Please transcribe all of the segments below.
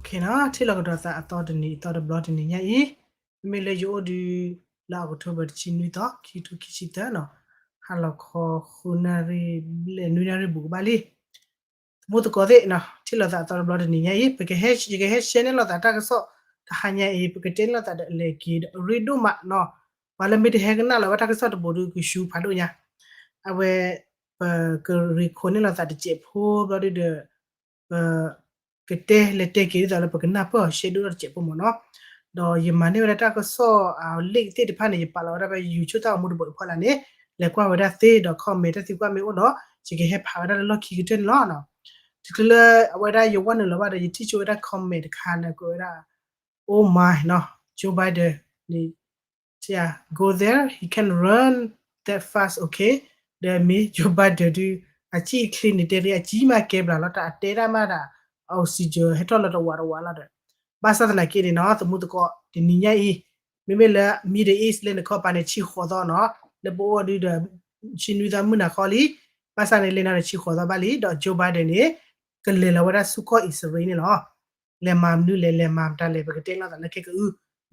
ထံၣ်လိာ်ကဒီးသးအသီတနံၤအသီတဘျီတနံၤညါအံၤ, မ့မ့ၢ်လၢယအိၣ်ဒုး လၢ October တဆံနွံသီ ခံကထိခံဆံသၢနီၤ, ဟါလီၤခီ ဃုနၣ်ရံၣ်ဘျဲၣ် နွံနၣ်ရံၣ်ဘူးကဘၣ်လံ. သမူသကိးသ့ၣ်နီၤ ထံၣ်လိာ်သးအသီတဘျီတနံၤညါအံၤ ပကဟဲ ယကဟဲ share န့ၢ်လိာ်သးတၢ်ကစီၣ်တဟါညါအံၤ ပကတဲန့ၢ်လိာ်သးဒီး လဲၤက့ၤဒီး အရ့ဒိၣ်မးနီၤ, ပှၤလၢမ့ၢ်တဟဲကနၣ်လီၤဝဲတၢ်ကစီၣ်တဘိးဒုးကဆူဖးဒိၣ်ညါ, အဝဲ ပကရံးခိးန့ၢ်လိာ်သးတစဲးဖိဘျီဒုးဒီး ပ ကတဲလဲၤတဲက့ၤဒ်သိးလၢပကနၢ်ပၢၢ်အီၤရှဲဒိၣ်ထီၣ်တစဲးဖိမ့ၢ်နီၤ, ဒီးယမၤန့ၢ်ဝဲဒၣ်တၢ်ကစီၣ်အ link သ့ၣ်တဖၣ်န့ၣ် ယပာ်လီၤဝဲဒၣ်ဖဲ YouTube တၢ်ဂီၤမူတဘိးအံၤဖီလာ်န့ၣ်, လဲၤကွၢ်ဝဲဒၣ်သ့ဒီး comment တၢ်သံကွၢ်မ့ၢ်အိၣ်ဒီး ယကဟဲဖးဝဲဒၣ်လၢလီၢ်ခံကတၢၢ်န့ၣ်လီၤ. တချုးလၢအဝဲဒၣ်ယဝဲနုာ်လီၤဘၣ်ဒီး ယထံၣ်ဆိဝဲဒၣ် comment တခါလၢကွဲးဝဲဒၣ် Oh my နီၤ Joe Biden န့ၣ် go there, he can run that fast, okay, ဒီးမ့ၢ် Joe Biden ဒုး အစံၣ်အချ့န့ၣ် တဲရ့အစံၣ်မးကဲဘျုးလီၤ တၢ်အတဲတၢ်မးဒၣ် oxygen ဟဲထီၣ်လၢတဝးတဝးလီၤဒီး, ဘၣ်ဆၣ်သနာ်က့န့ၣ်နီၤ သမူသကိး တနံၤညါအံၤ မ့မ့ၢ်လၢ Middle East လၢနခီပၤန့ၣ် ဆံဃိးသီနီၤ လၢပအိၣ်ဒုးဒီး ဆံနွံသီမုၢ်နၤခီလံ, ဘၣ်ဆၣ်န့ၣ် လဲၤနီၤဒီးဆံဃိးသီဘၣ်လံ ဒီး Joe Biden န့ၣ် ကလဲၤလီၤဝဲဒၣ်ဆူကီၢ်အံၣ်စရ့လးန့ၣ်လီၤ. လဲၤမၤမနုၤလဲၣ် လဲၤမၤမတၤလဲၣ် ပကတဲလိာ်သးလၢခဲကအု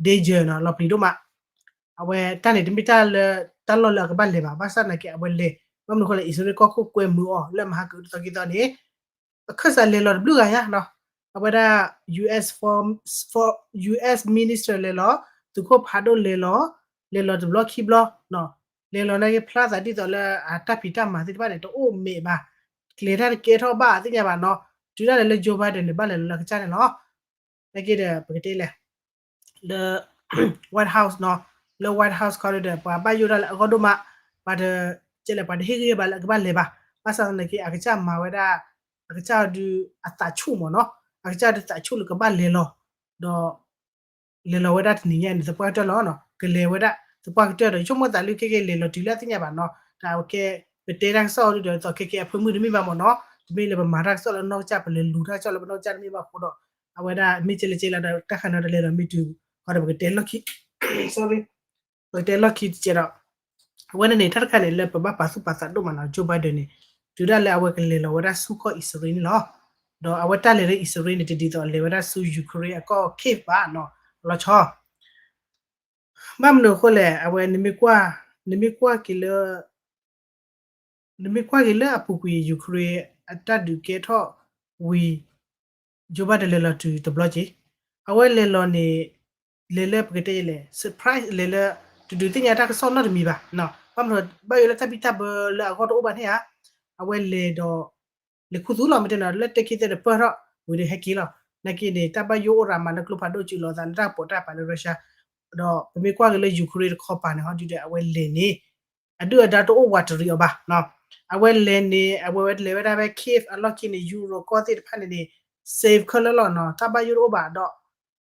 danger နီၤ လီၤပျံၤဒိၣ်မး, အဝဲတၢ်န့ၣ်တမ့ၢ်တၢ်လၢ တၢ်လီၢ်လၢအကဘၣ်လဲၤဘၣ် ဘၣ်ဆၣ်သနာ်က့အဝဲလဲၤ ဘၣ်မနုၤဃိလဲၣ် အံၣ်စရ့လးကီၢ်ခိၣ်ကွဲမုာ်အီၤလၢမဟါကအုတသီခံသီန့ၣ် အခၢၣ်စးလဲၤလီၤတဘျုးဂၤညါနီၤ, အဝဲဒၣ် US for, for US minister လဲၤလီၤ, သုးခိၣ်ဖးဒိၣ်လဲၤလီၤ, လဲၤလီၤတဘျီခံဘျီ, လဲၤလီၤနာ်က့ဖျါသးဒ်သိးလၢအတၢ်ဖံးတၢ်မၤသ့ၣ်တဖၣ်န့ၣ် တအိၣ်မဲာ်ဘၣ်, ကျဲၤတၢ်တကဲထီၣ်ဘၣ်သ့ၣ်ညါဘၣ်နီၤ, တုၤဒၣ်လဲာ်လၢ Joe Biden န့ၣ် ဘၣ်လဲၤလီၤလၢအကစၢ်န့ၣ်လီၤ. နာ်က့ဒီး ပကတဲလဲၣ် လၢ White House နီၤ, လၢ White House ခီဒီး ပှၤဘၣ်ယိၣ်ဒၣ်လၢအဂီၢ်ဒိၣ်မး, ပှၤတ ကဲလဲၣ် ပှၤတဟ့ၣ်ဂံၢ်ဘါလၢအကဘၣ်လဲၤဘၣ်, ဘၣ်ဆၣ်သနာ်က့ အကစၢ်မၤဝဲဒၣ်, အကစၢ်ဒုးအသးဆူၣ်မ့ၢ်နီၤ, အကစၢ်ဒုးသးဆူၣ်လၢကဘၣ်လဲၤလီၤ, ဒီး လဲၤလီၤဝဲဒၣ်တနံၤညါန့ၣ် သပှၢ်ကတၢၢ်လီၤ, ကလဲၤဝဲဒၣ် သပှၢ်ကတၢၢ်ဒီး ဆိကမိၣ်သးလၢခဲကဲလဲၤလီၤတုၤလၢအသ့ၣ်ညါဘၣ်နီၤ, တၢ်အဝဲကဲ ပတဲတၢ်ကစီၣ်ဒုးဒီး သိးခဲကဲအဖၢမုၢ်တမ့ၢ်ဘၣ်မ့ၢ်နီၤ, တမ့ၢ်လၢပမၤတၢ်ကစီၣ်လၢနီၢ်ကစၢ် ပလဲၤလူၤတၢ်ကစီၣ်လၢပနီၢ်ကစၢ်တမ့ၢ်ဘၣ်အဃိဒီး အဝဲဒၣ်မ့ၢ်ကဲလဲၣ်ကဲလဲၣ်ဒီး တၢ်ခါန့ၣ်တလဲၤဒီးမ့ၢ်တုၤ ဃီဒီးပကတဲလီၢ်ခံ sorry ပကတဲလီၢ်ခံတကဲဒီး အဝဲန့ၣ်န့ၣ် တၢ်တခါန့ၣ်လၢပဘၣ်ပာ်သူၣ်ပာ်သးဒိၣ်မးနီၤ, Joe Biden န့ၣ် တုၤဒၣ်လၢအဝဲကလဲၤလီၤဝဲဒၣ်ဆူကီၢ်အံၣ်စရ့လးန့ၣ်လီၤ, ဒီးအဝဲတၢ်လဲၤလၢအံၣ်စရ့လးန့ၣ် တဒ်သိးလဲၤဝဲဒၣ်ဆူ Ukraine အကီၢ် Kyiv ဘၣ်နီၤ, လီၤဆီ ဘၣ်မနုၤအဃိလဲၣ် အဝဲ နမ့ၢ်ကွၢ်က့ၤလၢ နမ့ၢ်ကွၢ်က့ၤလၢအပူၤကွံာ် Ukraine အတၢ်ဒုးကဲထီၣ်ဝံၤ Joe Biden လဲၤလီၤတုၤတဘျီက့ၤ, အဝဲလဲၤလီၤန့ၣ် လဲၤလၢပကတဲလဲၣ် surprise လဲၤလၢ တဒုးသ့ၣ်ညါတၢ်ကစီၣ်နီတမံၤဘၣ်, ဘၣ်မနုၤ ဘၣ်ယိၣ်လၢတၢ်ဘံၣ်တၢ်ဘၢလၢအဂီၢ်တအိၣ်ဘၣ်န့ၣ်ဧါ, အဝဲလဲၤဒီး လဲၤခူသူၣ်လီၤ မ့ၢ်တဲနီၤ လၢတဲခံသဲဒီးပၢၢ်ထီၣ်ဝံၤဒီးဟဲက့ၤလီၤ, နာ်က့န့ၣ် တၢ်ဘၣ်ယိၣ်အိၣ်ရၤမးလၢကျိဖးဒိၣ်စုလီၤသးလၢတၢ်ပိာ်တၢ်ပာ်လၢ Russia, ဒီးပမ့ၢ်ကွၢ်က့ၤလၢ Ukraine တခီပၤန့ၣ် ဟီဒုဒီးအဝဲလဲၤန့ၣ် အဒုၣ်အဒါတအိၣ်ဝးတရံးအီၤဘၣ်, အဝဲလဲၤန့ၣ် အဝဲလဲၤဝဲဒၣ်ဖဲ Kyiv အလီၢ်ခံန့ၣ် ယူရိၤကီၢ်သ့ၣ်တဖၣ်န့ၣ်န့ၣ် safe ခဲလၢာ်လီၤနီၤ, တၢ်ဘၣ်ယိၣ်တအိၣ်ဘၣ်ဒီး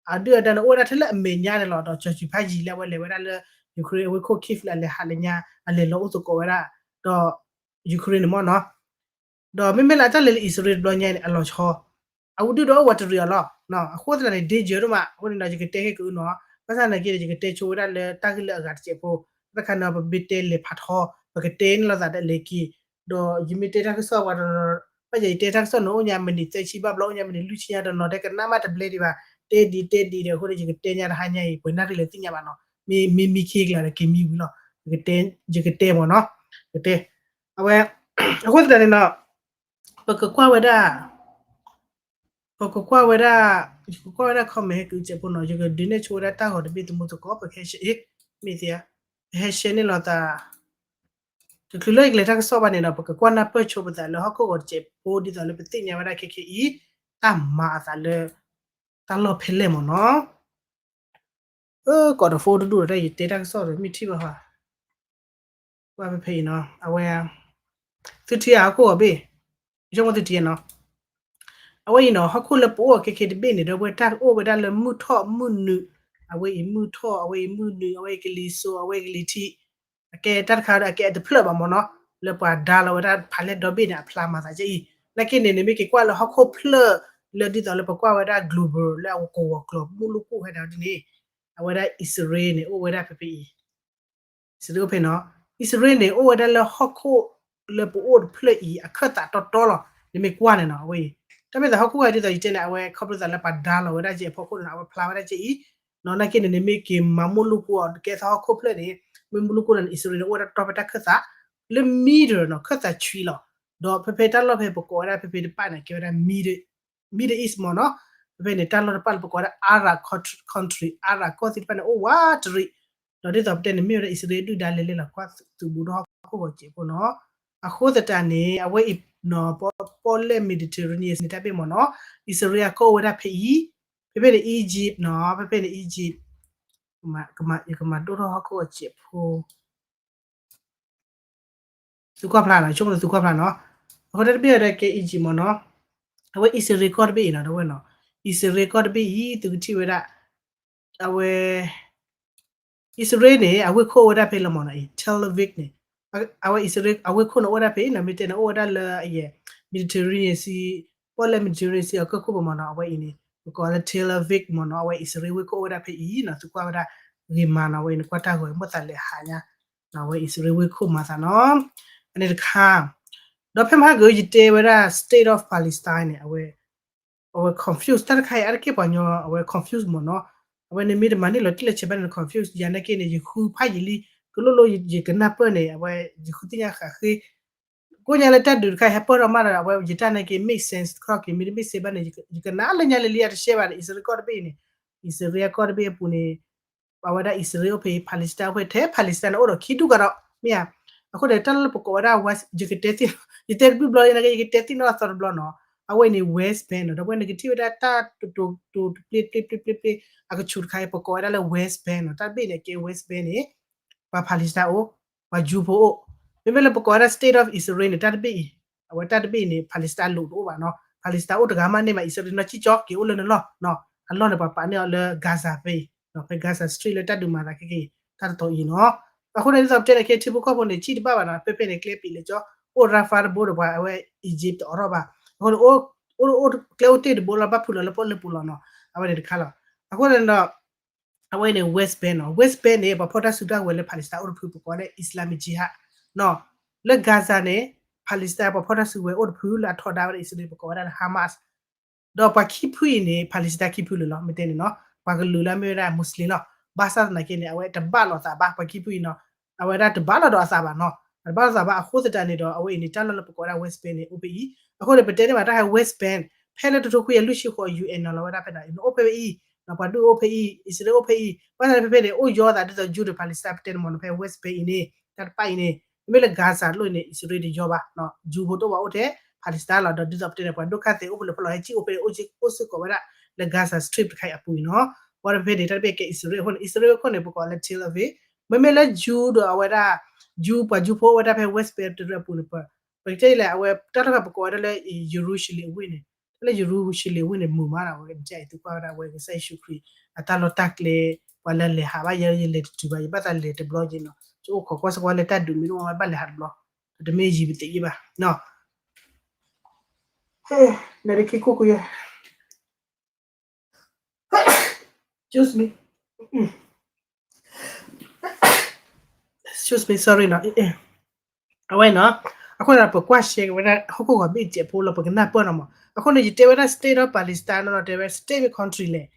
အဒုၣ်အဒါန့ၣ်အိၣ်ဝဲဒၣ်ထဲလၢအမဲာ်ညါန့ၣ်လီၤ, ဒီးစီၤစူၤဖးယံာ်လၢအဝဲလဲၤဝဲဒၣ်လၢ Ukraine အဝ့ၢ်ခိၣ် Kyiv လၢအလဲၤဟးလၢညါ အလဲၤလီၤအိၣ်သကိးဝဲဒၣ် ဒီး Ukraine န့ၣ်မ့ၢ်နီၤ, ဒီးမ့မ့ၢ်လၢအတၢ်လဲၤလၢအံၣ်စရ့လးတဘျီညါန့ၣ် အလီၤဆီ အဝဲဒုၣ်ဒီးအိၣ်ဝးတရံးအီၤလီၤ, အဃိသတးန့ၣ် danger ဒိၣ်မး, အဃိန့ၣ်ဒီး ယကတဲခဲကအုနီၤ, ဘၣ်ဆၣ်သနာ်က့ဒီး ယကတဲဆိဝဲဒၣ်လၢတၢ်ဂ့ၢ်လၢအဂၤတစဲးဖိ, တၢ်တခါန့ၣ် ပမ့ၢ်တဲလဲၤဖးထီ ပကတဲန့ၣ်လိာ်သးဒီးလဲၤက့ၤ, ဒီးယမ့ၢ်တဲတၢ်ကစီၣ်ပှၤတနီၤ, ဘၣ်ယဲယတဲတၢ်ကစီၣ်န့ၣ် အိၣ်ညါမံးနံးသၢဆံ ဘၣ်ဘျီအိၣ်ညါမံးနံးလွံၢ်ဆံညါ တနီၤတဲကနၣ်မးတဘျဲဒံးဘၣ်, တဲဒ်တဲဒ်ဒီး အဃိန့ၣ် ယကတဲညါတဟါညါအံၤ ပှဲၤနၣ်ရံၣ်လၢသ့ၣ်ညါဘၣ်နီၤ, မ့မ့ၢ်ခံကလးဒီးက့ၤမံဝံၤလီၤ, ယကတဲမ့ၢ်နီၤ, ကတဲ, အဝဲ, အဃိသတးန့ၣ်နီၤ ပကကွၢ်ဝဲဒၣ်, ပကကွၢ်ဝဲဒၣ်, ယကကွၢ်ဝဲဒၣ် comment ဟဲက့ၤစဲးဖိနီၤ, ယကဒုးနဲၣ်ဆိဝဲဒၣ်တၢ်ဂီၤတဘ့ၣ်သမူသကိး ပကဟဲ share မ့ၢ်သ့ဧါ, ပဟဲ share န့ၢ်လိာ်သး, တချုးလၢယကလဲၤတၢ်ကစီၣ်ဘၣ်န့ၣ်ဒီး ပကကွၢ်နၢ်ပၢၢ်ဆိပသးလၢဟီၣ်ခိၣ်ဂီၤတစဲးဖိ ဒ်သိးလၢပသ့ၣ်ညါဝဲဒၣ်ခဲခဲအံၤ, တၢ်မၤအသးလၢ တၢ်လီၢ်ဖဲလဲၣ်မ့ၢ်နီၤ အၢ ကိးတဖိတဒူၣ်ဒီး တၢ်ယတဲတၢ်ကစီၣ်ဒီး မ့ၢ်ထံၣ်ဘၣ်ဟါ, ကွၢ်ဖဲဖဲအံၤနီၤ, အဝဲ, သုထံၣ်ဧါ ဟီၣ်ခိၣ်ဂီၤဘ့ၣ်, ယဆိကမိၣ်သုထံၣ်နီၤ, အဝဲအံၤနီၤ ဟီၣ်ခိၣ်လၢပအိၣ်ခဲခဲတဘ့ၣ်န့ၣ်ဒီး အဝဲတၢ်အိၣ်ဝဲဒၣ်လၢမုၢ်ထီၣ်မုၢ်နုာ်, အဝဲအံၤမုၢ်ထီၣ် အဝဲအံၤမုၢ်နုာ် အဝဲအံၤကလံၤစိး အဝဲအံၤကလံၤထံး, အကဲတၢ်တခါဒီး အကဲအတဖျၢၣ်ဘၣ်မ့ၢ်နီၤ, လၢပှၤဒါလီၤဝဲဒၣ်ဖးလဲၢ်ဒီဘ့ၣ်န့ၣ် အဖျါမၤသးကအံၤ, နာ်က့န့ၣ် နမ့ၢ်က့ၤကွၢ်လၢဟီၣ်ခိၣ်ဖျၢၣ်လၢဒ်သိးလၢပကွၢ်ဝဲဒၣ် global လၢအကဝီၤကျီၤမုၢ်လိၣ်ကိၣ်ဟဲဒၣ်ဒ်န့ၣ်, အဝဲဒၣ်အံၣ်စရ့လးန့ၣ် အိၣ်ဝဲဒၣ်ဖဲဖဲအံၤ, စရ့လးအိၣ်ဖဲနီၤ, အံၣ်စရ့လးန့ၣ် အိၣ်ဝဲဒၣ်လၢဟီၣ်ခိၣ်လၢပအိၣ်တဖျၢၣ်အံၤ အခၢၣ်သးတီတီလီၤ, နမ့ၢ်ကွၢ်န့ၣ်နီၤ အဝဲအံၤ တၢ်မ့ၢ်သးဟီၣ်ခိၣ်ဝဲဒ်သိးယတဲန့ၣ် အဝဲခီဖျိသးလၢပှၤဒါလီၤဝဲဒၣ်ကဲအဖီခိၣ်န့ၣ် အဝဲဖျါဝဲဒၣ်ကဲအံၤ, နီၢ် နာ်က့န့ၣ်န့ၣ် မ့ၢ်က့ၤမၤမိၢ်လိၣ်ကိးအီၤ ကဲသးဟီၣ်ခိၣ်ဖျၢၣ်န့ၣ် မ့ၢ်မိၢ်လိၣ်ကိးန့ၣ် အံၣ်စရ့လးန့ၣ် အိၣ်ဝဲဒၣ်တီၢ်ဖဲတၢ်ခၢၣ်သး လၢ middle နီၢ် ခၢၣ်သးဆံးလီၤ. ဒီးဖဲဖဲတၢ်လီၢ်ဖဲပကိးဝဲဒၣ်ဖဲဖဲတပၢ်န့ၣ် ကဲဝဲဒၣ် middle, middle east မ့ၢ်နီၢ်. ဖဲဖဲန့ၣ် တၢ်လီၢ်တပၢ်လၢပကိးဝဲဒၣ် Arab country, Arab ကီၢ်သ့ၣ်တဖၣ်န့ၣ် အိၣ်ဝးတရံး, ဒီးဒ်သိးပတဲန့ၣ် မ့ၢ်ဝဲဒၣ်အံၣ်စရ့လးဒုၣ်ဒါလဲၤလဲၤလီၤကွၢ်သုးဘူးဒီးဟီၣ်ခိၣ်ဂီၤစဲးဖိနီၢ်. အဃိသတးန့ၣ် အဝဲအံၤနီၢ် ပီၣ်လဲၣ် Mediterranean န့ၣ် တၢ်ဘ့ၣ်မ့ၢ်နီၢ် အံၣ်စရ့လးကီၢ်အိၣ်ဝဲဒၣ်ဖဲအံၤ, ဖဲဖဲန့ၣ် Egypt နီၢ် ဖဲဖဲန့ၣ် Egypt, ယကမၤဒိၣ်ထီၣ်ဟီၣ်ခိၣ်ဂီၤစဲးဖိ သုကွၢ်ဖျါနီၢ် ဆိကမိၣ်သုကွၢ်ဖျါနီၢ်. အဃိတၢ်တဘ့ၣ်ဝဲဒၣ်ကဲ Egypt မ့ၢ်နီၢ်. အဝဲအံၣ်စရ့လးကီၢ်တဘ့ၣ်အံၤနီၢ် တဝဲနီၢ်, အံၣ်စရ့လးကီၢ်တဘ့ၣ်အံၤ သုကထံၣ်ဝဲဒၣ် အဝဲ အံၣ်စရ့လးန့ၣ် အဝ့ၢ်ခိၣ်အိၣ်ဝဲဒၣ်ဖဲလီၤမ့ၢ်နီၢ် Tel Aviv န့ၣ်, အဝဲအံၣ်စရ့လး အဝ့ၢ်ခိၣ်န့ၣ်အိၣ်ဝဲဒၣ်ဖဲနီၢ် မ့ၢ်တဲန့ၣ် အိၣ်ဝဲဒၣ်လၢအယဲၢ် Mediterranean Sea, ပီၣ်လဲၣ် Mediterranean Sea အကီၢ်ခိၣ်ပူၤမ့ၢ်နီၢ်. အဝဲအံၤန့ၣ် ပကိးလၢ Tel Aviv မ့ၢ်နီၢ်. အဝဲအံၣ်စရ့လးဝ့ၢ်ခိၣ်အိၣ်ဝဲဒၣ်ဖဲအံၤနီၢ် သုကွၢ်ဝဲဒၣ်ဂ့ၤမးနီၢ်. အဝဲအံၤန့ၣ် ကွၢ်တၢ်ဂီၤအံၤ မိၣ်သးလဲၤဟးညါ အဝဲအံၣ်စရ့လးဝ့ၢ်ခိၣ်မၤသးနီၢ်. အန့ၣ်တခါ, ဒီးဖဲမဟါကၢ ယတဲဝဲဒၣ် State of Palestine န့ၣ် အဝဲ အဝဲ confuse တၢ်တခါအံၤ အါတက့ၢ်ပှၤညီ အဝဲ confuse မ့ၢ်နီၢ်. အဝဲန့ၣ်မ့ၢ်တမၤန့ၢ်လီၤတံၢ်လီၤဆဲးဘၣ်န့ၣ် confuse ယၤနာ်က့န့ၣ် ယဃုဖးယံာ်လံ, ကလိၣ်လိၣ်ယကနၢ်ပၢၢ်န့ၣ် အဝဲယဃုသ့ၣ်ညါဃးဃ့ ကိညါလၢတၢ်ဒုးတခါအံၤ ဟဲပၢၢ်ထီၣ်မးဒီး အဝဲယတၢ်နာ်က့ make sense တခီက့ၤ မ့ၢ်တ make sense ဘၣ်န့ၣ် ယကနၣ်လၢညါလၢလံ အတရှဲဘၣ်ဒီး အံၣ်စရ့လးကီၢ်တဘ့ၣ်အံၤန့ၣ်, အံၣ်စရ့လးကီၢ်တဘ့ၣ်အပူၤန့ၣ် အဝဲဒၣ်အံၣ်စရ့လးအိၣ်ဖဲအံၤ Palestine အိၣ်ဖဲ ထဲ Palestine န့ၣ် အိၣ်ဒီးခံဒူၣ်ကဒီး မ့ၢ်ဧါ. အဃိန့ၣ် တၢ်လၢပကိးဝဲဒၣ် West, ယကတဲသ့, ယတဲတဘျုးဘျီလံ နာ်က့ ယကတဲသ့ၣ်နီၣ်အသီတဘျီနီၢ်. အဝဲအံၤန့ၣ် West Bank နီၢ်, ဒီးအဝဲန့ၣ်ကထံၣ်ဝဲဒၣ်တၢ်တိၤတိၤတိၤတပျ့ပျ့ပျ့ပျ့ပျ့ အကဆူးတခါအံၤ ပကိးဝဲဒၣ်လၢ West Bank နီၢ်. တၢ်တဘ့ၣ်န့ၣ် ကဲ West Bank န့ၣ် ပှၤ Palestine အိၣ်, ပှၤ Jew ဖိအိၣ်. မ့မ့ၢ်လၢပကိးဝဲဒၣ် State of Israel န့ၣ် တၢ်တဘ့ၣ်အံၤ, အဝဲတၢ်တဘ့ၣ်အံၤန့ၣ် Palestine လိၤတအိၣ်ဘၣ်နီၢ်. Palestine အိၣ်တဂၤမးန့ၢ်မး အံၣ်စရ့လးနီၢ်ကံၢ်ကၠီ က့ၤအိၣ်လၢနလီၢ်နီၢ်. အလီၢ်န့ၣ် ပှၤပာ်န့ၢ်အီၤလၢ Gaza ဖဲအံၤ, ဖဲ Gaza Strip လၢတၢ်ဒုးမၤသးခဲက့ၤ တၢ်တတီၤအံၤနီၢ်. အဃိန့ၣ် ဒ်သိးပတဲန့ၣ် ကဲထံဖိကီၢ်ဖိန့ၣ် ကံၣ်တဘၣ်ဘၣ်နီၢ်. ဖဲဖဲန့ၣ် ကျဲပံာ်လၢကၠီ အိၣ် Rafah တဘိဒီး ပှၤအဝဲ Egypt တအိးထီၣ်ဘၣ်. အဃိန့ၣ် အိၣ် အိၣ် အိၣ်ကျဲအိၣ်တ့ၢ်တဘိလီၤ ဘၣ်ဖုးလီၤလၢပီၣ်လဲၣ်ပူၤလီၤနီၢ်. အဝဲန့ၣ်တခါလီၤ. အဃိန့ၣ်ဒီး အဝဲန့ၣ် West Bank နီၢ်. West Bank န့ၣ် ပှၤဖီၣ်တၢ်စုကဝဲၤလၢ Palestine အိၣ်တဖု ပကိးဝဲဒၣ် Islamic Jihad နီၢ်. လၢ Gaza န့ၣ် Palestine ပှၤဖီၣ်တၢ်စုကဝဲၤအိၣ်တဖုလၢအထီဒါဝဲဒၣ်အံၣ်စရ့လး ပကိးဝဲဒၣ်လၢ Hamas ဒီးပှၤခံဖုအံၤန့ၣ် Palestine ခံဖုလၢာ်လီၤ မ့ၢ်တဲန့ၣ်နီၢ်. ပှၤကလုာ်လၢအမ့ၢ်ဝဲဒၣ် Muslim လီၤ. ဘၣ်ဆၣ်သနာ်က့န့ၣ် အဝဲတဘၣ်လိာ်သးဘၣ် ပှၤခံဖုအံၤနီၢ်. အဝဲဒၣ်တဘၣ်လိာ်ဒီးအသးဘၣ်နီၢ်. တဘၣ်လိာ်သးဘၣ်အဃိသတးန့ၣ်ဒီး အဝဲအံၤန့ၣ် တၢ်လီၢ်လၢပကိးဝဲဒၣ် West Bank န့ၣ် အိၣ်ဖဲအံၤ. အဃိန့ၣ် ပတဲန့ၢ်ဘၣ်တၢ်ဟဲ West Bank ဖဲလၢတထိခွံယၤလွံၢ်ဆံဃိး UN နီၢ်လီၤဝဲဒၣ်ဖဲန့ၣ် အိၣ်ဖဲအံၤ, ပှၤဒုးအိၣ်ဖဲအံၤ, အံၣ်စရ့လးအိၣ်ဖဲအံၤ. ဘၣ်ဆၣ်န့ၣ် ဖဲဖဲန့ၣ် အိၣ်ယီၤသးဒ်သိး Jew ဒီး Palestine ပတဲန့ၣ်မ့ၢ်နီၢ်. ဖဲ West Bank အံၤန့ၣ် တၢ်တပၣ်အံၤန့ၣ် မ့မ့ၢ်လၢ Gaza လိၣ်အံၤန့ၣ် အံၣ်စရ့လးတယီၤဘၣ် Jew ဖိတအိၣ်ဘၣ် အိၣ်ထဲ Palestine လီၤ. ဒီးဒ်သိးပတဲန့ၣ် ပှၤဒုက္ခသည်အိၣ်ဖဲလဲၣ်ဖဲလဲၣ် ဟဲကံၣ်အိၣ်ဖဲန့ၣ် အိၣ်စ့ၢ်ကီးဝဲဒၣ်လၢ Gaza Strip တခါအံၤအပူၤအံၤနီၢ်. ဝဲဖဲဖဲန့ၣ် တၢ်တဘ့ၣ်ကဲအံၣ်စရ့လးအဃိန့ၣ် အံၣ်စရ့လးအဃိန့ၣ် ပကိးလၢ Tel Aviv. မ့မ့ၢ်လၢ Jew ဒီးအဝဲဒၣ် Jew ပှၤ Jew ဖိအိၣ်ဝဲဒၣ်ဖဲ West Bank တရၢအပူၤန့ၣ် ပကတဲလဲၣ် အဝဲတၢ်တခါပကိးဝဲဒၣ်လၢ Jerusalem အဝ့ၢ်န့ၣ် တၢ်လၢ Jerusalem အဝ့ၢ်န့ၣ် မုာ်မးဒီး အဝဲကစၢ်ယ့ၣ်ၡူးခရံာ် အတၢ်လီၢ်တၢ်ကျဲ ပှၤလၢလဲၤဟးဘၣ်ယဲ ယလဲၤတတုၤဘၣ် ယဘၣ်သးလဲၤတဘျီက့ၤနီၢ်. ယအိၣ်ခိးကွၢ်စ့ၢ်ကီးလၢတၢ်ဒုးမ့ၢ်တအိၣ်ဘၣ် ဘၣ်လဲၤဟးတဘျီ တမ့ၢ်ယံာ်ပသ့ၣ်ယံာ်ဘၣ်နီၢ်. နဒခံခိၣ်ကွံာ် excuse me, excuse me, sorry နီၢ်. အဝဲနီၢ် အဃိန့ၣ် ပကွၢ်ရှဲက့ၤဝဲဒၣ် ဟီၣ်ခိၣ်ဂီၤဘ့ၣ်စဲးဖိလီၤ ပကနၢ်ပၢၢ်နီၢ်မး. အဃိန့ၣ် ယတဲဝဲဒၣ် state of Palestine နီၢ် တဲဝဲ state မ့ၢ် country လဲၣ်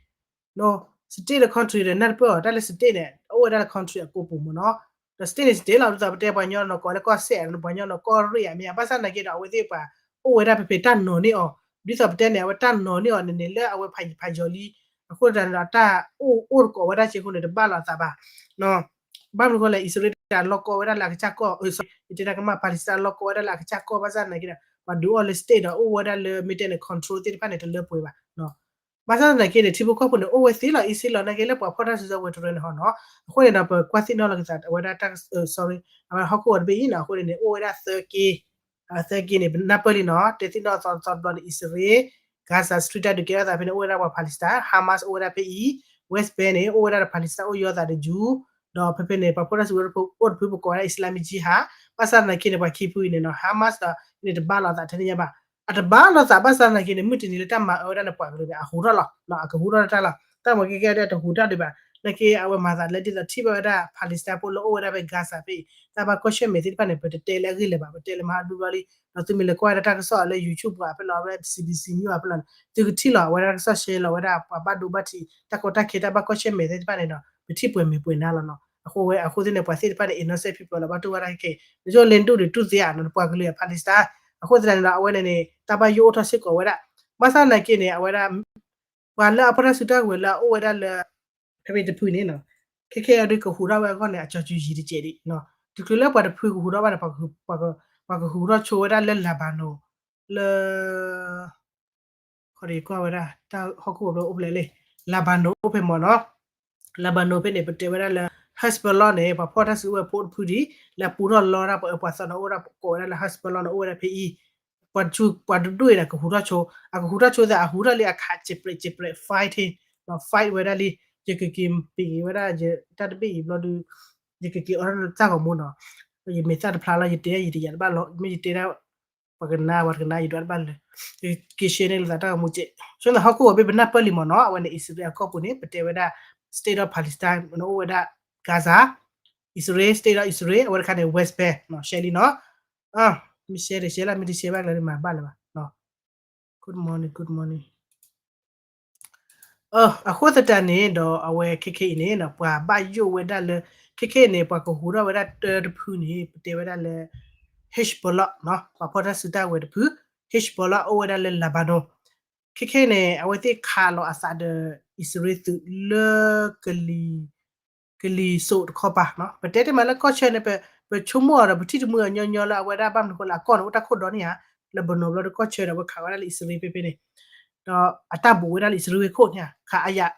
နီၢ်. State ဒီး country ဒီးနၢ်တပၢၢ်အီၤ တၢ်လၢ state န့ၣ် အိၣ်ဝဲဒၣ်လၢ country အကိာ်ပူၤမ့ၢ်နီၢ်. ဒီး state န့ၣ် state လီၤ ဒ်သိးပတဲပှၤကညီနီၢ် ကိးလၢကီၢ်စဲၣ် ပှၤကညီနီၢ် ကီၢ်ရ့ၣ်ဧါ မ့ၢ်ဧါ. ဘၣ်ဆၣ်သနာ်က့ဒီး အဝဲသ့ၣ်ပှၤ အိၣ်ဝဲဒၣ်ဖဲဖဲတၢ်နီၤန့ၢ်အီၤ ဒ်သိးပတဲန့ၣ် အဝဲတၢ်နီၤန့ၢ်အီၤန့ၣ်န့ၣ် လၢအဝဲဖးယံာ်ဖးယီၤလံ. အဃိသတးန့ၣ်ဒီး တၢ်အိၣ်အိၣ်တကိးဝဲဒၣ်စ့ၢ်ကီးန့ၣ် တဘၣ်လိာ်အသးဘၣ် ဘၣ်မနုၤဃိလဲၣ် အံၣ်စရ့လးတၢ်လီၢ်ကီဝဲဒၣ်လၢအကစၢ်ကီၢ် ယတဲတၢ်ကမၣ် Palestine လီၢ်ကီဝဲဒၣ်လၢအကစၢ်ကီၢ် ဘၣ်ဆၣ်သနာ်က့ဒီး ပှၤဒုးအီၤလၢ state ဒီးအိၣ်ဝဲဒၣ်လၢ မ့ၢ်တဲန့ၣ် control သ့ၣ်တဖၣ်န့ၣ် တလၢပှဲၤဘၣ် ဘၣ်ဆၣ်သနာ်က့န့ၣ် ထံဖိကီၢ်ဖိန့ၣ် အိၣ်ဝဲသ့လီၤ အံၤသ့လီၤ နာ်က့လၢပှၤဖီၣ်တၢ်စုကဝဲၤတရၢန့ၣ်ဟီနီၤ. အဃိန့ၣ်ဒီး ပကွၢ်သ့ၣ်နီၣ်လီၤကသး အဝဲဒၣ်တၢ် sorry အဝဲဟီၣ်ခိၣ်ဂီၤတဘ့ၣ်အံၤနီၤ အဃိန့ၣ်န့ၣ် အိၣ်ဝဲဒၣ်သၢက့ သၢက့န့ၣ် ပနၢ်ပၢၢ်လံနီၤ တဲသ့ၣ်နီၣ်သီသီတဘျီန့ၣ် အံၣ်စရ့လး Gaza Strip တၢ်ဒုးကဲထီၣ်သးဖဲန့ၣ် အိၣ်ဝဲဒၣ်ပှၤ Palestine Hamas အိၣ်ဝဲဒၣ်ဖဲအံၤ West Bank န့ၣ် အိၣ်ဝဲဒၣ်ဒီး Palestine အိၣ်ယီၤသးဒီး Jew ဒီးဖဲဖဲန့ၣ် ပှၤဖီၣ်တၢ်စုကဝဲၤအိၣ်တဖု ပကိးဝဲဒၣ် Islamic Jihad ဘၣ်ဆၣ်သနာ်က့န့ၣ် ပှၤခံဖုအံၤန့ၣ်နီၤ Hamas ဒီးန့ၣ်တဘၣ်လိာ်သးထဲန့ၣ်ညါဘၣ် အတဘၣ်လိာ်သးဘၣ်ဆၣ်သနာ်က့န့ၣ် မုၢ်တနံၤလၢတၢ်မၤအၢဝဲဒၣ်န့ၣ် ပှၤကလုာ်န့ၣ် အဟူးထီၣ်လီၤ အကဟူးထီၣ်တၢ်လီၤ တၢ်မၤကဲကဲဒၣ်တဟူးထီၣ်ဒံးဘၣ် နာ်က့အဝဲမၤသးလၢဒ်သိးထံၣ်ဘၣ်ဝဲဒၣ် Palestine ဖိလၢအိၣ်ဝဲဒၣ်ဖဲ Gaza ဖဲအံၤ တၢ်ဘၣ်ကွၢ်ဆၢၣ်မဲာ်သ့ၣ်တဖၣ်န့ၣ် ပတတဲလၢအဂ့ၢ်လၢၤဘၣ်, ပတဲလၢမဟါဘျီဘျီလံ, ဒီးသုမ့ၢ်လဲၤကွၢ်ဝဲဒၣ်တၢ်ကစီၣ်လၢ YouTube ပှၤဖဲလီၤဝဲ C B C News ဖဲလီၤန့ၣ် သုကထံၣ်လီၤအဝဲဒၣ်တၢ်ကစီၣ်ရှဲလီၤဝဲဒၣ် ပှၤဘၣ်ဒိဘၣ်ထံး တၢ်ကီတၢ်ခဲတၢ်ဘၣ်ကွၢ်ဆၢၣ်မဲာ်သ့ၣ်တဖၣ်န့ၣ်ဒီး ပထံၣ်ပှဲၤမဲာ်ပှဲၤနါလီၤနီၤ. အဃိဝဲအဃိသ့ၣ်န့ၣ် ပှၤသ့ၣ်တဖၣ်န့ၣ် innocent people လီၤဘၣ်တူၢ်ဘၣ်တၢ်ခဲခဲအံၤ နကၠိလဲၤဒိၣ်ဒံးတူၢ်သ့ဧါနီၤ နပှၤကလုာ်အ Palestine အဃိသတးန့ၣ်ဒီး အဝဲန့ၣ်န့ၣ် တၢ်ဘၣ်ယိၣ်အိၣ်ထီၣ်စ့ၢ်ကီးဝဲဒၣ် ဘၣ်ဆၣ်သနာ်က့န့ၣ် အဝဲဒၣ် ပှၤလၢအဖီၣ်တၢ်စုတၢ်ကဝဲၤလၢအအိၣ်ဝဲဒၣ်လၢ ဖဲမ့ၢ်တဖုန့ၣ်နီၤ ခဲခဲအံၤဒုးကဟူးထီၣ်ဝဲအဂီၢ်န့ၣ် အကၠီၤကူၤယံၤတကဲးဒံးနီၤ. တချုးလၢပှၤတဖုကဟူးထီၣ်ဘၣ်န့ၣ် ပှၤကဟူးထီၣ်ဆိဝဲဒၣ်လၢ Lebanon လၢ ခီဒီးယကွၢ်ဝဲဒၣ် တၢ်ဟီၣ်ခိၣ်ဘီဘျီအိၣ်ဖဲလဲၣ် Lebanon အိၣ်ဖဲမ့ၢ်နီၤ. Lebanon ဖဲန့ၣ် ပတဲဝဲဒၣ်လၢ Hezbollah န့ၣ် ပှၤဖီၣ်တၢ်စုကဝဲၤဖိတဖုဒံး လၢအပူထီၣ်လီတၢ်ပှၤအၢပှၤသီန့ၣ် အိၣ်ဝဲဒၣ်ကိးဝဲဒၣ်လၢ Hezbollah န့ၣ် အိၣ်ဝဲဒၣ်ဖဲအံၤ ပှၤတဒူၣ်အံၤန့ၣ် ကဟူးထီၣ်ဆိ အကဟူးထီၣ်ဆိသး အဟူးထီၣ်လံအခး စဲးပြဲး စဲးပြဲး fighting နီၤ fight ဝဲဒၣ်လံ ယကက့ၤပ့ၤဝဲဒၣ် တၢ်တဘ့ၣ်အံၤဘျီဒုး ယကက့ၤအီၣ်တၢ်လၢတၢ်ဂီၤမူနီၤ. ယမဲာ်သၣ်တဖျါလီၤ ယတဲယတယာ်တဘၣ်လီၤ မ့ၢ်ယတဲဒၣ် ပှၤကနၣ် ပှၤတကနၣ် ယဒွးတဘၣ်လၢ က့ၤရှဲန့ၢ်လိာ်သးတၢ်ဂီၤမူကဲး ဆိသးဟီၣ်ခိၣ်ဂီၤဘ့ၣ်ပနၢ်ပၢၢ်လံမ့ၢ်နီၤ. အဝဲန့ၣ် အံၣ်စရ့လးအကီၢ်ပူၤန့ၣ် ပတဲဝဲဒၣ် State of Palestine န့ၣ်အိၣ်ဝဲဒၣ် Gaza, Israel, State of Israel အဝဲတခါန့ၣ် West Bank နီၤ ရှဲလံနီၤ. မ့ၢ်ရှဲတရှဲလၢ မ့ၢ်တရှဲဘၣ်ကျဲမၤဘၣ်လၢၤဘၣ် Good morning, good morning. အဃိသတးန့ၣ်ဒီး အဝဲခဲခဲအံၤန့ၣ် ပှၤဘၣ်ယိၣ်ဝဲဒၣ်လၢ ခဲခဲအံၤန့ၣ် ပှၤကဟူးထီၣ်ဝဲဒၣ်တၢတဖုန့ၣ် ပတဲဝဲဒၣ်လၢ Hezbollah နီၤ ပှၤဖီၣ်တၢ်စုတၢ်ဝဲၤတဖု Hezbollah အိၣ်ဝဲဒၣ်လၢ Lebanon ခဲခဲအံၤန့ၣ် အဝဲသ့ၣ်ခးလီၤအသးဒီး အံၣ်စရ့လးသုးလၢ ကလံၤစိးတခီပၤနီၤ. ပတဲတ့ၢ်မးလၢကီၢ်ဆၢန့ၣ် ပဆိကမိၣ်အီၤဒီး ပထံၣ်တမုာ်အညီညီလၢအဝဲဒၣ်ဘၣ်မနုၤဃိလၢအကီၢ်န့ၣ် အိၣ်တၢ်ခိၣ်ဒီန့ၣ်ဧါ, လၢဘနီၣ်ဘျီဒီးကီၢ်ဆၢဒီး အဝဲခးဝဲဒၣ်လၢအံၣ်စရ့လးဖဲဖဲန့ၣ်, ဒီးအတၢ်ဘူးဝဲဒၣ်လၢအံၣ်စရ့လးဝ့ၢ်ခိၣ်န့ၣ်ဧါ ခးအါယၤ,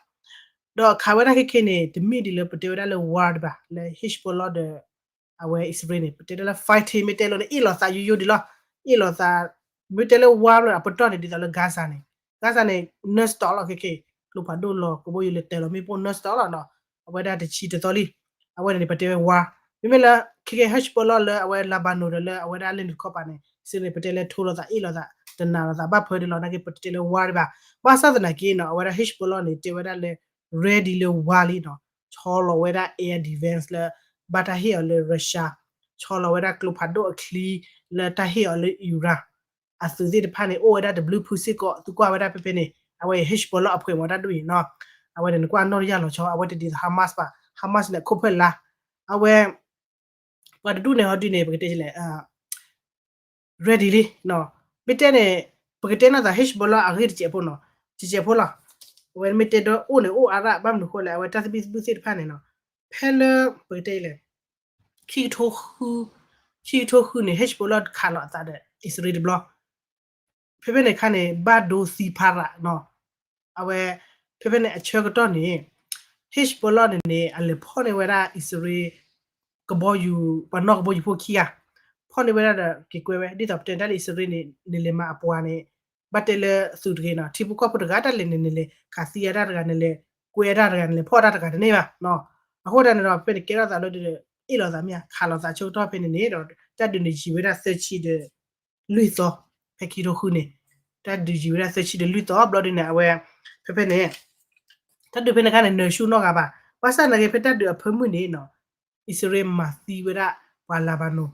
ဒီးခးဝဲဒၣ်ခဲခဲန့ၣ် တမ့ၢ်ဒ်လၢပတဲဝဲဒၣ်လၢ war ဒံးဘၣ် လၢ Hezbollah ဒီး အဝဲအံၣ်စရ့လးန့ၣ် ပတဲဒၣ်လၢ fighting မ့ၢ်တဲလိာ်န့ၣ် အ့ၣ်လိာ်သးယိယိဒံးလီၤ, အ့ၣ်လိာ်သး, မ့ၢ်တဲလၢ war လၢအပတီၢ်န့ၣ် ဒ်သိးလၢ Gaza န့ၣ်, Gaza န့ၣ် non-stop လီၤခဲခဲ, ကျိဖးဒိၣ်လီၤ ကဘီယူၤလဲၤတဲာ်လီၤမ့ၣ်ပိၢ် non-stop လီၤနီၤ, အဝဲဒၣ်တဆံတသီလံ, အဝဲန့ၣ်န့ၣ် ပတဲဝဲ war, မ့မ့ၢ်လၢ ခဲခဲ Hezbollah လၢအဝဲ Lebanon ဒီးလၢအဝဲဒၣ်လၢန့ၣ်တခီပၤန့ၣ် စ့န့ၣ် ပတဲလၢထိလိာ်သးအ့ၣ်လိာ်သး တနာ်လိာ်သးဘၣ်ဖၢဒံးလီၤ နာ်က့ ပတတဲလၢ war ဒံးဘၣ်, ဘၣ်ဆၣ်သနာ်က့နီၤ အဝဲဒၣ် Hezbollah န့ၣ် တဲဝဲဒၣ်လၢ ready လၢ war လံနီၤ, ဆီလီၤဝဲဒၣ် air defense လၢ ဘၣ်တၢ်ဟ့ၣ်အီၤလၢ Russia, ဆီလီၤဝဲဒၣ်ကျိဖးဒိၣ်အချံ လၢတၢ်ဟ့ၣ်အီၤလၢ Iran, အသုးသ့ၣ်တဖၣ်န့ၣ် အိၣ်ဝဲဒၣ်တဘျုးဖုစ့ၢ်ကီး သုကွၢ်ဝဲဒၣ်ဖဲဖဲန့ၣ် အဝဲ Hezbollah အဖှဲးမ့ၢ်တၢ်ဒ်အံၤနီၤ, အဝဲန့ၣ် နကွၢ်နီၣ်တယၢ်လီၤဆီ အဝဲတဒ်သိး Hamas ဘၣ်, Hamas န့ၣ် ခိၣ်ဖၢၣ်လါ, အဝဲ ပှၤတဒူၣ်န့ၣ်ဟီဒုန့ၣ် ပကတဲလဲၣ် ready လံ, မ့ၢ်တဲန့ၣ် ပကတဲနီၢ်သး Hezbollah အဂ့ၢ်တစဲးဖိနီၤ, တစဲးဖိလီၤ, အဝဲမ့ၢ်တဲဒီးအိၣ်န့ၣ် အိၣ်အါရၣ် ဘၣ်မနုၤဃိလဲၣ် အဝဲတၢ်သဘံၣ်သဘုၣ်သ့ၣ်တဖၣ်န့ၣ်နီၤ, ဖဲလၢ ပကတဲလဲၣ် ခံကထိဃု, ခံကထိဃုန့ၣ် Hezbollah ခးလိာ်အသးဒီး အံၣ်စရ့လးတဘျီ ဖဲဖဲန့ၣ်ခါန့ၣ် ဘၣ်ဒိသံဖးရးနီၤ, အဝဲ ဖဲဖဲန့ၣ်အဆၢကတီၢ်န့ၣ် Hezbollah န့ၣ်န့ၣ် အလဲၤဖီၣ်န့ၢ်ဝဲဒၣ်အံၣ်စရ့လး ကဘီယူၤ ပှၤနီၣ်ကဘီယူၤဖိခံဂၤ, ဖီၣ်န့ၢ်ဝဲဒၣ်ဒီးက့ၤကွဲဝဲ ဒ်သိးပတဲတၢ်လၢအံၣ်စရ့လးန့ၣ် နလဲၤမၤအပှၤန့ၣ် ဘၣ်တဲလၢသုးတဂ့ၤနီၤ ထံဖိကီၢ်ဖိတဂၤတၢ်လဲၤန့ၣ် နလဲၤခးသံအတၢ်တဂၤ နလဲၤကွဲအတၢ်တဂၤ နလဲၤဖီၣ်အတၢ်တဂၤတန့ၢ်ဘၣ်နီၤ, အဃိဒၣ်န့ၣ်ဒီး ဖဲန့ၣ်ကဲထီၣ်သးလၢ အ့ၣ်လိာ်သးမ့ၢ်ဧါ ခးလိာ်သးဆၢကတီၢ်ဖဲန့ၣ်န့ၣ်ဒီး တၢ်ဒုးန့ၣ်ယံာ်ဝဲဒၣ်သၢဆံဒီး လွံၢ်သီ, ဖဲခံကထိဃုန့ၣ် တၢ်ဒုးယံာ်ဝဲဒၣ်သၢဆံဒီးလွံၢ်သီ ဘျီဒုန့ၣ် အဝဲ ဖဲဖဲန့ၣ် တၢ်ဒုးဖဲန့ၣ်ခါန့ၣ် နၢၤဆူၣ်နီတဂၤဘၣ်, ဘၣ်ဆၣ်သနာ်က့ဖဲတၢ်ဒုးအဖၢမုၢ်န့ၣ်နီၤ အံၣ်စရ့လးမၤသံဝဲဒၣ်ပှၤ Lebanon,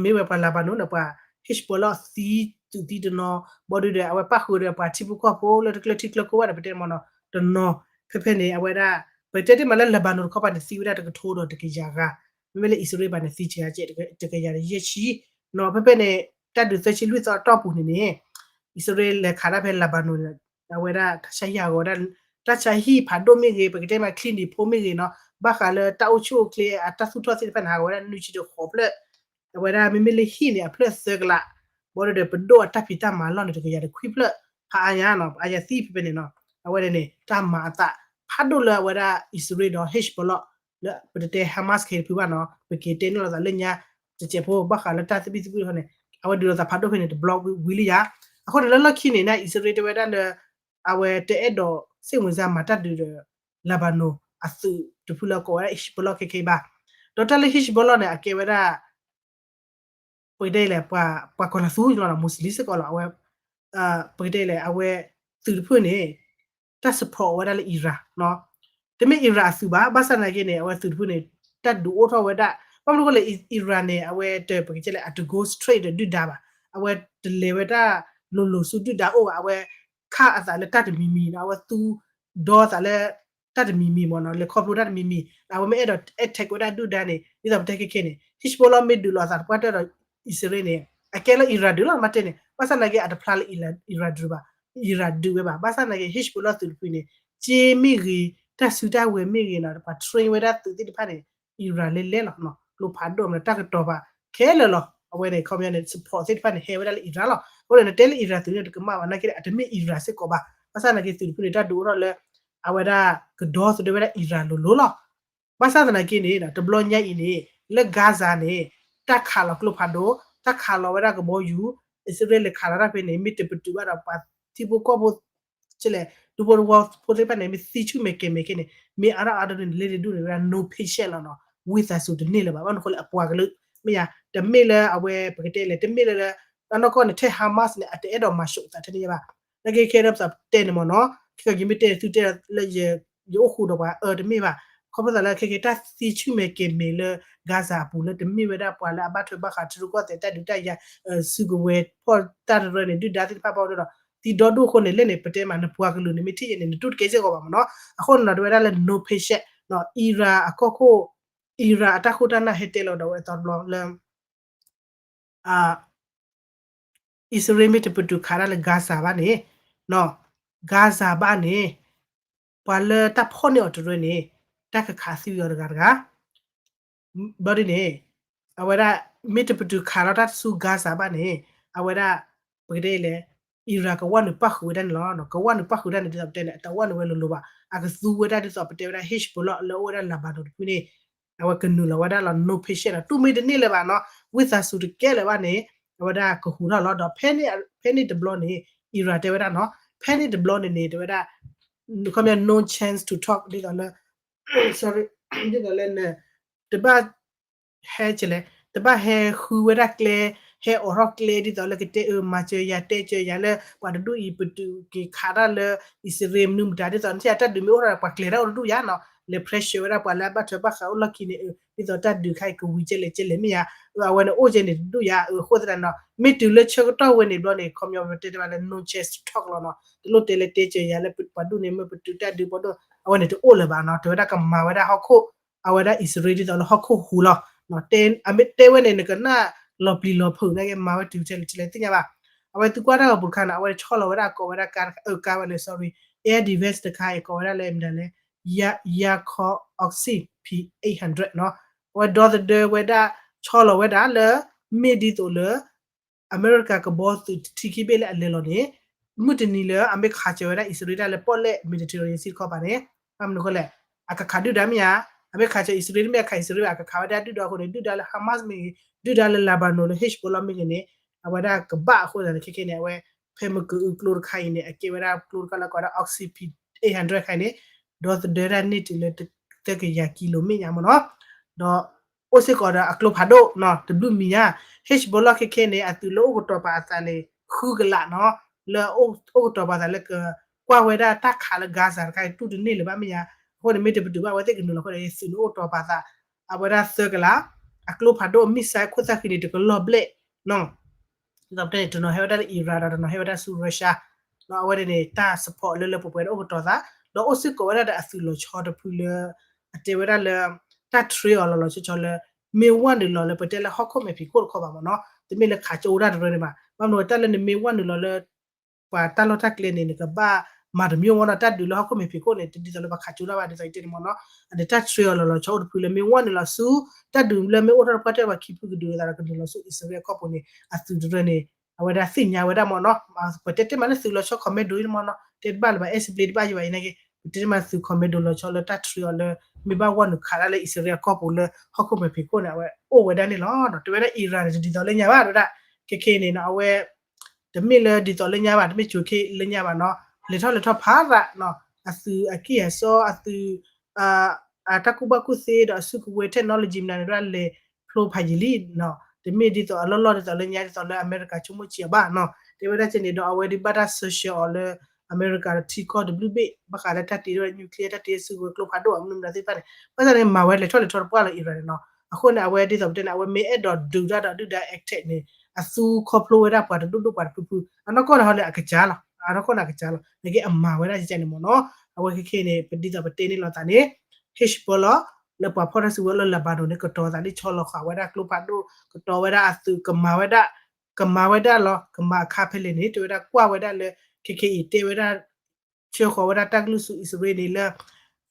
မ့ၢ်ဝဲပှၤ Lebanon န့ၣ် ပှၤ Hezbollah သံသုးသံတနီၤ, ဘျီဒုဒီး အဝဲပၣ်ဃုာ်ဒီးပှၤထံဖိကီၢ်ဖိလၢတကျၢၢ်ထံကျၢၢ်ကိးဝဲဒီး ပတဲမ့ၢ်နီၤ တနီၤ, ဖဲဖဲန့ၣ် အဝဲဒၣ် ပတဲတ့ၢ်မးလၢ Lebanon တခီပၤန့ၣ် သံဝဲဒၣ်တကထိဒီးတကယၤဂၤ, မ့မ့ၢ်လၢအံၣ်စရ့လးဘၣ်န့ၣ် သံကယၤ တကယၤဒီးယဲၢ်ဆံနီၤ, ဖဲဖဲန့ၣ် တၢ်ဒုးသၢဆံလွံၢ်သီအတီၢ်ပူၤန့ၣ်န့ၣ် အံၣ်စရ့လးလဲၤခးတၢ်ဖဲ Lebanon န့ၣ် အဝဲဒၣ်တၢ်ဆါဟံၣ်ဟးဂီၤဝဲဒၣ်, တၢ်ဆါဟံၣ်ဖးဒိၣ်မ့ၢ်ဂ့ၤ ပကတဲမး ချံနံၤဖိမ့ၢ်ဂ့ၤနီၤ, ဘၣ်ဃးလၢတၢ်အိၣ်ဆူၣ်အိၣ်ချ့အတၢ်သူၣ်ထီၣ်သ့ၣ်တဖၣ်န့ၣ် ဟးဂီၤဝဲဒၣ်နွံဆံဒီးဃိးဖျၢၣ်, အဝဲဒၣ်မ့မ့ၢ်လၢဟံၣ်န့ၣ် အဖျၢၣ်သၢကလး, ဘျီဒုဒီး ပဒိၣ်အတၢ်ဖံးတၢ်မၤလီၢ်န့ၣ် တကယၤတခွံဖျၢၣ်, ဖးအါညါနီၤ ဖးအါညါသံဖဲဖဲန့ၣ်နီၤ, အဝဲဒၣ်န့ၣ် တၢ်မၤအသးဖးဒိၣ်လၢအဝဲဒၣ်အံၣ်စရ့လးဒီး Hezbollah လၢပတတဲ Hamas ခဲအံၤတဖုဘၣ်နီၤ, ပက့ၤတဲန့ၢ်လိာ်သးလၢညါ တစဲးဖိ ဘၣ်ဃးလၢတၢ်သဘံၣ်သဘုၣ်တခီန့ၣ် အဝဲဒုးလိာ်သးဖးဒိၣ်ဖဲန့ၣ် တဘျီဝံၤလံယါ, အဃိန့ၣ်လၢလီၢ်ခံန့ၣ် အံၣ်စရ့လးတဲဝဲဒၣ်လၢ အဝဲတအဲၣ်ဒိး စိတ်ဝင်စား မၤတၢ်ဒုးဒီး Lebanon အသုးတဖုလၢကိးဝဲဒၣ် Hezbollah ခဲခဲအံၤဘၣ်, ဒီးတၢ်လၢ Hezbollah န့ၣ် အကဲဝဲဒၣ် ပကတဲလဲၣ် ပှၤကီၤလၤသူလီၤ Muslim စ့ၢ်ကီးလီၤ, အဝဲ ပကတဲလဲၣ် အဝဲသုးတဖုန့ၣ် တၢ် support ဝဲဒၣ်လၢ Iran နီၤ, တၢ် တမ့ၢ် Iran အသုးဘၣ်, ဘၣ်ဆၣ်သနာ်က့န့ၣ် အဝဲသုးတဖုန့ၣ် တၢ်ဒုးအိၣ်ထီၣ်ဝဲဒၣ်, ဘၣ်မနုၤအဃိလဲၣ် Iran န့ၣ် အဝဲတပကတဲလဲၣ် အတ go straight ဒီးဒုၣ်ဒါဘၣ်, အဝဲတလဲၤဝဲတၢ်လိၤလိၤဆူဒုၣ်ဒါအိၣ်ဘၣ်, အဝဲခးအသးလၢတၢ်တမံၤမံၤနီၤ, အဝဲသူဒီသးလၢ တၢ်တမံၤမံၤမ့ၢ်နီၤ, လဲၤခီဖျိတၢ်တမံၤမံၤ, အဝဲမ့ၢ်အဲၣ်ဒိး attack ဝဲဒၣ်ဒုၣ်ဒါန့ၣ် ဒ်သိးပတဲခဲခဲန့ၣ် Hezbollah မ့ၢ်ဒုးလိာ်အသးတပှၢ်တၢၢ်ဒီး အံၣ်စရ့လးန့ၣ် အကဲလၢ Iran ဒုးလီၤ မ့ၢ်တဲန့ၣ်, ဘၣ်ဆၣ်သနာ်က့ အတဖျါလၢ Iran ဒုးဘၣ်, Iran ဒုးဝဲဘၣ်, ဘၣ်ဆၣ်သနာ်က့ Hezbollah သုးတဖုန့ၣ် က့မ့ၢ်ဂ့ၤ, တၢ်စုတၢ်ဝဲၤမ့ၢ်ဂ့ၤနီၤ, ပှၤ train ဝဲဒၣ်သုးသ့ၣ်တဖၣ်န့ၣ် Iran လဲၤလဲၤလီၤ, ကျိဖးဒိၣ်မ့ၢ်တၢ်ကတီၤပာ်ခဲလၢာ်လီၤ, အဝဲန့ၣ် ခီပညီန့ၣ် support သ့ၣ်တဖၣ်န့ၣ် ဟဲဝဲဒၣ်လၢ Iran လီၤ, အဃိန့ၣ် နတဲလၢ Iran သုးန့ၣ် တကမၣ်ဘၣ်နာ်က့ အတမ့ၢ် Iran စ့ၢ်ကီးဘၣ်, ဘၣ်ဆၣ်သနာ်က့ သုးတဖုန့ၣ် တၢ်ဒုးအိၣ်ထီၣ်လၢ အဝဲဒၣ်ကဒီသဒၢဝဲဒၣ် Iran လိၤလိၤလီၤ, ဘၣ်ဆၣ်သနာ်က့န့ၣ် တဘျီညါအံၤန့ၣ် လၢ Gaza န့ၣ် တၢ်ခးလီၤကျိဖးဒိၣ်, တၢ်ခးလီၤဝဲဒၣ်ကဘီယူၤ, အံၣ်စရ့လးခးလီၤတၢ်ဖဲန့ၣ် မ့ၢ်တပတုာ်ဘၣ်ဒီး ပှၤထံဖိကီၢ်ဖိ ကလဲၣ် ဒူဖိသဝီဖိသ့ၣ်တဖၣ်န့ၣ် မ့ၢ်သံဆူၣ်မဲာ်ကဲၤမဲာ်ခဲန့ၣ် မ့ၢ်အါထီၣ်အါထီၣ်န့ၣ် လ့တဒူၣ်န့ၣ် ဝဲဒၣ် no patience လီၤနီၤ, ဝံသးစူၤတန့ၢ်လၢၤဘၣ်, ဘၣ်မနုၤအဃိလဲၣ် အပှၤကလုာ် မ့ၢ်ယါ တမ့ၢ်လၢအဝဲ ပကတဲလဲၣ် တမ့ၢ်လၢလၢ အနီၢ်ကီၢ်န့ၣ် ထဲ Hamas န့ၣ် အတအဲၣ်ဒိးမၤၡိးအသးထဲန့ၣ်ယါဘၣ်, နာ်က့ခဲဒီးပသးတဲန့ၣ်မ့ၢ်နီၤ, ခဲကီးယမ့ၢ်တဲသုတဲလၢ ယအိၣ်ဃူဒီးပှၤအၢတမ့ၢ်ဘၣ်, ခီဖျိသးလၢခဲခဲတၢ်သံဆူၣ်မဲာ်ကဲၤမဲာ်လၢ Gaza အပူၤလၢ တမ့ၢ်ဝဲဒၣ်ပှၤလၢအဘၣ်ထွဲဘၣ်ဃးထံရူၢ်ကီၢ်သဲးတၢ်ဒုးတၢ်ယၤ စုကဝဲၤဖီၣ်တၢ်တရၢန့ၣ် ဒုၣ်ဒါသ့ၣ်တဖၣ်ဘၣ်ဒီး သံဒီဒူၣ်အဃိန့ၣ် လၢန့ၣ် ပတဲမး နပှၤကလုာ်န့ၣ် မ့ၢ်ထံၣ်ယဲန့ၣ် နတူၢ်တကဲစ့ၢ်ကီးဘၣ်မ့ၢ်နီၤ, အဃိန့ၣ်ဒီး တဝဲဒၣ်လၢ no patience နီၤ, Iran အကီၢ်ခိၣ် Iran အတၢ်ခိၣ်တၢ်နၢ်ဟဲတဲလီၤဒီးဝဲအသီတဘျီလၢ အံၣ်စရ့လးမ့ၢ်တပတုာ်ခးတၢ်လၢ Gaza ဘၣ်န့ၣ်, Gaza ဘၣ်န့ၣ် ပှၤလၢတၢ်ဖီၣ်န့ၢ်အီၤတရၢန့ၣ် တၢ်ကခးသံအီၤတဂၤတဂၤ, ဘျီဒ်န့ၣ် အဝဲဒၣ် မ့ၢ်တပတုာ်ခးလီၤတၢ်ဆူ Gaza ဘၣ်န့ၣ် အဝဲဒၣ် ပကတဲလဲၣ် Iran ကဝဲနုာ်ပၣ်ဃုာ်ဝဲဒၣ်န့ၣ်လီၤ, ကဝဲနုာ်ပၣ်ဃုာ်ဒၣ်န့ၣ် ဒ်သိးပတဲန့ၣ် အတဝဲနုာ်ဝဲလိၤလိၤဘၣ်, အကသူဝဲဒၣ်ဒ်သိးပတဲဝဲဒၣ် Hezbollah လၢအိၣ်ဝဲဒၣ် Lebanon တဖုန့ၣ် အဝဲကနုာ်လီၤဝဲဒၣ်လီၤ no patience လီၤ, တူၢ်မ့ၢ်တန့ၢ်လၢၤဘၣ်နီၤ, ဝံသးစူၤတကဲလၢၤဘၣ်န့ၣ် အဝဲဒၣ်ကဟူးထီၣ်လီၤ, ဒီး ဖဲန့ၣ်တဘျီန့ၣ် Iran တဲဝဲဒၣ်နီၤ, ဖဲန့ၣ်တဘျီန့ၣ်န့ၣ် တဲဝဲဒၣ် ခီပညီ no chance to talk ဒ်သိးလၢ sorry ဒ်သိးလၢန တဘၣ် ဟဲကလဲၣ် တဘၣ်ဟဲဃုဝဲဒၣ်ကျဲ ဟဲအိးထီၣ်ကျဲဒ်သိးလၢကတဲအၢ မၤစၢၤယၤ တဲစၢၤယၤလၢ ပှၤတဒူၣ်အံၤ ပတုာ်က့ၤခးတၢ်လၢ အံၣ်စရ့လး မနုၤမတၤ ဒ်သိးနထံၣ်တၢ်ဒုးမ့ၢ်အိၣ်ထီၣ်ဒီး ပှၤကျဲၤတၢ်အိၣ်တဒူၣ်ယါနီၤ, လဲၤ pressure ဝဲဒၣ်ပှၤလၢအဘၣ်ထွဲဘၣ်ဃးအိၣ်လီၢ်ခံန့ၣ် ဒ်သိးတၢ်ဒုးခါအံၤကဝံၤကဲလဲၣ်ကဲလဲၣ်မ့ၢ်ယါ, အဝဲန့ၣ်အိၣ်ကဲန့ၣ်တဒူၣ်ယါ အဃိသတးနီၤ မ့ၢ်တုၤလၢဆၢကတီၢ်ဝဲန့ၣ်ဘျီန့ၣ် ခီပညီပတဲတၢ်လၢ no chance to talk လီၤနီၤ, တလိၣ်တဲလၢတဲစၢၤယၤလၢပှၤဒူၣ်န့ၣ် မ့ၢ်ပတုာ်တၢ်ဒုးပှၤဒိၣ် အဝဲန့ၣ်တအိၣ်လၢၤဘၣ်နီၤ, တဲဝဲဒၣ်ကမၤဝဲဒၣ်ဟီၣ်ခိၣ် အဝဲဒၣ်အံၣ်စရ့လးဒ်သိးလၢဟီၣ်ခိၣ်ဟူးလီၤ, အမ့ၢ်တဲဝဲန့ၣ် နကနၣ်လီၤပျံၤလီၤဖုးနာ်က့ မၤဝဲတုၤထဲလဲၣ်ထဲလဲၣ်သ့ၣ်ညါဘၣ်, အဝဲသုကွၢ်တၢ်ဂီၤပူၤတခါန့ၣ် အဝဲဆီလီၤဝဲဒၣ်ကိးဝဲဒၣ်ကါ အကါဝဲလဲၣ် sorry air defense တခါအံၤ ကိးဝဲဒၣ်လၢမတၤလဲၣ် Yakaw Oxy P eight hundred နီၤ, အဝဲဒီသဒၢဝဲဒၣ် ဆီလီၤဝဲဒၣ်လၢ မ့ၢ်ဒ်သိးလၢ အမဲရကၤကဘီသုးထံခံဘ့ၣ်လၢအလဲၤလီၤန့ၣ် မုၢ်တနံၤလၢအမ့ၢ်ခးစၢၤဝဲဒၣ်အံၣ်စရ့လးတၢ်လၢပီၣ်လဲၣ် Mediterranean Sea တခီပၤန့ၣ် ဘၣ်မနုၤအဃိလဲၣ် အကခးဒုၣ်ဒါမ့ၢ်ဧါ, အမ့ၢ်ခးစၢၤအံၣ်စရ့လး မ့ၢ်အခးအံၣ်စရ့လးဘၣ် အကခးဝဲဒၣ်ဒုၣ်ဒါအဃိန့ၣ် ဒုၣ်ဒါလၢ Hamas မ့ၢ်ဂ့ၤ ဒုၣ်ဒါလၢ Lebanon လၢ Hezbollah မ့ၢ်ဂ့ၤန့ၣ် အဝဲဒၣ်ကဘၣ်အဃိသတးန့ၣ် ခဲခဲန့ၣ် အဝဲ ဖဲမ့ၢ်ကအုကျိတခါအံၤန့ၣ် အကဲဝဲဒၣ်ကျိတခါလၢကိးဝဲဒၣ် Oxy P eight hundred ခါအံၤန့ၣ် ဒီသဒၢဒၣ်န့ၢ်တုၤလၢသၢကယၤကံလိၤမ့ၢ်ညါမ့ၢ်နီၤ, ဒီး အိၣ်စ့ၢ်ကီးဒီးအကျိဖးဒိၣ်နီၤ တဘျုးမံၤညါ, Hezbollah ခဲခဲန့ၣ် အသုးလၢအိၣ်ကတီၤပာ်အသးန့ၣ် ဃုကလးနီၤ, လၢအိၣ်ကတီၤပာ်သးလၢကကွၢ်ဝဲဒၣ်တၢ်ခးလၢ Gaza တခါအံၤ တူၢ်တန့ၢ်လၢၤဘၣ်မ့ၢ်ညါ, အဃိန့ၣ် မ့ၢ်တပတုာ်ဘၣ် အဝဲသ့ၣ်ကနုာ်လီၤအဃိန့ၣ် သုးန့ၣ်အိၣ်ကတီၤပာ်သး အဝဲဒၣ်သၢကလး, အကျိဖးဒိၣ် missile ခိၣ်သၣ်ဃံန့ၣ် တကလီၤဘျဲၣ်နီၤ ဒ်သိးပတဲန့ၣ် တနီၤဟဲဝဲဒၣ်လၢ Iran ဒီးတနီၤဟဲဝဲဒၣ်ဆူ Russia ဒီးအဝဲန့ၣ်န့ၣ် တၢ် support လၢလၢပှဲၤပှဲၤဒီးအိၣ်ကတီၤသး, ဒီးအိၣ်စ့ၢ်ကီးဝဲဒၣ်ဒီးအသုးလီၤဆီတဖုလၢ အတဲဝဲဒၣ်လၢ တၢ် train အီၤလီၤလီၤဆီဆီလၢ မ့ၢ်ဝဲနုာ်လီၤလၢပတဲလၢဟီၣ်ခိၣ်မဲာ်ဖံးခိၣ်တခီပၤမ့ၢ်နီၤ, တမ့ၢ်လၢခးကၠိဝဲဒၣ်တရၢန့ၣ်ဘၣ်, ဘၣ်မနုၤဝဲတၢ်လၢနမ့ၢ်ဝဲနုာ်လီၤလၢ ပှၤတၢ်လီၢ်တၢ်ကျဲန့ၣ် နကဘၣ်မၤတမံၤမ့ၢ်နီၤ, တၢ်ဒုးလၢဟီၣ်ခိၣ်မဲာ်ဖံးခိၣ်န့ၣ် တဒ်သိးလၢပှၤခးကၠိတၢ်ဘၣ် ဒ်သိးယတဲန့ၣ်မ့ၢ်နီၤ, အန့ၣ်တၢ် train အီၤလီၤလီၤဆီအိၣ်တဖုလၢမ့ၢ်ဝဲနုာ်လီၤဆူ တၢ်ဒုးလၢမ့ၢ်အိၣ်ထီၣ်တပှၢ်တၢၢ်ပှၤခံဖုကဒုးအသးဒီးကနုာ်လီၤဆူအံၣ်စရ့လးအကီၢ်ပူၤန့ၣ် အသုးတရၢန့ၣ် အဝဲဒၣ်သ့ၣ်ညါဝဲဒၣ်မ့ၢ်နီၤ, ပတဲတ့ၢ်မးလၢသုးလီၤဆီ commando န့ၣ်မ့ၢ်နီၤ, တဲတဘၣ်လၢၤဘၣ် air supply တဘၣ်ယံၤဘၣ်အံၤနာ်က့ ပတဲတ့ၢ်မးသုး commando လီၤဆီလၢတၢ် train အီၤလၢ မ့ၢ်ဘၣ်ဝဲနုာ်ခးဒၣ်လၢအံၣ်စရ့လးအကီၢ်ပူၤလၢဟီၣ်ခိၣ်မဲာ်ဖံးခိၣ်န့ၣ် အဝဲအိၣ်ဝဲဒၣ်န့ၣ်လီၤ. တဲဝဲဒၣ် Iran န့ၣ် တဒ်သိးလၢညါဘၣ် တဲဝဲဒၣ် ခဲခဲန့ၣ်နီၤ အဝဲ တမ့ၢ်လၢဒ်သိးလၢညါဘၣ် တမ့ၢ်ကၠိၤခဲလၢညါဘၣ်နီၤ, လဲၤထီၣ်လဲၤထီၣ်ဖးသးနီၤ, အသုးအကံၢ်အစီအသုး အတၢ်ကူၣ်ဘၣ်ကူၣ်သ့ဒီးအစုကဝဲၤ technology မနုၤန့ၣ် ဒၣ်လဲၤဖျိဖးယံာ်လံနီၤ, တမ့ၢ်ဒ်သိးအလီၢ်လီၢ်ဒ်သိးလၢညါဒ်သိးလၢအမဲရကၤဆိကမိၣ်စံးအီၤဘၣ်နီၤ, တဲဝဲဒၣ်ကဲန့ၣ်ဒီး အဝဲဒၣ်ဘၣ်တၢ် sanction အီၤလၢ အမဲရကၤဒီးထံကီၢ်တဘျုးဘ့ၣ် ဘၣ်ဃးလၢတၢ်တ့ထီၣ်ဝဲ nuclear တၢ်တ့ဆူဝဲကျိဖးဒိၣ် မနုၤမတၤသ့ၣ်တဖၣ်န့ၣ် ဘၣ်ဆၣ်န့ၣ် မၤဝဲလဲၤထီၣ်လဲၤထီတပှၢ်လီၤ Iran န့ၣ်နီၤ. အဃိန့ၣ် အဝဲဒ်သိးပတဲန့ၣ် အဝဲမ့ၢ်အဲၣ်ဒိးဒုးတၢ်ဒီးဒုၣ်ဒါ attack န့ၣ် အသူခီဖျိဝဲဒၣ်ပှၤတဒိၣ်ဒိၣ်ပှၤတဖုဖု အနီၢ်ကီၢ်န့ၣ်ဟီန့ၣ် အကစၢ်လီၤ အနီၢ်ကီၢ်န့ၣ်အကစၢ်လီၤ နက့အမၤဝဲဒၣ်ကကဲန့ၣ်မ့ၢ်နီၤ. အဝဲခဲခဲန့ၣ် ပဒ်သိးပတဲန့ၣ်လိာ်သးန့ၣ် Hezbollah လၢပှၤဖီၣ်တၢ်စုကဝဲၤလၢ Lebanon န့ၣ် ကတီၤသးလၢဆီလီၤဃာ်ဝဲဒၣ်ကျိဖးဒိၣ် ကတီၤဝဲဒၣ်အသုး ကမၤဝဲဒၣ် ကမၤဝဲဒၣ်လီၤ ကမၤအခါဖဲလဲၣ်န့ၣ် တဲဝဲဒၣ်ကွၢ်ဝဲဒၣ်လၢ ခဲခဲအံၤတဲဝဲဒၣ် ဆှၢဃီၤဝဲဒၣ်တၢ်ကလုၢ်ဆူအံၣ်စရ့လးန့ၣ်လၢ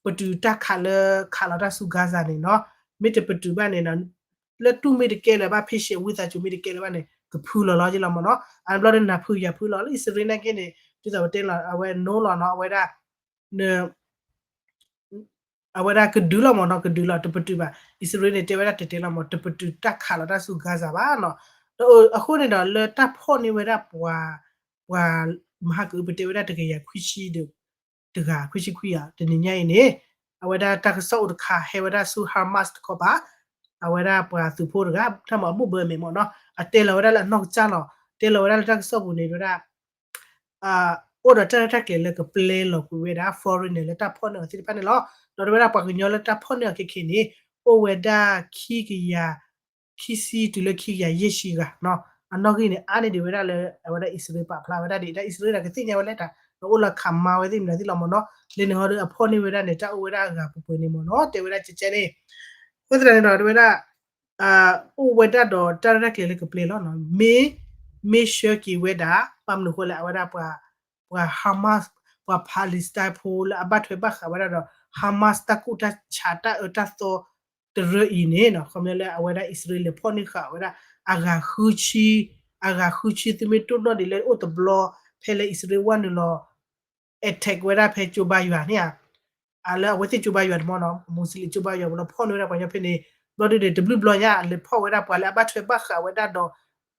ပတုာ်တၢ်ခးလၢခးလီၤတၢ်ဆူ Gaza န့ၣ်နီၤ. မ့ၢ်တပတုာ်ဘၣ်န့ၣ်နီၤ လၢတူၢ်မ့ၢ်တကဲလၢၤဘၣ် ဖ့ရှဲဝံသးစူၤမ့ၢ်တကဲလၢၤဘၣ်န့ၣ် ကဖုလီၤလီၤက့လီၤမ့ၢ်နီၤ. အဘျီဒီးနၢ်ဖုယၢ်ဖုလီၤလၢအံၣ်စရ့လးနာ်က့န့ၣ် ဒ်သိးပတဲလီၤ အဝဲနိလီၤနီၤ အဝဲဒၣ် အဝဲဒၣ်ကဒုးလီၤမ့ၢ်နီၤ ကဒုးလီၤ တပတုာ်ဘၣ် အံၣ်စရ့လးန့ၣ် တဲဝဲဒၣ်တဲာ်တဲာ်လီၤမ့ၢ် တပတုာ်တၢ်ခးလီၤတၢ်ဆူ Gaza ဘၣ်နီၤ. ဒီးအဃိန့ၣ်ဒီး လၢတၢ်ဖီၣ်န့ၢ်ဝဲဒၣ်ပှၤ ပှၤ မဟါကအုပတဲဝဲဒၣ်တကယၤခွံဆံဒီး တဂၤ ခွံဆံခွံဂၤ တနံၤညါအံၤန့ၣ် အဝဲဒၣ်တၢ်ကစီၣ်အိၣ်တခါဟဲဝဲဒၣ်ဆူ Hamas တခီပၤ အဝဲဒၣ်ပှၤသုးဖိတဂၤ တၢ်မၤဘူၣ်ဘၢမဲာ်မ့ၢ်နီၤ အတဲလီၤဝဲဒၣ်လၢအနီၢ်ကစၢ်လီၤ တဲလီၤဝဲဒၣ်လၢတၢ်ကစီၣ်ပူၤန့ၣ် တဲဝဲဒၣ် အိၣ်ဒီးတၢ်ရဲၣ်တၢ်ကျဲၤလၢကပျဲလီၤကွံာ်ဝဲဒၣ် foreigner လၢတၢ်ဖီၣ်န့ၢ်အီၤသ့ၣ်တဖၣ်န့ၣ်လီၤ. ဒီးတဲဝဲဒၣ်ပှၤကညီလၢတၢ်ဖီၣ်န့ၢ်အီၤခဲခဲန့ၣ် အိၣ်ဝဲဒၣ်ခံကယၤ ခံဆံတုၤလၢခံကယၤယဲၢ်ဆံဂၤနီၤ. အနီၣ်ဂံၢ်န့ၣ် အါန့ၢ်ဒံးဝဲဒၣ်လၢ အဝဲဒၣ်အံၣ်စရ့လးပာ်ဖျါဝဲဒၣ်ဒ်အံၤ တၢ်အံၣ်စရ့လးကသ့ၣ်ညါဝဲလဲၣ်တၢ် ဒီးအိၣ်လၢခးမါဝဲသ့ၣ်မနုၤသ့ၣ်လီၤမ့ၢ်နီၤ. လၢန့ၣ်ဟီဒီးအဖီၣ်န့ၢ်ဝဲဒၣ်န့ၣ် တၢ်အိၣ်ဝဲဒၣ်အဂၤပှဲၤပှဲၤန့ၣ်မ့ၢ်နီၤ တဲဝဲဒၣ်ကကဲန့ၣ် အဃိသတးန့ၣ်ဒီး တဲဝဲဒၣ် အိၣ်ဝဲဒၣ်ဒီးတၢ်ရဲၣ်တၢ်ကျဲၤလၢကပျဲလီၤနီၤ မ့ၢ် မ့ၢ်ဆှၢက့ၤဝဲဒၣ် ဘၣ်မနုၤအဃိလဲၣ် အဝဲဒၣ်ပှၤ ပှၤ Hamas ပှၤ Palestine ဖိလၢအဘၣ်ထွဲဘၣ်ဃးဝဲဒၣ်ဒီး Hamas တၢ်ကူၣ်တၢ်ဆးတၢ်အၢတၢ်သီတရၢအံၤန့ၣ်နီၤ ခီပညီလၢအဝဲဒၣ်အံၣ်စရ့လးလဲၤဖီၣ်န့ၢ်ဃာ်ဝဲဒၣ် အဂၤဃုဆံ အဂၤဃုဆံသုမ့ၢ်တိၢ်နီၣ်ဒံးလၢအိၣ်တဘျီ ဖဲလၢအံၣ်စရ့လးဝဲနုာ်လီၤ attack ဝဲဒၣ်ဖဲကၠိဘါယွၤန့ၣ်ဧါ အလၢအဝဲသ့ၣ်ကၠိဘါယွၤတမီၢ်နီၤ မူစလ့ၣ်ကၠိဘါယွၤပူၤလီၤ ဖီၣ်န့ၢ်ဝဲဒၣ်ပှၤကညီဖဲန့ၣ် ဘျီဒုဒီးတဘျုးဘျီညါ လဲၤဖီၣ်ဝဲဒၣ်ပှၤလၢအဘၣ်ထွဲဘၣ်ဃးဝဲဒၣ်ဒီး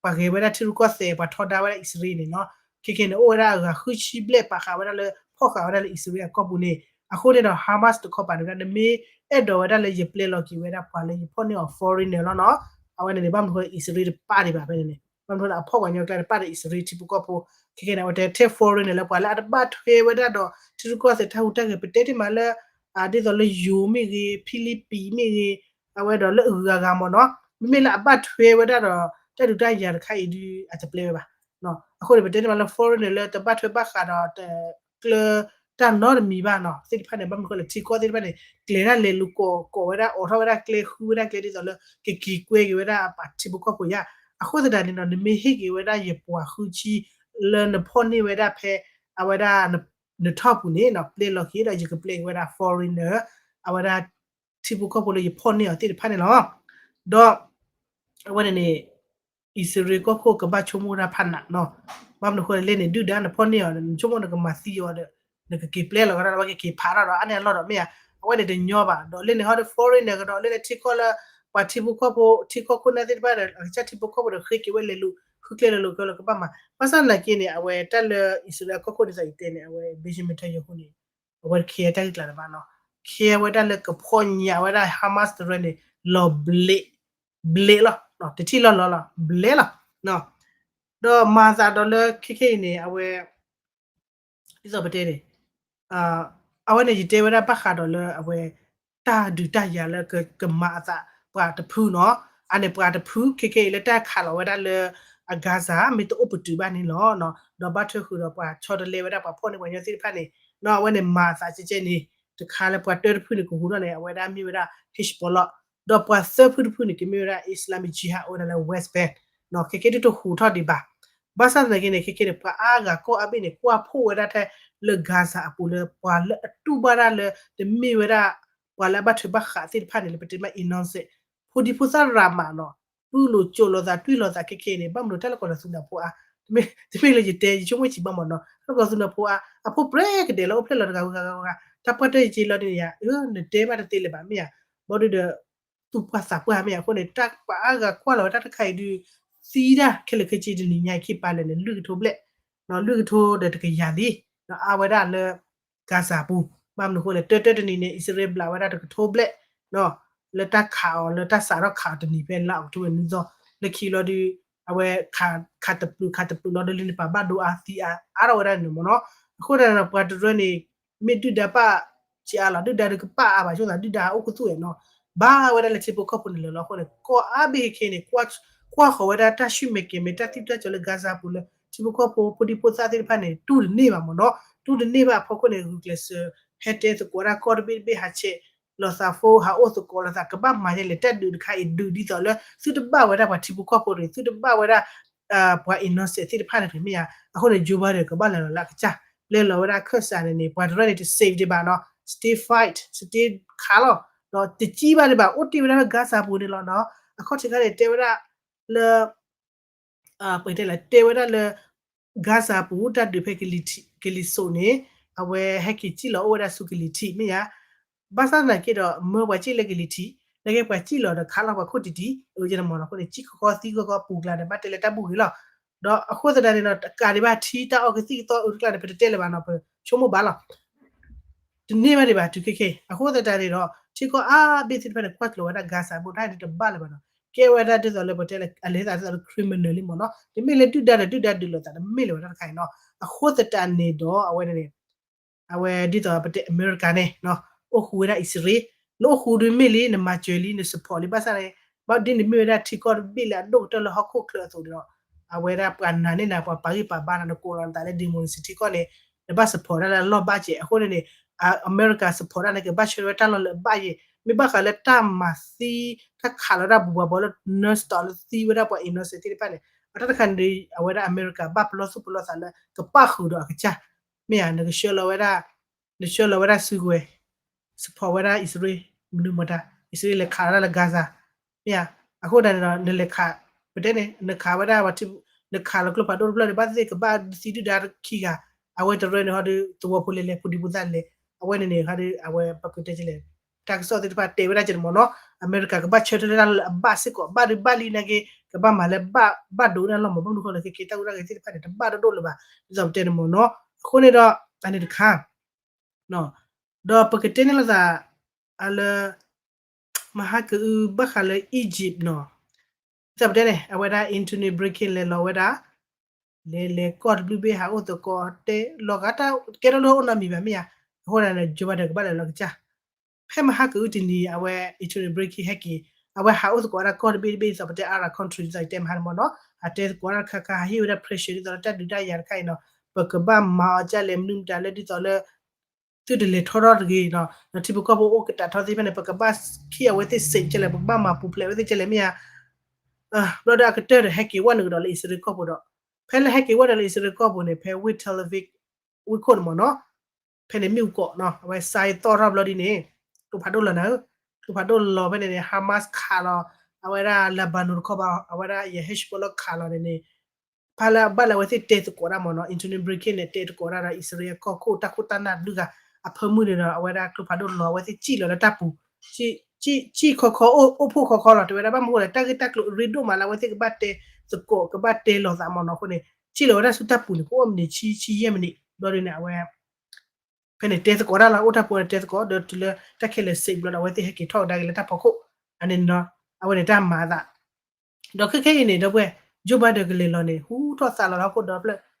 ပှၤဂဲၤဝဲဒၣ်ထံရူၢ်ကီၢ်သဲး ပှၤထီဒါဝဲဒၣ်အံၣ်စရ့လးန့ၣ်နီၤ ခဲခဲန့ၣ် အိၣ်ဝဲဒၣ်အဂၤဃုဆံဘျဲၣ်ပာ်ဃာ်ဝဲဒၣ်လၢ ဖီၣ်ဃာ်ဝဲဒၣ်လၢအံၣ်စရ့လးအကီၢ်ပူၤန့ၣ် အဃိန့ၣ်ဒီး Hamas တခီပၤန့ၣ် နမ့ၢ်အဲၣ်ဒိးဝဲဒၣ်လၢယပျဲလီၤက့ၤဝဲဒၣ်ပှၤလၢယဖီၣ်န့ၢ်အီၤ foreigner လီၤနီၤ အဝဲန့ၣ်န့ၣ် ဘၣ်မနုၤဃိလၢအံၣ်စရ့လးတပာ်ဒံးဘၣ်ဖဲန့ၣ်န့ၣ် ဘၣ်မနုၤဃိလၢအဖီၣ်ပှၤကညီကျါတပာ်ဒီးအံၣ်စရ့လးထံဖိကီၢ်ဖိ ခဲခဲန့ၣ် အဝဲတဲထဲ foreigner လၢပှၤလၢအတဘၣ်ထွဲဝဲဒၣ်ဒီး ထံရူၢ်ကီၢ်သဲးတၢ်ဟူးတၢ်ဂဲၤ ပတဲတ့ၢ်မးလၢ ဒ်သိးလၢယိၤမ့ၢ်ဂ့ၤ ဖံလံးပံးမ့ၢ်ဂ့ၤ အဝဲဒီးလၢအဂုၤအဂၤမ့ၢ်နီၤ မ့မ့ၢ်လၢအဘၣ်ထွဲဝဲဒၣ်ဒီး တၢ်ဒုးတၢ်ယၤတခါအံၤဒုး အတပျဲဝဲဘၣ်. အဃိန့ၣ် ပတဲတ့ၢ်မးလၢ foreigner လၢတဘၣ်ထွဲဘၣ်ဃးဒီး တကျၢၤတၢ်နီတမံၤဘၣ်နီၤ သ့ၣ်တဖၣ်န့ၣ် ဘၣ်မနုၤဃိလၢထံကီၢ်သ့ၣ်တဖၣ်န့ၣ် ကျဲၤဒၣ်လဲၤလူၤကိး ကိးဝဲဒၣ် အိးထီၣ်ဝဲဒၣ်ကျဲ ဃုဝဲဒၣ်ကျဲဒ်သိးလၢ ကက့ၤကွဲက့ၤဝဲဒၣ်ပှၤထံဖိကီၢ်ဖိယါ. အဃိသတးန့ၣ်ဒီး နမ့ၢ်ဟ့ၣ်က့ၤဝဲဒၣ်ယပှၤဃုဆံ လၢနဖီၣ်န့ၢ်ဝဲဒၣ်ဖဲ အဝဲဒၣ် နထီၣ်ပူၤန့ၣ်နီၤ ပျဲလီၤက့ၤဒီး ယကပျဲက့ၤဝဲဒၣ် foreigner အဝဲဒၣ် ထံဖိကီၢ်ဖိလၢယဖီၣ်န့ၢ်အီၤသ့ၣ်တဖၣ်န့ၣ်လီၤ. ဒီး အဝဲန့ၣ်န့ၣ် အံၣ်စရ့လးကီၢ်ခိၣ်ကဘၣ်ဆိကမိၣ်တၢ်ဖးနးနီၤ. ဘၣ်မနုၤဃိလဲၣ်န့ၣ် ဒုၣ်ဒါနဖီၣ်န့ၢ်အီၤ နဆိကမိၣ်နကမၤသံအီၤဒီး နကက့ၤပျဲလီၤကဒီး အဝဲကက့ၤဖးထီၣ်ဒီး အါန့ၢ်အလီၢ်ဒီးမ့ၢ်ဧါ. အဝဲန့ၣ်တညီဘၣ် ဒီးလၢန့ၣ်ဟီဒီး foreigner ကဒီး လၢန့ၣ်ထံကီၢ်လၢ ပှၤထံဖိကီၢ်ဖိ ထံကီၢ်ခိၣ်နၢ်သ့ၣ်တဖၣ်ဒီး အကစၢ်ထံဖိကီၢ်ဖိဒီး ဃ့က့ၤဝဲလဲၤလူၤ ဃုကျဲလဲၤလူၤကလီကဘၣ်မး ဘၣ်ဆၣ်သနာ်က့န့ၣ် အဝဲတၢ်လၢအံၣ်စရ့လးကီၢ်ခိၣ်ဒ်သိးအံၤတဲန့ၣ် အဝဲ Benjamin Netanyahu န့ၣ် အဝဲတခ့တၢ်ဂ့ၢ်ကျါတဘၣ်နီၤ. ခ့ဝဲဒၣ်လၢကဖီၣ်ညၣ်ဝဲဒၣ် Hamas တရၢန့ၣ် လီၤဘျဲး ဘျဲးလီၤ. တထံၣ်လီၤလီၤလီၤ ဘျဲးလီၤ. ဒီးမၤသးဒီးလၢခဲခဲအံၤန့ၣ် အဝဲ ဒ်သိးပတဲန့ၣ် အဝဲန့ၣ်ယတဲဝဲဒၣ်ဘၣ်ဃးဒီးလၢအဝဲ တၢ်ဒုးတၢ်ယၤလၢကမၤအသးပှၤတဖုနီၤ. အန့ၣ်ပှၤတဖုခဲခဲအံၤလၢတၢ်ခးလီၤဝဲဒၣ်လၢ အ Gaza မ့ၢ်တအိၣ်ပတုာ်ဘၣ်န့ၣ်လီၤ. ဒီးဘၣ်ထွဲဃုာ်ဒီးပှၤဆီတလဲဝဲဒၣ်ပှၤဖီၣ်န့ၢ်ပှၤကညီသ့ၣ်တဖၣ်န့ၣ် အဝဲန့ၣ်မၤအသးကဲကဲန့ၣ် တခါလၢပှၤတၢတဖုန့ၣ်ကဟူးထီၣ်န့ၣ် အဝဲဒၣ်မ့ၢ်ဝဲဒၣ် Hezbollah ဒီးပှၤသၢဖုတဖုန့ၣ် ကမ့ၢ်ဝဲဒၣ် Islamic Jihad အဝဲဒၣ်လၢ West Bank ခဲကဲဒ်တဟူးထီၣ်ဒံးဘၣ်. ဘၣ်ဆၣ်သနာ်က့န့ၣ် ခဲကဲန့ၣ် ပှၤအါဂၤကီၢ်အါဘ့ၣ်န့ၣ် ကွၢ်ဖှိၣ်ဝဲဒၣ်ထဲလၢ Gaza အပူၤလၢ ပှၤလၢအတူၢ်ဘၣ်ဒၣ်လၢ တမ့ၢ်ဝဲဒၣ် ပှၤလၢအဘၣ်ထွဲဘၣ်ဃးသ့ၣ်တဖၣ်န့ၣ် လၢပတဲမး innocent ဖိဒံဖိသၣ်ရၤမးနီၤ တူၢ်လိာ်ကိၢ်လိာ်သး တွံၢ်လိာ်သးခဲကဲန့ၣ် ဘၣ်မနုၤတၢ်လၢကီၢ်သူလ့ၤဖိအါ တမ့ၢ်လၢယတဲ ယဆိကမိၣ်စံးဘၣ်မးနီၤ လၢကီၢ်သူလ့ၤဖိအါ အဖိပြဲကဒဲးလၢအိၣ်ဖျဲၣ်လီၤတဂၤဂၤဂၤဂၤ တၢ်ပှၢ်တၢ်ယက့လီၤဒ်န့ၣ်ယါ အၢ နတဲဘၣ်တသ့လၢၤဘၣ်မ့ၢ်ဧါ ဘီဒုဒီး သူၣ်ပှၢ်သးပှၢ်မ့ၢ်ဧါ အဃိန့ၣ် တၢ်ပှၤအါဂၤကွၢ်လီၤဝဲတၢ်တခါအံၤဒုး သံဒၣ်ခဲလၢာ်ခဲဆ့တနံၤညါအံၤခံပာ်လဲၣ်န့ၣ် လွံၢ်ကထိဘျဲၣ် လွံၢ်ကထိဒီးတကယၤလံ အါဝဲဒၣ်လၢ Gaza ပူၤ ဘၣ်မနုၤအဃိလဲၣ် တၢတၢတနံၤန့ၣ် အံၣ်စရ့လးဘျးဝဲဒၣ်တကထိဘျဲၣ် လၢတၢ်ခးအီၤ လၢတၢ်စးထီၣ်ခးအီၤတနံၤဖဲလါအီးကထိဘၢၣ်နွံသီ လၢခံလီၤဒုး အဝဲခးတပျုာ်ခးတပျုာ်လီၤဒုးလၢန့ၣ်ပာ်ဘၣ်ဒိအါသံအါအါထီၣ်ဝဲဒၣ်န့ၣ်မ့ၢ်နီၤ အဃိသတးဒီး ပှၤတရၢန့ၣ် မ့ၢ်ဒုၣ်ဒါပာ်စ့အါလီၤ, ဒုၣ်ဒါဒုးကပာ်အါဘၣ်, ဆိသးဒုၣ်ဒါဟးအိၣ်ခူသူၣ်ဝဲနီၤ, ဘၣ်ဝဲဒၣ်လၢထံဖိကီၢ်ဖိန့ၣ်လၢာ်လီၤ. အဃိန့ၣ် ကီၢ်အါဘ့ၣ်ခဲခဲန့ၣ် ကွၢ်ဃီၤဝဲဒၣ်တၢ်ဆူၣ်မဲာ်ကဲၤမဲာ် တၢ်သံတၢ်ကၠီၤလၢ Gaza ပူၤလၢ ထံဖိကီၢ်ဖိ ဖိဒံဖိသၣ်သ့ၣ်တဖၣ်န့ၣ် တူၢ်တန့ၢ်ဘၣ်မ့ၢ်နီၤ, တူၢ်တန့ၢ်ဘၣ်အဖီခိၣ်န့ၣ် ဂုာ်ကျဲးစၢး ဟဲတဲသကိးတၢ်ကီၢ်တဘ့ၣ်တဘ့ၣ် ဟးဆဲး လီၤသးဖိ ဟးအိၣ်သကိးလိာ်သး ကဘၣ်မၤဒ်လဲၣ်, တၢ်ဒုးတခါအံၤ ဒုးဒ်သိးလၢ သုတဘၣ်ဝဲဒၣ်ပှၤထံဖိကီၢ်ဖိတဂ့ၤ, သုတဘၣ်ဝဲဒၣ် ပှၤ innocent သ့ၣ်တဖၣ်န့ၣ်တဂ့ၤ မ့ၢ်ဧါ. အဃိန့ၣ် Joe Biden ကဘၣ်လဲၤလီၤလၢအကစၢ် ပျဲလီၤဝဲဒၣ်ခၢၣ်စးန့ၣ်န့ၣ် ပှၤတရၢန့ၣ် တ safe ဒံးဘၣ်နီၤ, stay fight, stay ခးလီၤ, ဒီးတကံၣ်ဘၣ်ဒံးဘၣ် အိၣ်တ့ၢ်ဝဲဒၣ်လၢ Gaza ပူၤန့ၣ်လီၤနီၤ. အခီၣ်ထံးခါန့ၣ် တဲဝဲဒၣ်လၢ ပတဲလၢ တဲဝဲဒၣ်လၢ Gaza ပူၤ တၢ်ဒုးဖဲကလံၤစိးန့ၣ် အဝဲဟဲက့ၤစံၣ်လီၤအိၣ်ဝဲဒၣ်ဆူကလံၤထံး မ့ၢ်ဧါ. ဘၣ်ဆၣ်သနာ်က့ဒီး မၢပှၤစံၣ်လၢကလံၤထံး နာ်က့ပှၤစံၣ်လီၤဒီးခးလီၤပှၤခိၣ်တံၢ်တံၢ် အမ့ၢ်နီၤ. အဃိန့ၣ် စံၣ်ခီဃီသံခီဃီပူၤကျါန့ၣ် ဘၣ်တဲလၢတၢ်ဘူၣ်ဂ့ၤလီၤ. ဒီးအဃိသတးန့ၣ်ဒီး တကးဒံးဘၣ်ထံတၢ်အီၣ်ကသံၣ်ကသီအုးတကျါန့ၣ် ပတတဲလၢၤဘၣ်နီၤ, ပဆိကမိၣ်ဘၣ်လီၤ တန့ၢ်ဘၣ်ဒံးဘၣ်တုၤခဲခဲအံၤ. အဃိသတးန့ၣ်ဒီး ထံကီၢ်အါဘ့ၣ်သ့ၣ်တဖၣ်န့ၣ် ကွၢ်ကျီၤဝဲဒၣ် Gaza ပူၤတၢ်ဒုးတဘၣ်လၢၤဘၣ်နီၤ. ကဲဝဲဒၣ်ဒ်သိးလၢပတဲလၢ အလဲၤသးဒ်သိးလၢ criminal လံမ့ၢ်နီၤ. တမ့ၢ်လၢဒုၣ်ဒါဒီးဒုၣ်ဒါဒုးလိာ်သး တမ့ၢ်လၢၤဝဲဒၣ်တခါအံၤနီၤ. အဃိသတးန့ၣ်ဒီး အဝဲန့ၣ်န့ၣ် အဝဲဒ်သိးပတဲအမဲရကၤန့ၣ် အိၣ်ဃူဝဲဒၣ်အံၣ်စရ့လး, နအိၣ်ဃူဒုးမ့ၢ်လံ နမၤစၢၤလံ န support လံ ဘၣ်ဆၣ်န့ၣ် ဘၣ်ဒ်နမ့ၢ်ဝဲဒၣ်ထံကီၢ်တဘ့ၣ်လၢအဒိၣ်ကတၢၢ်လၢဟီၣ်ခိၣ်ချၢအသိးဒီး အဝဲဒၣ်ပှၤနာ်န့ၢ်နၤ ပှၤပာ်ဂံၢ်ပာ်ဘါနၤ နကိးလီၤနသးလၢ democracy ထံကီၢ်န့ၣ် နဘၣ် support တၢ်လၢအလီၢ်ဘၣ်ကဲး. အဃိန့ၣ်န့ၣ် အမဲရကၤ support တၢ်န့ၣ် ကဘၣ်ဆၢထၢၣ်ဝဲတၢ်လီၢ်လၢအဘၣ်ယဲၢ်, မ့ၢ်ဘၣ်ဃးလၢတၢ်မၤသံ တၢ်ခးလီၤတၢ်ဘူးဘူးဘီလၢ non-stop လၢသံဝဲဒၣ်ပှၤ innocent သ့ၣ်တဖၣ်န့ၣ် အတၢ်တခါန့ၣ် အဝဲဒၣ်အမဲရကၤဘၣ်ပလီၢ်သူၣ်ပလီၢ်သးလၢ ကပၣ်ဃုာ်ဒီးအကစၢ် မ့ၢ်ဧါ. နကဆှၢလီၤဝဲဒၣ် နဆှၢလီၤဝဲဒၣ်စုကဝဲၤ support ဝဲဒၣ်အံၣ်စရ့လး မနုၤမတၤ အံၣ်စရ့လးလဲၤခးလီၤတၢ်လၢ Gaza မ့ၢ်ဧါ. အဃိသတးန့ၣ်ဒီး နလဲၤခး ပတဲန့ၣ် နခးဝဲဒၣ် နခးလီၤကျိဖးဒိၣ်တဖျၢၣ်န့ၣ် ဘၣ်သ့ၣ်သ့ၣ်ကဘၣ်သံဒုၣ်ဒါခံဂၤ, အဝဲတရၢန့ၣ်ဟီဒီး သဝီဖိလဲၣ်လဲၣ် ဖိဒံဖိသၣ်လဲၣ်, အဝဲန့ၣ်န့ၣ်ဟီဒီး အဝဲပကတဲလဲၣ် တၢ်ကစီၣ်သ့ၣ်တဖၣ်တဲဝဲဒၣ်ကဲန့ၣ်မ့ၢ်နီၤ. အမဲရကၤကဘၣ်ဆၢထၢၣ်လၢတၢ်လၢအဘၣ်စ့ၢ်ကီး ဘၣ်ဒုးဘၣ်လံနာ်က့ ကဘၣ်မၤလၢ ဘၣ်ဒိဝဲဒၣ်လီၤမး ဘၣ်မနုၤဃိလဲၣ် ခဲကဲတၢ်ဟူးတၢ်ဂဲၤသ့ၣ်တဖၣ်န့ၣ် တဘၣ်ဒိၣ်ဒိၣ်လၢၤဘၣ် ဒ်သိးပတဲန့ၣ်မ့ၢ်နီၤ. အဃိန့ၣ်ဒီး အန့ၣ်တခါ ဒီးပကတဲန့ၢ်လိာ်သး အလၢ မဟါကအု ဘၣ်ဃးလၢ Egypt နီၤ, ဒ်သိးပတဲန့ၣ် အဝဲဒၣ် Antony Blinken လဲၤလီၤဝဲဒၣ် လဲၤလဲၤကီၢ်တဘျုးဘ့ၣ် ဟးအိၣ်သကိးတဲ လီၤဂာ်တၢ်ကဲထီၣ်လၢအိၣ်နီတမံၤဘၣ်မ့ၢ်ဧါ. အဃိန့ၣ် Joe Biden ကဘၣ်လဲၤလီၤကစၢ် ဖဲမဟါကအုတနံၤ အဝဲ Antony Blinken ဟဲက့ၤ အဝဲဟးအိၣ်သကိးဝဲဒၣ်ကီၢ်တဘ့ၣ်တဘ့ၣ် ဒ်သိးပတဲ Arab country ဒ်သိးယတဲမဟါန့ၣ်မ့ၢ်နီၤ, ဟးတဲသကိးတၢ်တခါခါ ဟးဟ့ၣ်ဝဲဒၣ် pressure ဒ်သိးလၢတၢ်ဒုးတၢ်ယၤတခါအံၤနီၤ, ပကဘၣ်မၤအီၤဒ်လဲၣ် မနုၤမတၤလၢဒ်သိးလၢ သုတလဲၤထီထီၣ်တဂ့ၤနီၤ, ဒီးထံဖိကီၢ်ဖိအိၣ်ကတးထီသ့ၣ်တဖၣ်န့ၣ် ပကဘၣ် keep အဝဲသ့ၣ် safe ကဲလဲၣ်, ပကဘၣ်မၤပူၤဖျဲးအဝဲသ့ၣ်ကဲလဲၣ်မ့ၢ်ဧါ. ဘျီဒီးအကတၢၢ်ဒီးဟဲက့ၤဝဲနုာ်ကဒီးလၢအံၣ်စရ့လးကီၢ်ပူၤဒီး ဖဲလၢဟဲက့ၤဝဲဒီးလၢအံၣ်စရ့လးကီၢ်ပူၤန့ၣ် ဖဲ Tel Aviv ဝ့ၢ်ခိၣ်န့ၣ်မ့ၢ်နီၤ, ဖဲန့ၣ်မ့ၣ်အူကီးနီၤ အဝဲစါသီၣ်ထီၣ်ဘျီဒ်န့ၣ် ကျိဖးဒိၣ်လီၤနၤဧၢ, ကျိဖးဒိၣ်လီၤဖဲန့ၣ်န့ၣ် Hamas ခးလီၤ အဝဲဒၣ် Lebanon တခီဘၣ် အဝဲဒၣ်ယ Hezbollah ခးလီၤန့ၣ်န့ၣ် ဖဲလၢဘၣ်လၢအဝဲသ့ၣ်တဲသကိးတၢ်မ့ၢ်နီၤ Antony Blinken န့ၣ် တဲသကိးတၢ်ဒီး အံၣ်စရ့လးကီၢ်ခိၣ် တၢ်ခိၣ်တၢ်နၢ်ဒုးဂၤ အဖၢမုၢ်န့ၣ်ဒီး အဝဲဒၣ်ကျိဖးဒိၣ်လီၤ အဝဲသ့ၣ်စံၣ်လီၤလၢတၢ်ပူၤ စံၣ်ခီခီ အိၣ်ဖှိၣ်ခီခီလီၤ တဲဝဲဒၣ် ဘၣ်မနုၤဃိလဲၣ် တၢ်ဂ့ၢ်တၢ်ကျိၤအရ့ဒိၣ်မးလၢအဝဲသ့ၣ်ကဘၣ်တဲသကိး ကဘၣ်တဲလီၤသးမ့ၢ်နီၤ အဃိန့ၣ် စံၣ်လီၤဝဲဒၣ်ဆူတၢ်ပူၤန့ၣ် ကအိၣ်မံးနံးဆံ ဆံယဲၢ်မံးနံး ဘျီဒ်န့ၣ် အဝဲ ဖဲန့ၣ်တဲသကိးတၢ်လီၤ အိၣ်တၢ်ပူၤန့ၣ်တဲသကိး ဒီးတုၤလၢတၢ်ခဲလၢာ်စံးဘျီဒီး အဝဲသ့ၣ်ဟဲက့ၤထီၣ်ကဒါက့ၤလၢတၢ်ဖီခိၣ် အန့ၣ်နီၤ အဝဲန့ၣ်တၢ်မၤအသး ဒီးခဲခဲအံၤန့ၣ် ဒီပုၢ်ဝဲၢ် Joe Biden ကလဲၤလီၤန့ၣ် ဟူထီၣ်သါလီၤထီၣ်ခိၣ်ဒီဖျၢၣ် လၢ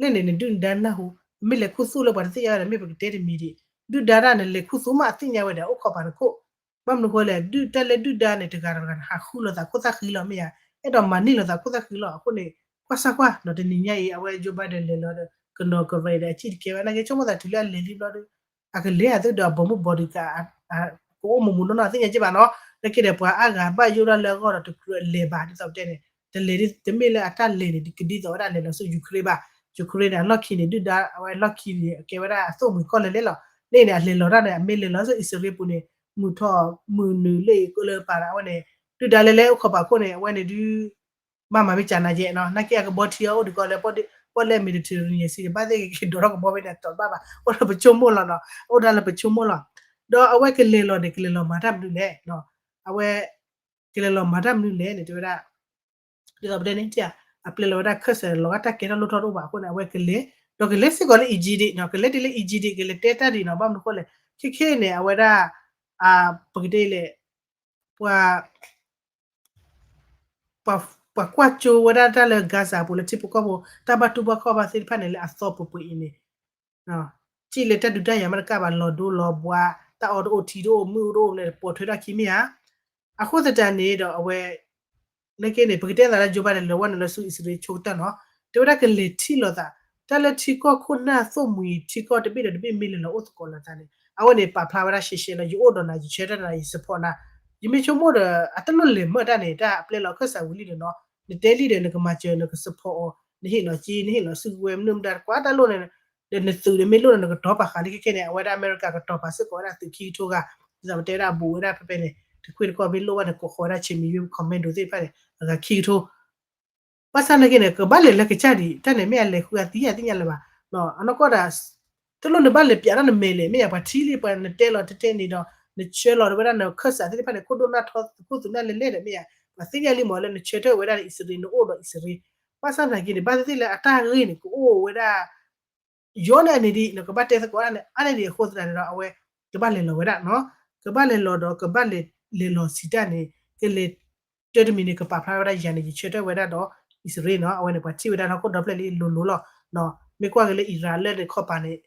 န့ၣ် နဒုၣ်နဒါနၢ်ဟူ မ့ၢ်လဲၤခူသူၣ်လၢပှၤတသ့ၣ်ညါဝဲဒီး မ့ၢ်ပကတဲတမံၤဒံး ဒုၣ်ဒါတၢ်နလဲၤခူသူၣ်မးအသ့ၣ်ညါဝဲဒီး အိၣ်ခိးပာ်နခိၣ် ဘၣ်မနုၤဃိလဲၣ် ဒုၣ်တၢ်လၢဒုၣ်ဒါန့ၣ် တဂၤဒီးတဂၤန့ၣ် ဟးဃုလိာ်သးခိၣ်သၣ်ဃံလီၤမ့ၢ်ဧါ အဲၣ်ဒိးမၤန့ၢ်လိာ်သးခိၣ်သၣ်ဃံလီၤ အဃိန့ၣ် ကွၢ်စၢ်ကွၢ် ဒီးတနံၤညါအံၤ အဝဲ Joe Biden လဲၤလီၤဒီး ကနီၤကရဲးဒီးအစံၣ်တကဲဝဲ နာ်က့ဆိကမိၣ်သးတုၤလၢအလဲၤလံဘျီဒီး အကလဲၤအသုဒီးအဘီမုၢ်ဘီဒုးကး ကအိၣ်မူမူနီၢ်နီၢ်သ့ၣ်ညါက့ဘၣ်နီၤ နာ်က့ဒီးပှၤအါဂၤဘၣ်ယိၣ်ဒၣ်လၢအဂီၢ်ဒီးတကြၢးလဲၤဘၣ် ဒ်သိးပတဲန့ၣ် တလဲၤတမ့ၢ်လၢအတၢ်လဲၤန့ၣ် ကဒ်သိးဝဲဒၣ်လဲၤလီၤဆူ Ukraine ဘၣ် Ukraine န့ၣ် အလီၢ်ခံန့ၣ် ဒုၣ်ဒါအဝဲအလီၢ်ခံန့ၣ် အကဲဝဲဒၣ်အသိၣ်မှံၤကီၢ်လဲၣ်လဲၣ်လီၤ န့ၣ်န့ၣ် အလဲၤလီၤတၢ်န့ၣ် အမ့ၢ်လဲၤလီၤဆူအံၣ်စရ့လးပူၤန့ၣ် မုၢ်ထီၣ်မုၢ်နုာ်လၢအံၤကိးလၢပာ်ဒီးအဝဲန့ၣ် ဒုၣ်ဒါလဲၤလဲၤအိၣ်ခိးပာ်ခိၣ်န့ၣ် အဝဲန့ၣ်ဒုး ဘၣ်မၤမ့ၢ်ကၢ်နၤယဲၢ်နီၤ နာ်က့အကဘီထံအအိၣ်ဒံးကီးလၢ ပီၣ်လဲၣ် Mediterranean Sea န့ၣ် ဘၣ်သ့ၣ်ကက့ၤဒိးထီၣ်ကဘီဖဲန့ၣ် အတီၤတဘၣ်ဘၣ် အိၣ်ဒီးပဆိကမိၣ်လီၤနီၤ အိၣ်ဒၣ်လၢပဆိကမိၣ်လီၤ ဒီးအဝဲကလဲၤလီၤန့ၣ် ကလဲၤလီၤမၤတၢ်မနုၤလဲၣ် အဝဲ ကလဲၤလီၤမၤတၢ်မနုၤလဲၣ်န့ၣ် တဲဝဲဒၣ် ဒ်သိးပတဲန့ၣ် အပျဲလီၤဝဲဒၣ်ခၢၣ်စးလီၤဂာ်တၢ်ကဲထီၣ်လိၣ်ထီၣ်တအိၣ်ဘၣ်အဃိန့ၣ် အဝဲကလဲၤ ဒီးကလဲၤစ့ၢ်ကီးလၢ Egypt နီၤ ကလဲၤတုၤလၢ Egypt ကလဲၤတဲတၢ်ဒ်နီၤ ဘၣ်မနုၤဃိလဲၣ် ခဲခဲန့ၣ် အဝဲဒၣ် ပကတဲလဲၣ် ပှၤ ပှၤကွၢ်ကၠိဝဲဒၣ်တၢ်လၢ Gaza ပူၤလၢထံဖိကီၢ်ဖိ တၢ်ဘၣ်တူၢ်ဘၣ်ခီၣ်ဘၣ်သ့ၣ်တဖၣ်န့ၣ် လၢအသီပှဲၤပှဲၤအံၤန့ၣ် စံၣ်လၢတၢ်ဒုးတၢ်ယၤမ့ၢ်တကးဘၣ် လီၤဒိလီၤဘှါ, တၢ်အီတအိၣ်ထံတအိၣ်မုၢ်တအိၣ်န့ၣ် ပိာ်ထွဲထီၣ်ခံမ့ၢ်ဧါ. အဃိသတးန့ၣ်ဒီးအဝဲ နာ်က့န့ၣ် ပကတဲသးလၢ Joe Biden လဲၤဝဲနုာ်လၢဆူအံၣ်စရ့လးဆိကတၢၢ်နီၤ, တဲဝဲဒၣ်ကလဲၤထံၣ်လိာ်သး, တၢ်လၢထံကီၢ်ခိၣ်နၢ်သိၣ်မှံၤထံကီၢ်တဘ့ၣ်ဒီးတဘ့ၣ်မ့ၢ်လဲၤလီၤအိၣ်သကိးလိာ်သးန့ၣ် အဝဲန့ၣ်ပာ်ဖျါဝဲဒၣ်ရှဲရှဲလီၤ, ယအိၣ်ဒီးနၤ ယဆၢထၢၣ်နၤ ယ support နၤ, ယမ့ၢ်ဆိကမိၣ်ဒီး အတလိၣ်လဲၤမၢတၢ်န့ၣ် တၢ်အပျဲလီၤခၢၣ်စးဝံၤလံဒီးနီၤ, နတဲလံဒီးနကမၤစၢၤ နက support အီၤ, နဟ့ၣ်လီၤစ့ နဟ့ၣ်လီၤစုကဝဲၤမနုၤမတၤတကွၢ်တၢ်လိၣ်န့ၣ် ဒီးနသုးဒီးမ့ၢ်လိၣ်ဒီးနကတီၤပာ်ဃာ်လံခဲခဲန့ၣ် အဝဲဒၣ်အမဲရကၤကတီၤပာ်စ့ၢ်ကီးဝဲဒၣ်သုးခံကထိဂၤ, ဒ်သိးပတဲဝဲဒၣ်အဘူးဝဲဒၣ်ဖဲဖဲန့ၣ် တခွ့တကီၢ်မ့ၢ်လိၣ်ဘၣ်န့ၣ် ကိးဃီၤဝဲဒၣ် ဆံးမံၤယိ commando သ့ၣ်တဖၣ်န့ၣ် အဂၤခံကထိ ဘၣ်ဆၣ်နာ်က့န့ၣ် ကဘၣ်လဲၤလၢကစၢ်ဒံး တၢ်န့ၣ်မ့ၢ်အလဲၤဃုအသံအသ့ၣ်ညါလၢၤဘၣ်, အနီၢ်ကီၢ်ဒၣ် တလိၣ်နဘၣ်လဲၤပၠးထီၣ်နမဲာ်လဲၣ် မ့ၢ်ယါ ပှၤထံၣ်လံ ပှၤနတဲလီၤတဲတဲန့ၣ်ဒီး နဆၢလီၤဝဲဒၣ်နခၢၣ်စးသ့ၣ်တဖၣ်န့ၣ် ခိၣ်ဒိၣ်နၢ်ထီ ခိၣ်သုးနၢ်လဲၤလဲၣ်ဒီးမ့ၢ်ယါ, ပှၤသ့ၣ်ညါလံမးလၢနဆၢထၢၣ်ဝဲဒၣ်အံၣ်စရ့လး နအိၣ်ဒီးအံၣ်စရ့လး, ဘၣ်ဆၣ်သနာ်က့န့ၣ် ဘၣ်သ့ၣ်သ့ၣ်လၢအတၢ်ဂ့ၢ်န့ၣ် ကအိၣ်ဝဲဒၣ် ယီန့ၣ်အန့ၣ်ဒံး နကဘၣ်တဲသကိးဒၣ်န့ၣ် အါန့ၢ်ဒံးအဃိသတးန့ၣ်ဒီး အဝဲ ကဘၣ်လဲၤလီၤဝဲဒၣ်နီၤ, ကဘၣ်လဲၤလီၤဒီး ကဘၣ်လဲၤလီၤဆံးတၢ်န့ၣ် ကလဲၤ တၢ်တမံၤန့ၣ် ကပာ်ဖျါဝဲဒၣ်ယၤန့ၣ် ယဆၢထၢၣ်ဝဲဒၣ်ဒီး အံၣ်စရ့လးနီၤ, အဝဲန့ၣ် ပှၤထံၣ်ဝဲဒၣ်ထီၣ်ခိၣ်ဒီဖျၢၣ်လံလိၤလိၤလီၤ, မ့ၢ်ကွၢ်က့ၤလၢ Iran လၢန့ၣ်ခီပၤန့ၣ်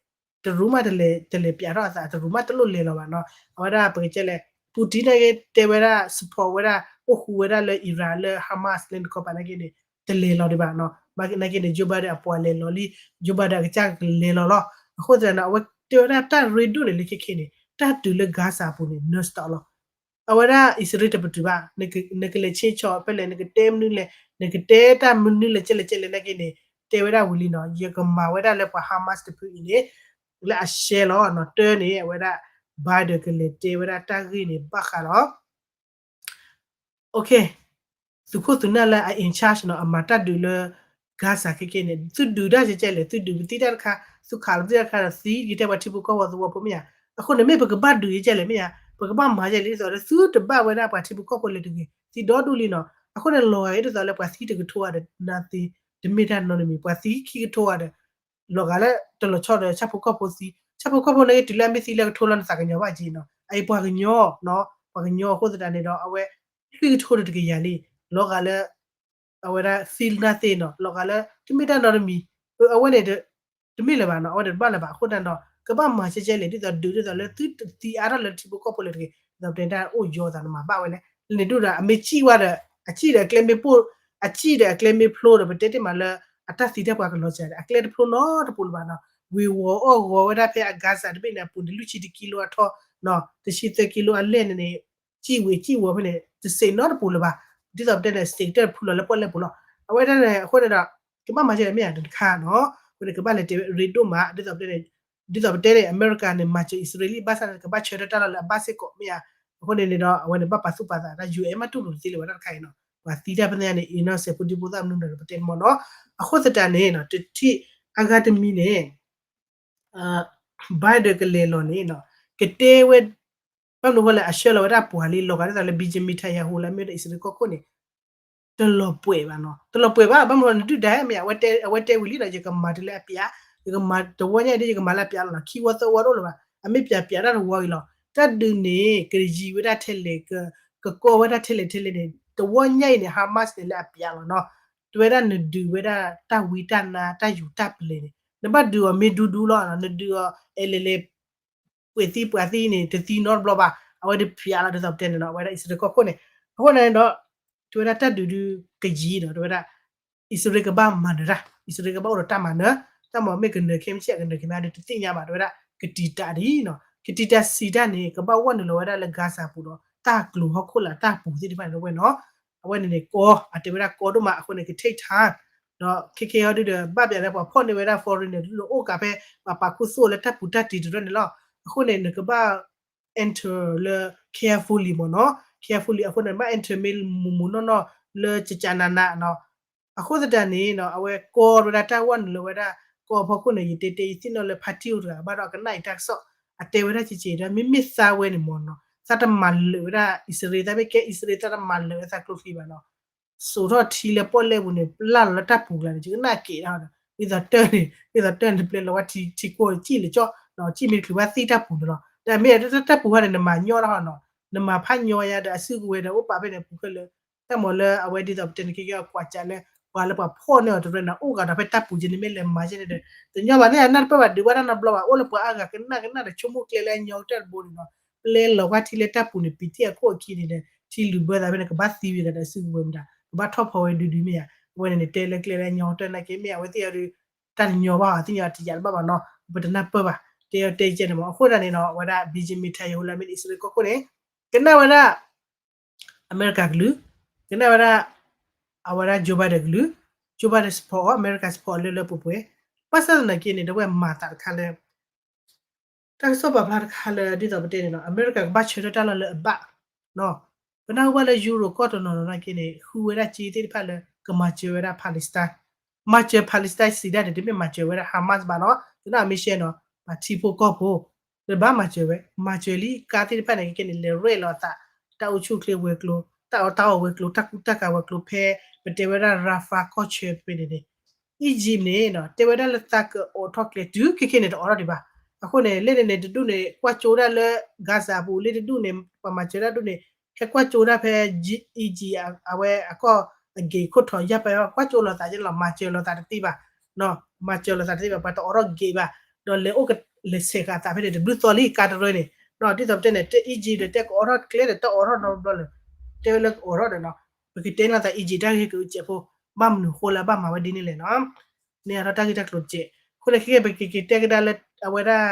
တရူးမးတလဲၤ တလဲၤပၠးထီၣ်အသး တရူးမးတလိၣ်လဲၤလီၤဘၣ်နီၤ, အဝဲဒၣ်ပကတဲလဲၣ် Putin နာ်က့တဲဝဲဒၣ် support ဝဲဒၣ် အိၣ်ဃူဝဲဒၣ်လၢ Iran လၢ Hamas လၢန့ၣ်ခီပၤနာ်က့န့ၣ် တလဲၤလီၤဒံးဘၣ်နီၤ, ဘၣ်နာ်က့န့ၣ် Joe Biden အပှၤလဲၤလီၤလံ, Joe Biden အကစၢ်ကလဲၤလီၤလီၤ, အဃိသတးန့ၣ် အဝဲတဲဝဲဒၣ်တၢ်ရ့ဒိၣ်န့ၣ်လၢခဲခဲန့ၣ် တၢ်တုၤလၢ Gaza အပူၤန့ၣ် non-stop လီၤ အဝဲဒၣ်အံၣ်စရ့လးတပတုာ်ဘၣ်, နကလဲၤဆ့ဆီၣ်ဖဲလဲၣ် နကတဲမနုၤလဲၣ်, နကတဲတၢ်မနုၤလဲၣ်ကဲလဲၣ်ကဲလဲၣ်နာ်က့န့ၣ် တဲဝဲဒၣ်ဝံၤလံနီၤ, ယကမၤဝဲဒၣ်လၢပှၤ Hamas တဖုအံၤန့ၣ် လၢအရှဲလီၤနီၤ, တၢ်န့ၣ် အဝဲဒၣ် Biden ကလဲၤတဲဝဲဒၣ်တၢ်ဂ့ၢ်န့ၣ်ဘၣ်ဃးလီၤ သုးခိၣ်သုးနၢ်လၢအ in charge နီၤ အမၤတၢ်ဒုးလၢ Gaza ခဲကဲန့ၣ် သုဒုးတၢ်ကဲကဲလဲၣ်, သုဒုးပသံတၢ်တခါ, သုခးလီၤပသံတၢ်တခါဒီးသံက့ၤထဲပှၤထံဖိကီၢ်ဖိသဝီဖိမ့ၢ်ဧါ, အဃိန့ၣ်မ့ၢ်ပကဘၣ်ဒုးကဲကဲလဲၣ်မ့ၢ်ဧါ, ပကဘၣ်မၤကဲလဲၣ် ဒ်သိးလၢသုတဘၣ်ဝဲဒၣ်ပှၤထံဖိကီၢ်ဖိလဲၤတဂ့ၤ, သံဒီဒူၣ်လံနီၤ, အဃိန့ၣ် လီၤဂာ်ဒ်သိးလၢပှၤသံတကထိဂၤဒီး nothing တမ့ၢ်တၢ်နီတမံၤ, ပှၤသံခံကထိဂၤဒီး လီၤဂာ်လၢတလီၤဆီဒီးဆၣ်ဖိကီၢ်ဖိသံ, ဆၣ်ဖိကီၢ်ဖိန့ၣ် တုၤလၢအမ့ၢ်သံလၢကထိလီၤ နသးကညီၤဘၣ်က့နီၤ, အအံၤပှၤကညီ, ပှၤကညီအဃိသတးန့ၣ်ဒီး အဝဲ လွံၢ်ကထိဒီးတကယၤလံ, လီၤဂာ်လၢ အဝဲဒၣ်သံလၢ nothing နီၤ, လီၤဂာ်လၢ တမ့ၢ်တၢ်နီတမံၤ, အဝဲန့ၣ် တမ့ၢ်လၢၤဘၣ်နီၤ, အဝဲန့ၣ်တဘၣ်လၢၤဘၣ်, အဃိသတးဒီး ကဘၣ်မၤကဲကဲလဲၣ် ဒ်သိးဒုးဒ်သိးလၢသုတသံအါထီၣ်လၢထံဖိကီၢ်ဖိလဲၤတဂ့ၤ, ဒ်သိးပတဲတၢ်အိၣ်ယီၤသးနမၤဘၣ်ဝဲလဲၣ်, န့ၣ်ဒိၣ်ဒီး အမ့ၢ်စံၣ်ဝဲဒီး အစံၣ်ဒီးအကျဲမ့ၢ်ပိၢ်, အစံၣ်ဒီးအကျဲမ့ၢ်ဖျိဒီး ပတဲတ့ၢ်မးလၢ အတၢ်သံတၢ်ပှၤကလီၤစှၤဒီး အကျဲတဖျိနီတပူၤလၢၤဘၣ်နီၤ, ဝ့ၤဝီၤအီၣ်ဂီၤဝဲဒၣ်ဖဲအ Gaza တဘ့ၣ်န့ၣ်အပူၤန့ၣ် လွံၢ်ဆံတကံလိအထီၣ်နီၤ, တဆံသၢကံလိအလဲၢ်န့ၣ်န့ၣ် စံၣ်ဝ့ၤစံၣ်ဝီၤဖဲန့ၣ် တစ့းနီတပူၤလၢၤဘၣ်, ဒ်သိးပတဲန့ၣ် စ့းကတၢၢ်တဖျိလီၤလၢပီၣ်လဲၣ်ပူၤလီၤ, အဝဲဒၣ်န့ၣ် အဃိန့ၣ်ဒီး ကဘၣ်မၤကဲလဲၣ်မ့ၢ်ဧါ တခါနီၤ, အဃိန့ၣ် ကဘၣ်လဲၤတဲဝဲရ့ဒိၣ်မး ဒ်သိးပတဲန့ၣ် ဒ်သိးပတဲန့ၣ် အမဲရကၤန့ၣ် မၤစၢၤအံၣ်စရ့လး ဘၣ်ဆၣ်န့ၣ် ကဘၣ်ဆၢထၢၣ်တၢ်လီၢ်လၢအဘၣ်စ့ၢ်ကီးမ့ၢ်ဧါ, အဃိန့ၣ်န့ၣ်ဒီး အဝဲန့ၣ် ဘၣ်ပာ်သူၣ်ပာ်သးတၢ် ယူၢ်အဲၣ် မးတူၢ်လိာ်တသ့လၢၤဘၣ်တၢ်တခါအံၤနီၤ, ပှၤသံတၢ်ဖဲန့ၣ်န့ၣ် အံၤနီၢ် စဲးဖိဒံဖိသၣ်မနုၤဒီး ပတဲမ့ၢ်နီၤ, အဃိသတးန့ၣ်နီၤ တထံၣ်အဂၤတမံၤန့ၣ် Biden ကလဲၤလီၤန့ၣ်နီၤ ကတဲဝဲ ဘၣ်မနုၤဃိလဲၣ် အဆှၢလီၤဝဲဒၣ်ပှၤလံ လီၤဂာ်ဒ်သိးလၢ Benjamin Netanyahu လၢအမ့ၢ်ဝဲဒၣ်အံၣ်စရ့လးကီၢ်ခိၣ်န့ၣ် တလီၤပှဲၤဘၣ်နီၤ, တလီၤပှဲၤဘၣ် ဘၣ်မနုၤဃိလဲၣ် နဒုၣ်ဒါမ့ၢ် အဝဲတဲဝံၤလံနီၤ ယကမၤတုၤလၢအပျး, ယကမၤတဝီညါအံၤဒီး ယကမၤလၢအပျးလီၤနီၤ, ခံဝီသၢဝီတအိၣ်လၢၤဘၣ်, အမ့ၢ်ပျးပျးတၢ်တဝီအံၤလီၤ, တၢ်ဒုးန့ၣ် ကယံၤဝဲဒၣ်ထဲလဲၣ်, ကကီဝဲဒၣ်ထဲလဲၣ်ထဲလဲၣ်န့ၣ် တဝီညါအံၤန့ၣ် Hamas န့ၣ်လၢအပျးလီၤနီၤ, တဝဲဒၣ်နဒုးဝဲဒၣ်တၢ်ဝံတၢ်နါ တၢ်ယူၤတၢ်ပျဲၤန့ၣ် နဘၣ်ဒုးအီၤမ့ၢ်ဒူဒူလီၤ, နဒုးအီၤအဲလဲၤလဲၤ ပှဲၤသံပှဲၤသံန့ၣ် တသံနီတဘျီဘၣ်, အဝဲဒၣ်ပျးလီၤ ဒ်သိးပတဲန့ၣ်နီၤ အဝဲဒၣ်အံၣ်စရ့လးကီၢ်ခိၣ်န့ၣ်, အဃိန့ၣ်ဒီး တဝဲဒၣ်တၢ်ဒုးဒုးကယံၤဒီး တဝဲဒၣ် အံၣ်စရ့လးကဘၣ်မၤနၢၤတၢ်, အံၣ်စရ့လးကဘၣ်အိၣ်ဒီးတၢ်မၤနၢၤ, တၢ်မၤမ့ၢ်ကနၢၤခဲမုၢ်ဆ့ၣ်ကနၢၤခဲမုၢ်ဒီး တသ့ၣ်ညါဘၣ် တဝဲဒၣ် ကတံာ်တာ်ဒ်နီၤ, ကတံာ်တာ်ဆံးတၢ်န့ၣ် ကဘၣ်ဝဲနုာ်လီၤဝဲဒၣ်လၢ Gaza ပူၤဒီး တၢ်ကျိၤဟီၣ်ခိၣ်လာ်တၢ်ပူၤသ့ၣ်တဖၣ်န့ၣ်ဝဲနီၤ, အဝဲန့ၣ်န့ၣ်ကီ အတဲဝဲဒၣ်ကီဒိၣ်မးအဃိန့ၣ် က take time ဒီးခဲခဲအံၤဒုဒီး ဘၣ်ပျးလၢပှၤဖီၣ်န့ၢ်ဝဲဒၣ် foreigner ဒုဒီးအိၣ်ကးဖဲ ပှၤပာ်ခူသူၣ်လၢတၢ်ပူၤတၢ်တံၤတရၢန့ၣ်လီၤ, အဃိန့ၣ် နကဘၣ် enter လၢ carefully မ့ၢ်နီၤ, carefully အဃိန့ၣ် ဘၣ် enter မ့ၢ်မုာ်မုာ်နီၢ်နီၢ်လၢကကနးနးနီၤ, အဃိသတးန့ၣ်နီၤ အဝဲကီဝဲဒၣ်တၢ်ဝဲနုာ်လီၤဝဲဒၣ် ကီဖီခိၣ်န့ၣ် ယတဲတဲယသ့ၣ်နီၣ်လၢ ဖါတံၢ်အိၣ်တဂၤ ဘၣ်ဒီးအကနၣ်အံၤတၢ်ကစီၣ် အတဲဝဲဒၣ်ကက့ၤဒီး မ့မ့ၢ်သးဝဲန့ၣ်မ့ၢ်နီၤ သးတမၤလၢာ်ဝဲဒၣ် အံၣ်စရ့လး သးမ့ၢ်ကဲအံၣ်စရ့လး သးတမၤလၢာ်ဝဲသးကျိချံဘၣ်နီၤ စိာ်ထီၣ်ထံလၢပီၣ်လဲၣ်ပူၤန့ၣ် ပျၢ်လီၤလၢတၢ်ပူၤကျါန့ၣ် ယကနၣ်က့ၤဒၣ်ဒီး ဒ်သိးတၢ်န့ၣ် ဒ်သိးတၢ်န့ၣ် ပျဲလီၤဝဲထံ ထံကိၢ်စံၣ်လၢကၠီ စံၣ်မ့ၢ်တချုးဘၣ်သံတၢ်ပူၤန့ၣ်လီၤ. တၢ်မ့ၢ်တၢ်ပူၤဟါန့ၣ် နမၤညီတၢ်ဟီနီၤ နမၤဖးညီယါဒီးအစုကဝဲၤဒီးအိၣ်ပာ်ဖဲန့ၣ် ပူၤခဲလၢာ် တၢ်မၤလၢအဝဲဒ်သိးပတဲန့ၣ် ကဲကဲကွၢ်စးလၢ ပှၤလၢပှၤဖီၣ်န့ၢ်အီၤတရၢန့ၣ် အိၣ်ကဒီးဖဲတၢ်ပူၤက့န့ၣ် မ့ၢ်လဲၤမၤကဲန့ၣ်ဒီး တညီဘၣ်န့ၣ် အနၢ်တပၢၢ်ဘၣ် ဒုးဘၣ်တၢ်နီတဘျီဘၣ် အိၣ်လၢပှၤအါဂၤကနၣ်ကနၣ်ဒီး ဆိကမိၣ်ကျဲလၢအညီကတၢၢ်တဘိန့ၣ်နီၤ ပလဲၤလီၤကွၢ်ထံလၢတၢ်ပူၤန့ၣ် ပံၤတံၢ်အခိၣ်အခံန့ၣ်ဒီး ထံလုာ်ဘၢသးဖဲန့ၣ် ကဘၣ်သံဝံၤဒီးစုကဝဲၤမတၤ ကဘၣ်ထီၣ်ဖီဝဲဒုဒုမ့ၢ်ဧါ အဝဲန့ၣ်န့ၣ် တဲလၢကျဲလၢအညီကတၢၢ်နာ်က့ မ့ၢ်အဝဲသ့ၣ်အီၤဒီး တၢ်တညီဘၣ် သ့ၣ်ညါတယာ်တဘၣ်ဘၣ်နီၤ ပတနၢ်ပၢၢ်ဘၣ် တဲအီၤတဲကဲန့ၣ်မး အဃိသတးန့ၣ်နီၤ အဝဲဒၣ် Benjamin Netanyahu လၢအမ့ၢ်အံၣ်စရ့လးကီၢ်ခိၣ်န့ၣ် ကနၣ်ဝဲဒၣ် အမဲရကၤကလုာ်, ကနၣ်ဝဲဒၣ် အဝဲဒၣ် Joe Biden ကလုာ်, Joe Biden support အီၤ အမဲရကၤ support အီၤလၢလၢပှဲၤပှဲၤ, ဘၣ်ဆၣ်သနာ်က့န့ၣ် ဒီးဝဲမၤသးတခါလၢ တၢ်ကစီၣ်ပာ်ဖျါတခါလၢ ဒ်သိးပတဲန့ၣ်နီၤ အမဲရကၤကဘၣ်ဆၢထၢၣ်တၢ်လီၢ်လၢအဘၣ်, ပနၢ်ဟူဘၣ်လၢ Europe ကီၢ်တနီၤနီၤနာ်က့န့ၣ် ဃုဝဲဒၣ်စ့သ့ၣ်တဖၣ်လၢ ကမၤစၢၤဝဲဒၣ် Palestine, မၤစၢၤ Palestine စံးဒၣ်န့ၣ် တမ့ၢ်မၤစၢၤဝဲဒၣ် Hamas ဘၣ်နီၤ ကနၣ်မ့ၢ်ရှဲနီၤ ပှၤထံဖိကီၢ်ဖိ တဘၣ်မၤစၢၤဝဲ မၤစၢၤလံ ကါသ့ၣ်တဖၣ်န့ၣ် ခဲကဲန့ၣ် လဲၤရဲၣ်လီၤအသး တၢ်အိၣ်ဆူၣ်အိၣ်ချ့ဝဲၤကျိၤ တၢ်အီၣ်တၢ်အီဝဲၤကျိၤ တၢ်ကူတၢ်ကၤဝဲၤကျိၤ ဖဲ ပတဲဝဲဒၣ် Rafah ကီၢ်ဆၢဖဲန့ၣ်န့ၣ် Egypt န့ၣ် တဲဝဲဒၣ်လၢသးကအိးထီၣ်ကျဲတုၤခဲကဲန့ၣ် တအိးထီၣ်ဒံးဘၣ်. အဃိန့ၣ် လၢန့ၣ်န့ၣ် တဒူၣ်န့ၣ် ကွၢ်ကၠိဒၣ်လၢ Gaza အပူၤ လၢတဒူၣ်န့ၣ် ပှၤမၤစၢၤဒၣ်ဒူၣ်န့ၣ် ဟဲကွၢ်ကၠိဒၣ်ဖဲ Egypt အဝဲအကီၢ်အဂ့ၤခိၣ်ထီၣ်ယၢ်ပာ် ကွၢ်ကၠိလိာ်သးကဲလီၤ မၤစၢၤလိာ်သးတသ့ဘၣ် မၤစၢၤလိာ်သးတသ့ဘၣ် ပှၤတအိးထီၣ်ဂ့ၤဘၣ် ဒီးလဲၤအိၣ်ကလဲၤဆဲးဃာ်သးဖဲန့ၣ် တဘျုးသီလံ ကါတရၢန့ၣ် ဒီးဒ်သိးပတဲန့ၣ် တဲ Egypt ဒီးတဲကအိးထီၣ်ကျဲဒီးတအိးထီၣ်နီတဘျီလၢ တဲဝဲလၢကအိးထီၣ်ဒီးနီၤ ပကတဲလီၤသး Egypt တၢ်ဂ့ၢ်ကအိၣ်စဲးဖိ ဘၣ်မနုၤဃိလၢအဘၣ်မၤဝဲဒ်န့ၣ်လဲၣ်နီၤ န့ၣ်အထီၣ်တၢ်ဂ့ၢ်တၢ်ကျိၤတကဲး အဃိန့ၣ်ခဲကဲပကက့ၤတဲကဒါလၢ အဝဲဒၣ်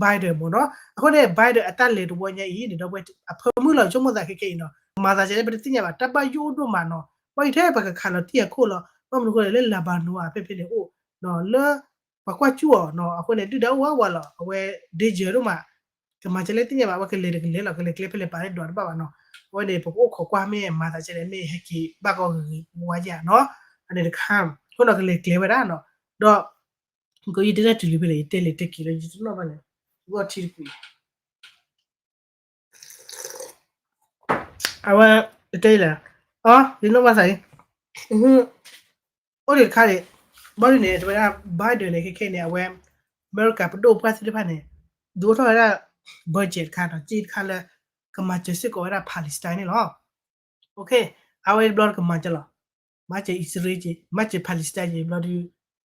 Biden မ့ၢ်နီၤ အဃိန့ၣ် Biden အတၢ်လဲၤတဝီညါအံၤန့ၣ်ဒီး အဖၢမုၢ်လီၤဆိကမိၣ်သးခဲကဲအံၤနီၤ မၤသးကဲလၢပတသ့ၣ်ညါဘၣ် တၢ်ဘၣ်ယိၣ်ဒိၣ်မးနီၤ ဘၣ်ယိၣ်ထဲပကခးလီၤတံၢ်အခိၣ်လီၤ ဘၣ်မနုၤဃိလဲၣ်လၢ Lebanon ဖဲဖဲန့ၣ်အိၣ် လၢ ပှၤကွၢ်ကၠူၣ်အီၤနီၤ အဃိန့ၣ် ဒုၣ်ဒါအိၣ်ဝးဝးလီၤ အဝဲ danger ဒိၣ်မး ကမၤကဲလၢသ့ၣ်ညါဘၣ် အဝဲကလဲၤတကလဲၤလီၤ ကလဲၤကျဲဖဲလဲၣ်ပာ်လၢဒွးတဘၣ်ဘၣ်နီၤ အဝဲန့ၣ် ပကအိၣ်ခိးကွၢ်မ့ၢ်မၤသးကဲလဲၣ် မ့ၢ်ဟဲက့ၤဘၣ်ကီၢ်ဂ့ၤဂ့ၤဝါယဲၢ်နီၤ အန့ၣ်တခါ အဃိဒီးကလဲၤကျဲဝဲဒၣ်နီၤ ဒီး ကယတဲတၢ်တုၤလံဖဲလဲၣ် ယတဲလဲၤတဲက့ၤလၢယတနီၣ်ဘၣ်လဲၣ် ဂီၢ်ထံတကွံာ် အဝဲ တဲလဲၣ် အ ယနီၣ်ဘၣ်သးအံၤ အိၣ်ဒံးတခါန့ၣ် ဘၣ်ဒ်န့ၣ် တဝဲဒၣ် Biden န့ၣ် ခဲခဲန့ၣ် အဝဲ အမဲရကၤပဒိၣ်ပှၢ်သ့ၣ်တဖၣ်န့ၣ် ဒုးအိၣ်ထီၣ်ဝဲဒၣ် budget တခါနီၤ စ့တခါလၢ ကမၤစၢၤစ့ၢ်ကီးဝဲဒၣ် Palestine န့ၣ်လီၤ အဝဲတဘျီကမၤစၢၤလီၤ မၤစၢၤအံၣ်စရ့လးက့ၤ မၤစၢၤ Palestine က့ၤ ဘျီဒုး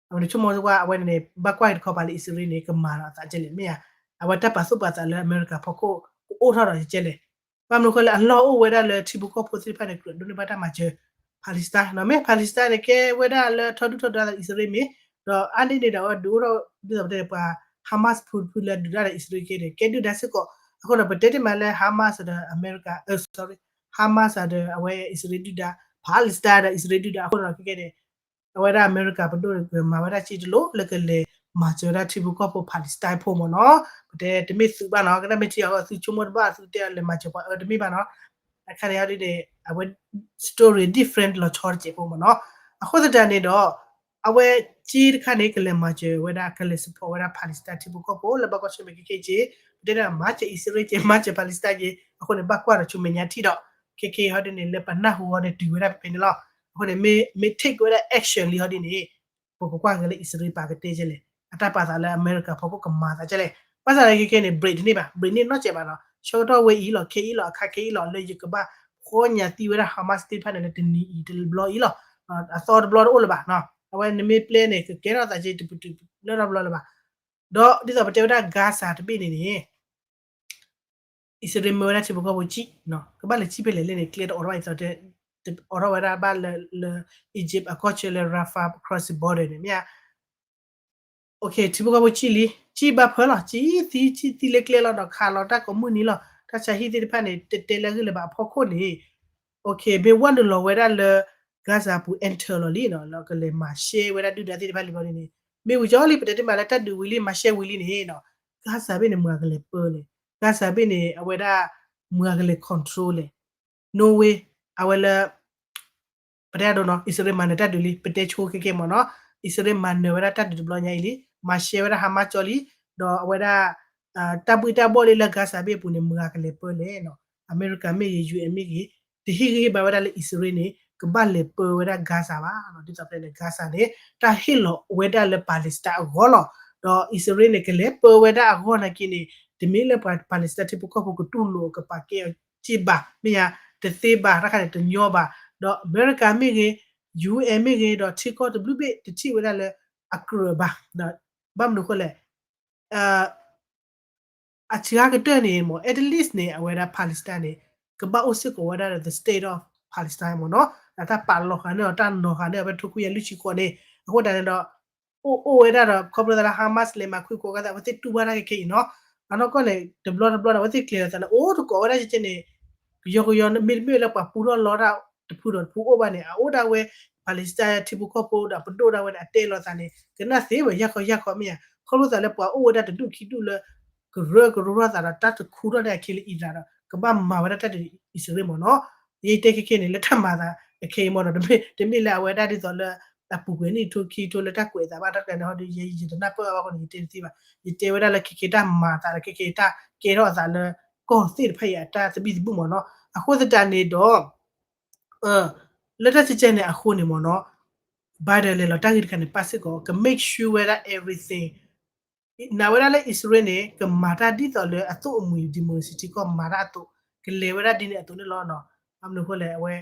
အဝဲန့ၣ်ဆိကမိၣ်ဝဲ အဝဲန့ၣ်န့ၣ် ဘၣ်ကွၢ်တခီပၤလၢအံၣ်စရ့လးန့ၣ် ကမၤဒီးအသးကဲလဲၣ် မ့ၢ်ဧါ အဝဲတၢ်ပာ်သူၣ်ပာ်သးလၢအမဲရကၤဖီခိၣ် ကအိၣ်ထီၣ်ဒီးကဲလဲၣ် ဘၣ်မနုၤဃိလၢအလီၢ်အိၣ်ဝဲဒၣ်လၢထံဖိကီၢ်ဖိသ့ၣ်တဖၣ်န့ၣ် ကြၢးဒိးန့ၢ်ဘၣ်တၢ်မၤစၢၤ Palestine နီၤ မ့ၢ် Palestine န့ၣ် ကဲဝဲဒၣ်လၢထီဒုၣ်ထီဒါသးအံၣ်စရ့လးမ့ၢ် ဒီးအါန့ၢ်န့ၣ်ဒီးအဝဲဒုးအိၣ်ထီၣ်ဒ်သိးပတဲန့ၣ် ပှၤ Hamas ဖုဖုလၢဒုးတၢ်ဒီးအံၣ်စရ့လးက့န့ၣ် ကဲဒုၣ်ဒါစ့ၢ်ကီး အဃိဒီးပတဲတ့ၢ်မးလၢ Hamas ဒီးအမဲရကၤ sorry Hamas ဒီးအဝဲအံၣ်စရ့လးဒုၣ်ဒါ Palestine ဒီးအံၣ်စရ့လးဒုၣ်ဒါအဃိဒီးခဲကဲန့ၣ် အဝဲဒၣ်အမဲရကၤပဒိၣ်န့ၣ် မၤဝဲဒၣ်စ့တလိၣ်လၢကလဲၤမၤစၢၤဝဲဒၣ်ထံဖိကီၢ်ဖိ Palestine ဖိမ့ၢ်နီၤ ပတဲတမ့ၢ်သုးဘၣ်နီၤ ကနၣ်မ့ၢ်ထံအီၤသုဆိကမိၣ်တဘၣ် သုတဲအီၤလဲၤမၤစၢၤပှၤအၢတမ့ၢ်ဘၣ်နီၤ အခါန့ၣ်ဟီဒ်န့ၣ် အဝဲ story different လီၤဆီတစဲးဖိမ့ၢ်နီၤ အဃိသတးန့ၣ်ဒီး အဝဲစ့တခါန့ၣ် ကလဲၤမၤစၢၤဝဲဒၣ် ကလဲၤ support ဝဲဒၣ် Palestine ထံဖိကီၢ်ဖိလၢဘၣ်ကွၢ်ဆၢၣ်မဲာ်ခဲကဲက့ ပတဲဒၣ်မၤစၢၤအံၣ်စရ့လးက့ မၤစၢၤ Palestine က့ အဃိန့ၣ် ဘၣ်ကွၢ်ဒီးဆူမဲာ်ညါထံဒီး ခဲကဲဟီဒ်န့ၣ် လၢပနၢ်ဟူဟီန့ၣ် တုၤဝဲဒၣ်ဖဲဖဲန့ၣ်လီၤ အဃိန့ၣ် မ့ၢ် မ့ၢ် take ဝဲဒၣ် action လံဟီဒ်န့ၣ် ပကကွၢ်က့ၤလၢအံၣ်စရ့လးပာ်ကတဲကဲလဲၣ် အတၢ်ပာ်သးလၢအမဲရကၤဖီခိၣ်ကမၤသးကဲလဲၣ် ဘၣ်ဆၣ်သနာ်က့ခဲန့ၣ် break တန့ၢ်ဘၣ် break န့ၢ်နီတစဲးဘၣ်နီၤ ဆၢကတီၢ်ဝဲအံၤလီၤ ခဲအံၤလီၤ အခါခဲအံၤလီၤ လၢယကဘၣ်ဖီညါသံဝဲဒၣ် Hamas သ့ၣ်တဖၣ်န့ၣ်လၢတနံၤအံၤတဘျီအံၤလီၤ အသီတဘျီတအိၣ်လၢၤဘၣ်နီၤ အဝဲနမ့ၢ်ပျဲန့ၣ် ကကဲထီၣ်သးက့တပတုာ်လၢနီတဘျီလၢၤဘၣ် ဒီးဒ်သိးပတဲဝဲဒၣ် Gaza တဘ့ၣ်န့ၣ်န့ၣ် အံၣ်စရ့လးမၢဝဲဒၣ်ထံဖိကီၢ်ဖိစံၣ် ကဘၣ်လဲၤစံၣ်ဖဲလဲၣ်လဲၣ်န့ၣ် ကျဲတအိးထီၣ်ဘၣ်အံၤသီတဲ တအိးထီၣ်ဝဲဒၣ်ဘၣ်လၢ လၢ Egypt အကီၢ်ဆၢလၢ Rafah crossing border န့ၣ် မ့ၢ်ဧါ ထံဖိကီၢ်ဖိစံၣ်လံ စံၣ်ဘၣ်ဖၢလီၤ စံၣ်သံ စံၣ်သံလၢကျဲလီၤဒီးခးလီၤတၢ်ကိးမုၢ်နံၤလီၤ တၢ်ဆါဟံၣ်သ့ၣ်တဖၣ်န့ၣ် တတဲလၢအဂ့ၢ်လၢၤဘၣ်အဖီခိၣ်န့ၣ် မ့ၢ်ဝဲနုာ်လီၤဝဲဒၣ်လၢ Gaza ပူၤ enter လီၤလံနီၤ လၢကလဲၤမၤရှဲဝဲဒၣ်ဒုၣ်ဒါသ့ၣ်တဖၣ်လံဘျီဒ်န့ၣ် မ့ၢ်ဝံၤကၠီလံ ပတဲတ့ၢ်မးလၢတၢ်ဒုးဝံၤလံ မၤရှဲဝံၤလံန့ၣ်နီၤ Gaza ဘ့ၣ်န့ၣ် မတၤကလဲၤပၢလဲၣ် Gaza ဘ့ၣ်န့ၣ် အဝဲဒၣ် မတၤကလဲၤ control လဲၣ် no way အဝဲလၢ ပတဲဒိနီၤ အံၣ်စရ့လးမၤနၢၤတၢ်ဒုးလံ ပတဲဆိခဲကဲမ့ၢ်နီၤ အံၣ်စရ့လးမၤနၢၤဝဲဒၣ်တၢ်ဒုးတဘျီညါအံၤလံ မၤရှဲဝဲဒၣ် Hamas ကၠီလံ ဒီးအဝဲဒၣ် တၢ်ဘှ့ၣ်တၢ်ဘှီၣ်လံလၢ Gaza ဘ့ၣ်အပူၤန့ၣ် မတၤကလဲၤပၢလဲၣ်နီၤ အမဲရကၤမ့ၢ်ဂ့ၤ ယူၣ်အ့ၣ်မ့ၢ်ဂ့ၤ တဟ့ၣ်ဂံၢ်ဟ့ၣ်ဘါဝဲဒၣ်လၢအံၣ်စရ့လးန့ၣ် ကဘၣ်လဲၤပၢဝဲဒၣ် Gaza ဘၣ်နီၤ ဒ်သိးပတဲန့ၣ် Gaza န့ၣ် တၢ်ဟ့ၣ်လီၤဝဲဒၣ်လၢ Palestine အဂီၢ်လီၤ ဒီးအံၣ်စရ့လးန့ၣ် ကလဲၤပၢဝဲဒၣ်အဂီၢ်နာ်က့န့ၣ် တမ့ၢ်လၢပှၤ Palestine ထံဖိကီၢ်ဖိကတူၢ်လိာ်ကပာ်ကဲအီၤစ့ၢ်ဘၣ် မ့ၢ်ဧါ တသ့ဘၣ် တၢ်ခါန့ၣ်တညီဘၣ် ဒီးအမဲရကၤမ့ၢ်ဂ့ၤ ယူၢ်အဲၣ်မ့ၢ်ဂ့ၤဒီး ထံကီၢ်တဘျုးဘ့ၣ်တထံၣ်ဝဲဒၣ်လၢအကြၢးဘၣ်, ဘၣ်မနုၤအဃိလဲၣ်, အစှၤကတၢၢ်န့ၣ်မ့ၢ် at least န့ၣ် အဝဲဒၣ် Palestine န့ၣ် ကဘၣ်အိၣ်စ့ၢ်ကီးဝဲဒၣ်ဒီး the state of Palestine မ့ၢ်နီၤ, တၢ်ပာ်လီၤဃာ်န့ၢ်အီၤ တၢ်နီၤဃာ်န့ၢ်အီၤ ဖဲထိခွံကယၤလွံၢ်ဆံဃိးန့ၣ်, အဃိသတးန့ၣ်ဒီး အိၣ်အိၣ်ဝဲဒၣ်ဒီး ခီဖျိသးလၢ Hamas လဲၤမၤခွံကိးကသး အဝဲသ့ၣ်တူၢ်ဘၣ်တၢ်ခဲခဲအံၤနီၤ, အနီၢ်ကီၢ်န့ၣ် တဘျီတဘျီန့ၣ် အဝဲသ့ၣ်ကျဲၤလီၤသးလၢအိၣ်တကိးဝဲဒၣ်ကဲန့ၣ် ကယီကယီ မ့တမ့ၢ်လၢပှၤပူထီၣ်လီတၢ်တဖုဒီးတဖုအိၣ်ဘၣ်န့ၣ် အအိၣ်ဒၣ်ဝဲ Palestine ထံဖိကီၢ်ဖိဒီးပဒိၣ်ဒၣ်ဝဲန့ၣ် အတဲလီၤသးန့ၣ် ကနၣ်သ့ဝဲ ယၢ်ခီယၢ်ခီမ့ၢ်ဧါ, ခီဖျိသးလၢပှၤအိၣ်ဝဲဒၣ်တဒူၣ်ခံဒူၣ်လၢ ကရၢကရိထီၣ်သးဒီး တၢ်တခူထီၣ်န့ၢ်အခံလၢအံသရ့ၣ်ဒီး ကဘၣ်မၤဝဲဒၣ်တၢ်ဒ်အံသရ့ၣ်မ့ၢ်နီၤ, ယတဲခဲခဲန့ၣ် လၢတၢ်မၤသးအခဲအံၤမ့ၢ်နီၤ, တမ့ၢ်လၢအဝဲဒၣ်ဒ်သိးလၢ အပူၤကွံာ်နံၣ်ထူခံထူလၢတၢ်ကွဲးအသးဘၣ် တၢ်တခါန့ၣ်ဟီဒီး ယတနၢ်ပၢၢ်ဘၣ်အဃိန့ၣ် ယတဲတသ့ဘၣ်, ယတဲဝဲဒၣ်လၢခဲခဲတၢ်မၤသးဒီး ခဲခဲတၢ်ကဲထီၣ်အသးလၢ ကီၢ်သ့ၣ်တဖၣ်အံၤအတၢ်သဘံၣ်သဘုၣ်မ့ၢ်နီၤ, အဃိသတးန့ၣ်ဒီး လၢတၢ်ကဲကဲန့ၣ်အဃိန့ၣ်မ့ၢ်နီၤ, Biden လဲၤလီၤတၢ်ဂ့ၢ်တခါန့ၣ် ပၣ်စ့ၢ်ကီး က make sure ဝဲဒၣ် everything နာ်ဝဲဒၣ်လၢအံသရ့ၣ်န့ၣ် ကမၤတၢ်ဒ်သိးလၢအသိၣ်အမှံၤ democracy ထံကီၢ်မၤတၢ်အသိး ကလဲၤဝဲဒၣ်ဒ်န့ၣ်အသိးန့ၣ်လီၤ. ဘၣ်မနုၤအဃိလဲၣ် အဝဲ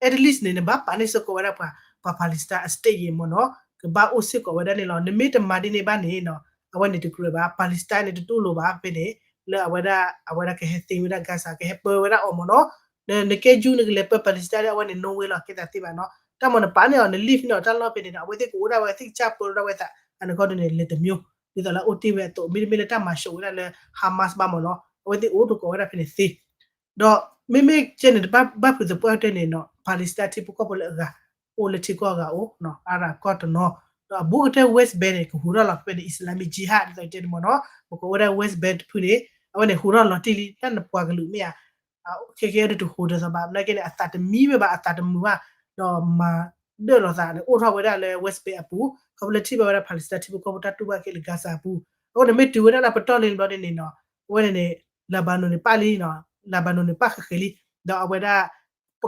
at least န့ၣ် နဘၣ်ပာ်န့ၢ်စ့ၢ်ကီးဝဲဒၣ်ပှၤ ပှၤ Palestine အ state အံၤမ့ၢ်နီၤ, ကဘၣ်အိၣ်စ့ၢ်ကီးဝဲဒၣ်န့ၣ်လီၤ. နမ့ၢ်တမၤဒ်န့ၣ်ဘၣ်န့ၣ်နီၤ အဝဲန့ၣ်တကြၢးဘၣ် Palestine န့ၣ် တတူၢ်လိာ်ဘၣ်ဖဲန့ၣ် လၢအဝဲဒၣ် အဝဲဒၣ်ကဟဲသ့ဝဲဒၣ် Gaza ကဟဲပၢဝဲဒၣ်အီၤမ့ၢ်နီၤ, နကဲ Jew နကလဲၤပၢ Palestine လၢအဝဲန့ၣ် no way လီၤ ကဲသးသ့ဘၣ်နီၤ. တၢ်မၤနပာ်န့ၢ်အီၤ န leave န့ၢ်အီၤတၢ်လီၢ်ဖဲန့ၣ်ဒီး အဝဲသ့ၣ်ကအိၣ်ဒၣ်ဝဲ သ့ၣ်ကစၢ်ပၢဒၣ်ဝဲသး အနီၢ်ကီၢ်ဒ်န့ၣ် လဲၤတမံၤ ဒ်သိးလၢအအိၣ်တ့ၢ်ဝဲအသိး မ့တမ့ၢ်လၢတၢ်မၤဆှိးဝဲဒၣ်လၢ Hamas ဘၣ်မ့ၢ်နီၤ အဝဲသ့ၣ်အိၣ်တကိးဝဲဒၣ်ဖဲန့ၣ်သ့ ဒီးမ့မ့ၢ်ကဲန့ၣ် တဘၣ်ဘၣ်ဖုးသပှၢ်ကတၢၢ်န့ၣ်နီၤ Palestine ထံဖိကီၢ်ဖိလၢအဂၤ အိၣ်လၢထံကီၢ်အဂၤအိၣ် အါရၣ်ကီၢ်တနီၤ, ဒီးအဘူးကတၢၢ် West Bank န့ၣ် ကဟူးထီၣ်လီၤဖဲန့ၣ် Islamic Jihad ဒ်သိးတဲန့ၣ်မ့ၢ်နီၤ ပကိးဝဲဒၣ် West Bank တဖုန့ၣ် အဝဲန့ၣ်ဟူးထီၣ်လီၤတံၢ်လံ တၢ်နပှၤကလုာ်မ့ၢ်ဧါ ခဲကဲဒ်တဟူးဒီးသးဘၣ် မနုၤကဲန့ၣ် အသးတမံဝဲဘၣ် အသးတမုာ်ဘၣ်, ဒီးမၤဒၢၣ်လီၤသးန့ၣ် အိၣ်ထီၣ်ဝဲဒၣ်လၢ West Bank အပူၤ ခီဖျိလၢထံၣ်ဘၣ်ဝဲဒၣ် Palestine ထံဖိကီၢ်ဖိတၢ်တူၢ်ဘၣ်ခဲလၢာ် Gaza အပူၤ, အဃိန့ၣ်မ့ၢ်တုၤဝဲဒၣ်လၢပတီၢ်လံဘျီဒ်န့ၣ်နီၤ အဝဲန့ၣ်န့ၣ် Lebanon န့ၣ်ပၣ်လံနီၤ Lebanon န့ၣ်ပၣ်ဃဲၤဃဲၤလံ, ဒီးအဝဲဒၣ်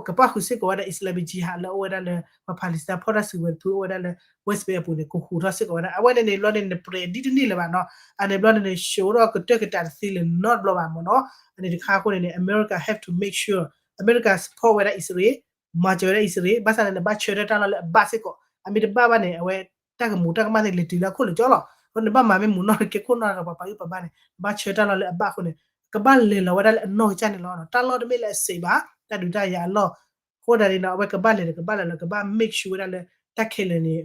ကပၣ်ဃုာ်စ့ၢ်ကီးဝဲဒၣ် Islamic Jihad လၢအိၣ်ဝဲဒၣ်လၢ ပှၤ Palestine ဖီၣ်တၢ်စုကဝဲၤတဖုအိၣ်ဝဲဒၣ်လၢ West Bank အပူၤန့ၣ် ကဟူးထီၣ်စ့ၢ်ကီးဝဲဒၣ် အဝဲန့ၣ်န့ၣ်ဘျီန့ၣ် နပြဲးဒ်တန့ၢ်လၢၤဘၣ်နီၤ, အန့ၣ်ဘျီန့ၣ်န့ၣ် ရှုံးထီၣ်ကတၢၢ်ကတးတသ့လၢၤနီတဘျီဘၣ်မ့ၢ်နီၤ, အန့ၣ်တခါအဃိန့ၣ်န့ၣ် America have to make sure America support ဝဲဒၣ်အံသရ့ၣ်, မၤစၢၤဝဲဒၣ်အံသရ့ၣ်, ဘၣ်ဆၣ်န့ၣ် နဘၣ်ဆၢထၢၣ်တၢ်လီၢ်လၢအဘၣ်စ့ၢ်ကီး, အမ့ၢ်တဘၣ်ဘၣ်န့ၣ် အဝဲတၢ်ကမူးတၢ်ကမၣ်သ့ၣ်လဲၤတုၤလၢအခိၣ်လၢာ်ကၠီလီၤ, အဃိန့ၣ် နဘၣ်မၤမ့ၢ်မူးနီၢ်န့ၣ် ကဲခိၣ်နီၢ်ဒီးပှၤပာ်ဂံၢ်ပာ်ဘါန့ၣ် နဘၣ်ဆၢတၢ်လီၢ်လၢအဘၣ်အဃိန့ၣ် ကဘၣ်လဲၤလီၤဝဲဒၣ်လၢအနီၢ်ကစၢ်န့ၣ်လီၤ, တၢ်လီၢ်တမ့ၢ်လၢအစံးဘၣ်, တၢ်ဒုးတၢ်ယၤအလီၢ်, အဃိဒၣ်န့ၣ်နီၤ အဝဲကဘၣ်လဲၤဒီးကဘၣ်လဲၤလီၤ ကဘၣ် make sure ဝဲဒၣ်လၢ တၢ်ခဲလၢာ်န့ၣ်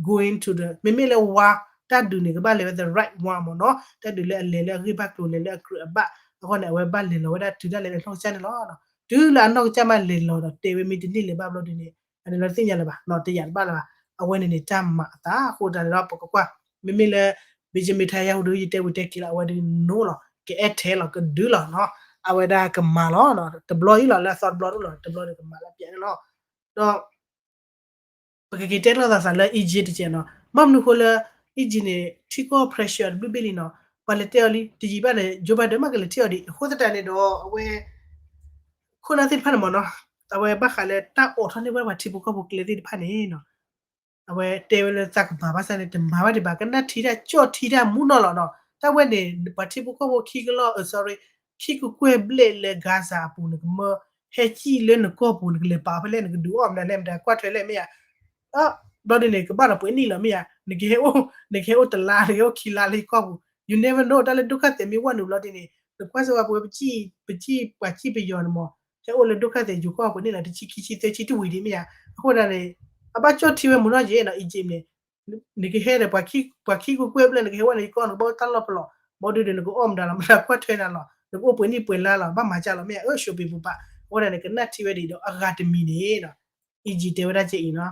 going to the မ့မ့ၢ်လၢဝါ တၢ်ဒုးန့ၣ် ကဘၣ်လဲၤဝဲ the right one မ့ၢ်နီၤ, တၢ်ဒုးလၢအလဲၤလၢအဂ့ၢ်ဘၣ်ကျိၤ လဲၤလၢအကြၢးအဘၣ်, အဃိန့ၣ် အဝဲဘၣ်လဲၤလီၤဝဲဒၣ်တုၤဒၣ်လဲာ်လၢအနီၢ်ကစၢ်န့ၣ်လီၤ, တုၤလၢအနီၢ်ကစၢ်မးလဲၤလီၤဒီးတဲဝဲမ့ၢ်တန့ၢ်လၢၤဘၣ်ဘျီဒ်န့ၣ် အန့ၣ်လီၤသ့ၣ်ညါလၢၤဘၣ်နီၤ တယာ်တဘၣ်လၢၤဘၣ်, အဝဲန့ၣ်န့ၣ် တၢ်မၤအသး အဃိတၢ်န့ၣ်ဒီး ပကကွၢ် မ့မ့ၢ်လၢ Benjamin Netanyahu ဒုး ယတဲဝံၤတဲက့ၤလီၤ အဝဲဒုး no လီၤ ကအဲၣ်ထဲလီၤ ကဒုးလီၤနီၤ, အဝဲဒၣ်ကမၤလီၤ, တဘျီအံၤလီၤ လၢအသီတဘျီတအိၣ်လီၤ တဘျီန့ၣ်ကမၤလၢပျဲန့ၣ်လီၤ, ဒီး ပကက့ၤတဲလိာ်သးသးလၢ Egypt တကဲးနီၤ, ဘၣ်မနုၤဃိလၢ Egypt န့ၣ် ထံကီၢ် pressure တဘျုးဘ့ၣ်လံနီၤ, ပှၤလဲၤတဲအီၤလံ တယံာ်ဘၣ်န့ၣ် Joe Biden မ့ၢ်ကလဲၤထံၣ်အီၤဒံး အဃိသတးန့ၣ်ဒီး အဝဲ ခိၣ်နၢ်သ့ၣ်တဖၣ်န့ၣ်မ့ၢ်နီၤ, အဝဲဘၣ်ဃးလၢတၢ်အိးထီၣ်န့ၢ်ဝဲပှၤထံဖိကီၢ်ဖိကျဲသ့ၣ်တဖၣ်န့ၣ်နီၤ အဝဲတဲဝဲလၢသးကမၤဘၣ်ဆၣ်န့ၣ် တမၤဘၣ်ဒံးဘၣ် ကနၣ်ထံတၢ်ကၠီၣ်ထံတၢ်မူနီၢ်လီၤနီၤ, တၢ်ဝဲန့ၣ် ပှၤထံဖိကီၢ်ဖိခံကလီၢ် sorry ခံကကွဲၢ်ဘျဲၣ်လၢ Gaza အပူၤန့ၣ် ကမၢဟဲကံၣ်လၢနကီၢ်ပူၤ နကလဲၤပာ်ဖဲလဲၣ် နကဒုးအီၣ်မနုၤလဲၣ် မတၤကွၢ်ထွဲလဲၣ်မ့ၢ်ဧါ ဘျီဒ်န့ၣ် ကဘၣ်ဒီးပှဲၤနံၣ်လီၤမ့ၢ်ဧါ, နကဟဲအိၣ် နကဟဲအိၣ်တလါ နကဟဲအိၣ်ခံလါလၢယကီၢ်ပူၤ you never know တၢ်လၢဒုက္ခသည်မ့ၢ်ဝဲနုာ်ဘျီဒ်န့ၣ် နကွၢ်စ့ၢ်ဝဲပဝဲ ပစံၣ်ပှၤစံၣ်ပယီၤန့ၣ်မ့ၢ် ဟဲအိၣ်လၢဒုက္ခသည်ယိၤကီၢ်ပူၤန့ၣ်လီၤ တဆံခံဆံသၢဆံတဝံၤဒံးမ့ၢ်ဧါ, အဃိဒၣ်န့ၣ် အဘၣ်ကၠီၣ်ထံဝဲမူနီၢ်ယဲနီၤ Egypt န့ၣ် နကဟဲဒီး ပှၤခံကကွဲၢ်ဘျဲၣ် နကဟဲဝဲန့ၣ်ယကီၢ် နကဘၣ်အိၣ်တၢ်လီၢ်ပလီၢ်, ဘီဒုးဒီးနကအီၣ်မတၤလီၤ မတၤကွၢ်ထွဲနၤလီၤ နကအိၣ်ပှဲၤနံၣ်ပှဲၤလါလီၤ ဘၣ်မၤကၢ်လီၤမ့ၢ်ဧါ အၢ ရှုံးပ့ၤပူၤပာ်, အဃိဒၣ်န့ၣ် ကနၣ်ထံဝဲဒံးဒီး အဂၤတမံၤန့ၣ်နီၤ Egypt တဲဝဲဒၣ်ကဲအံၤနီၤ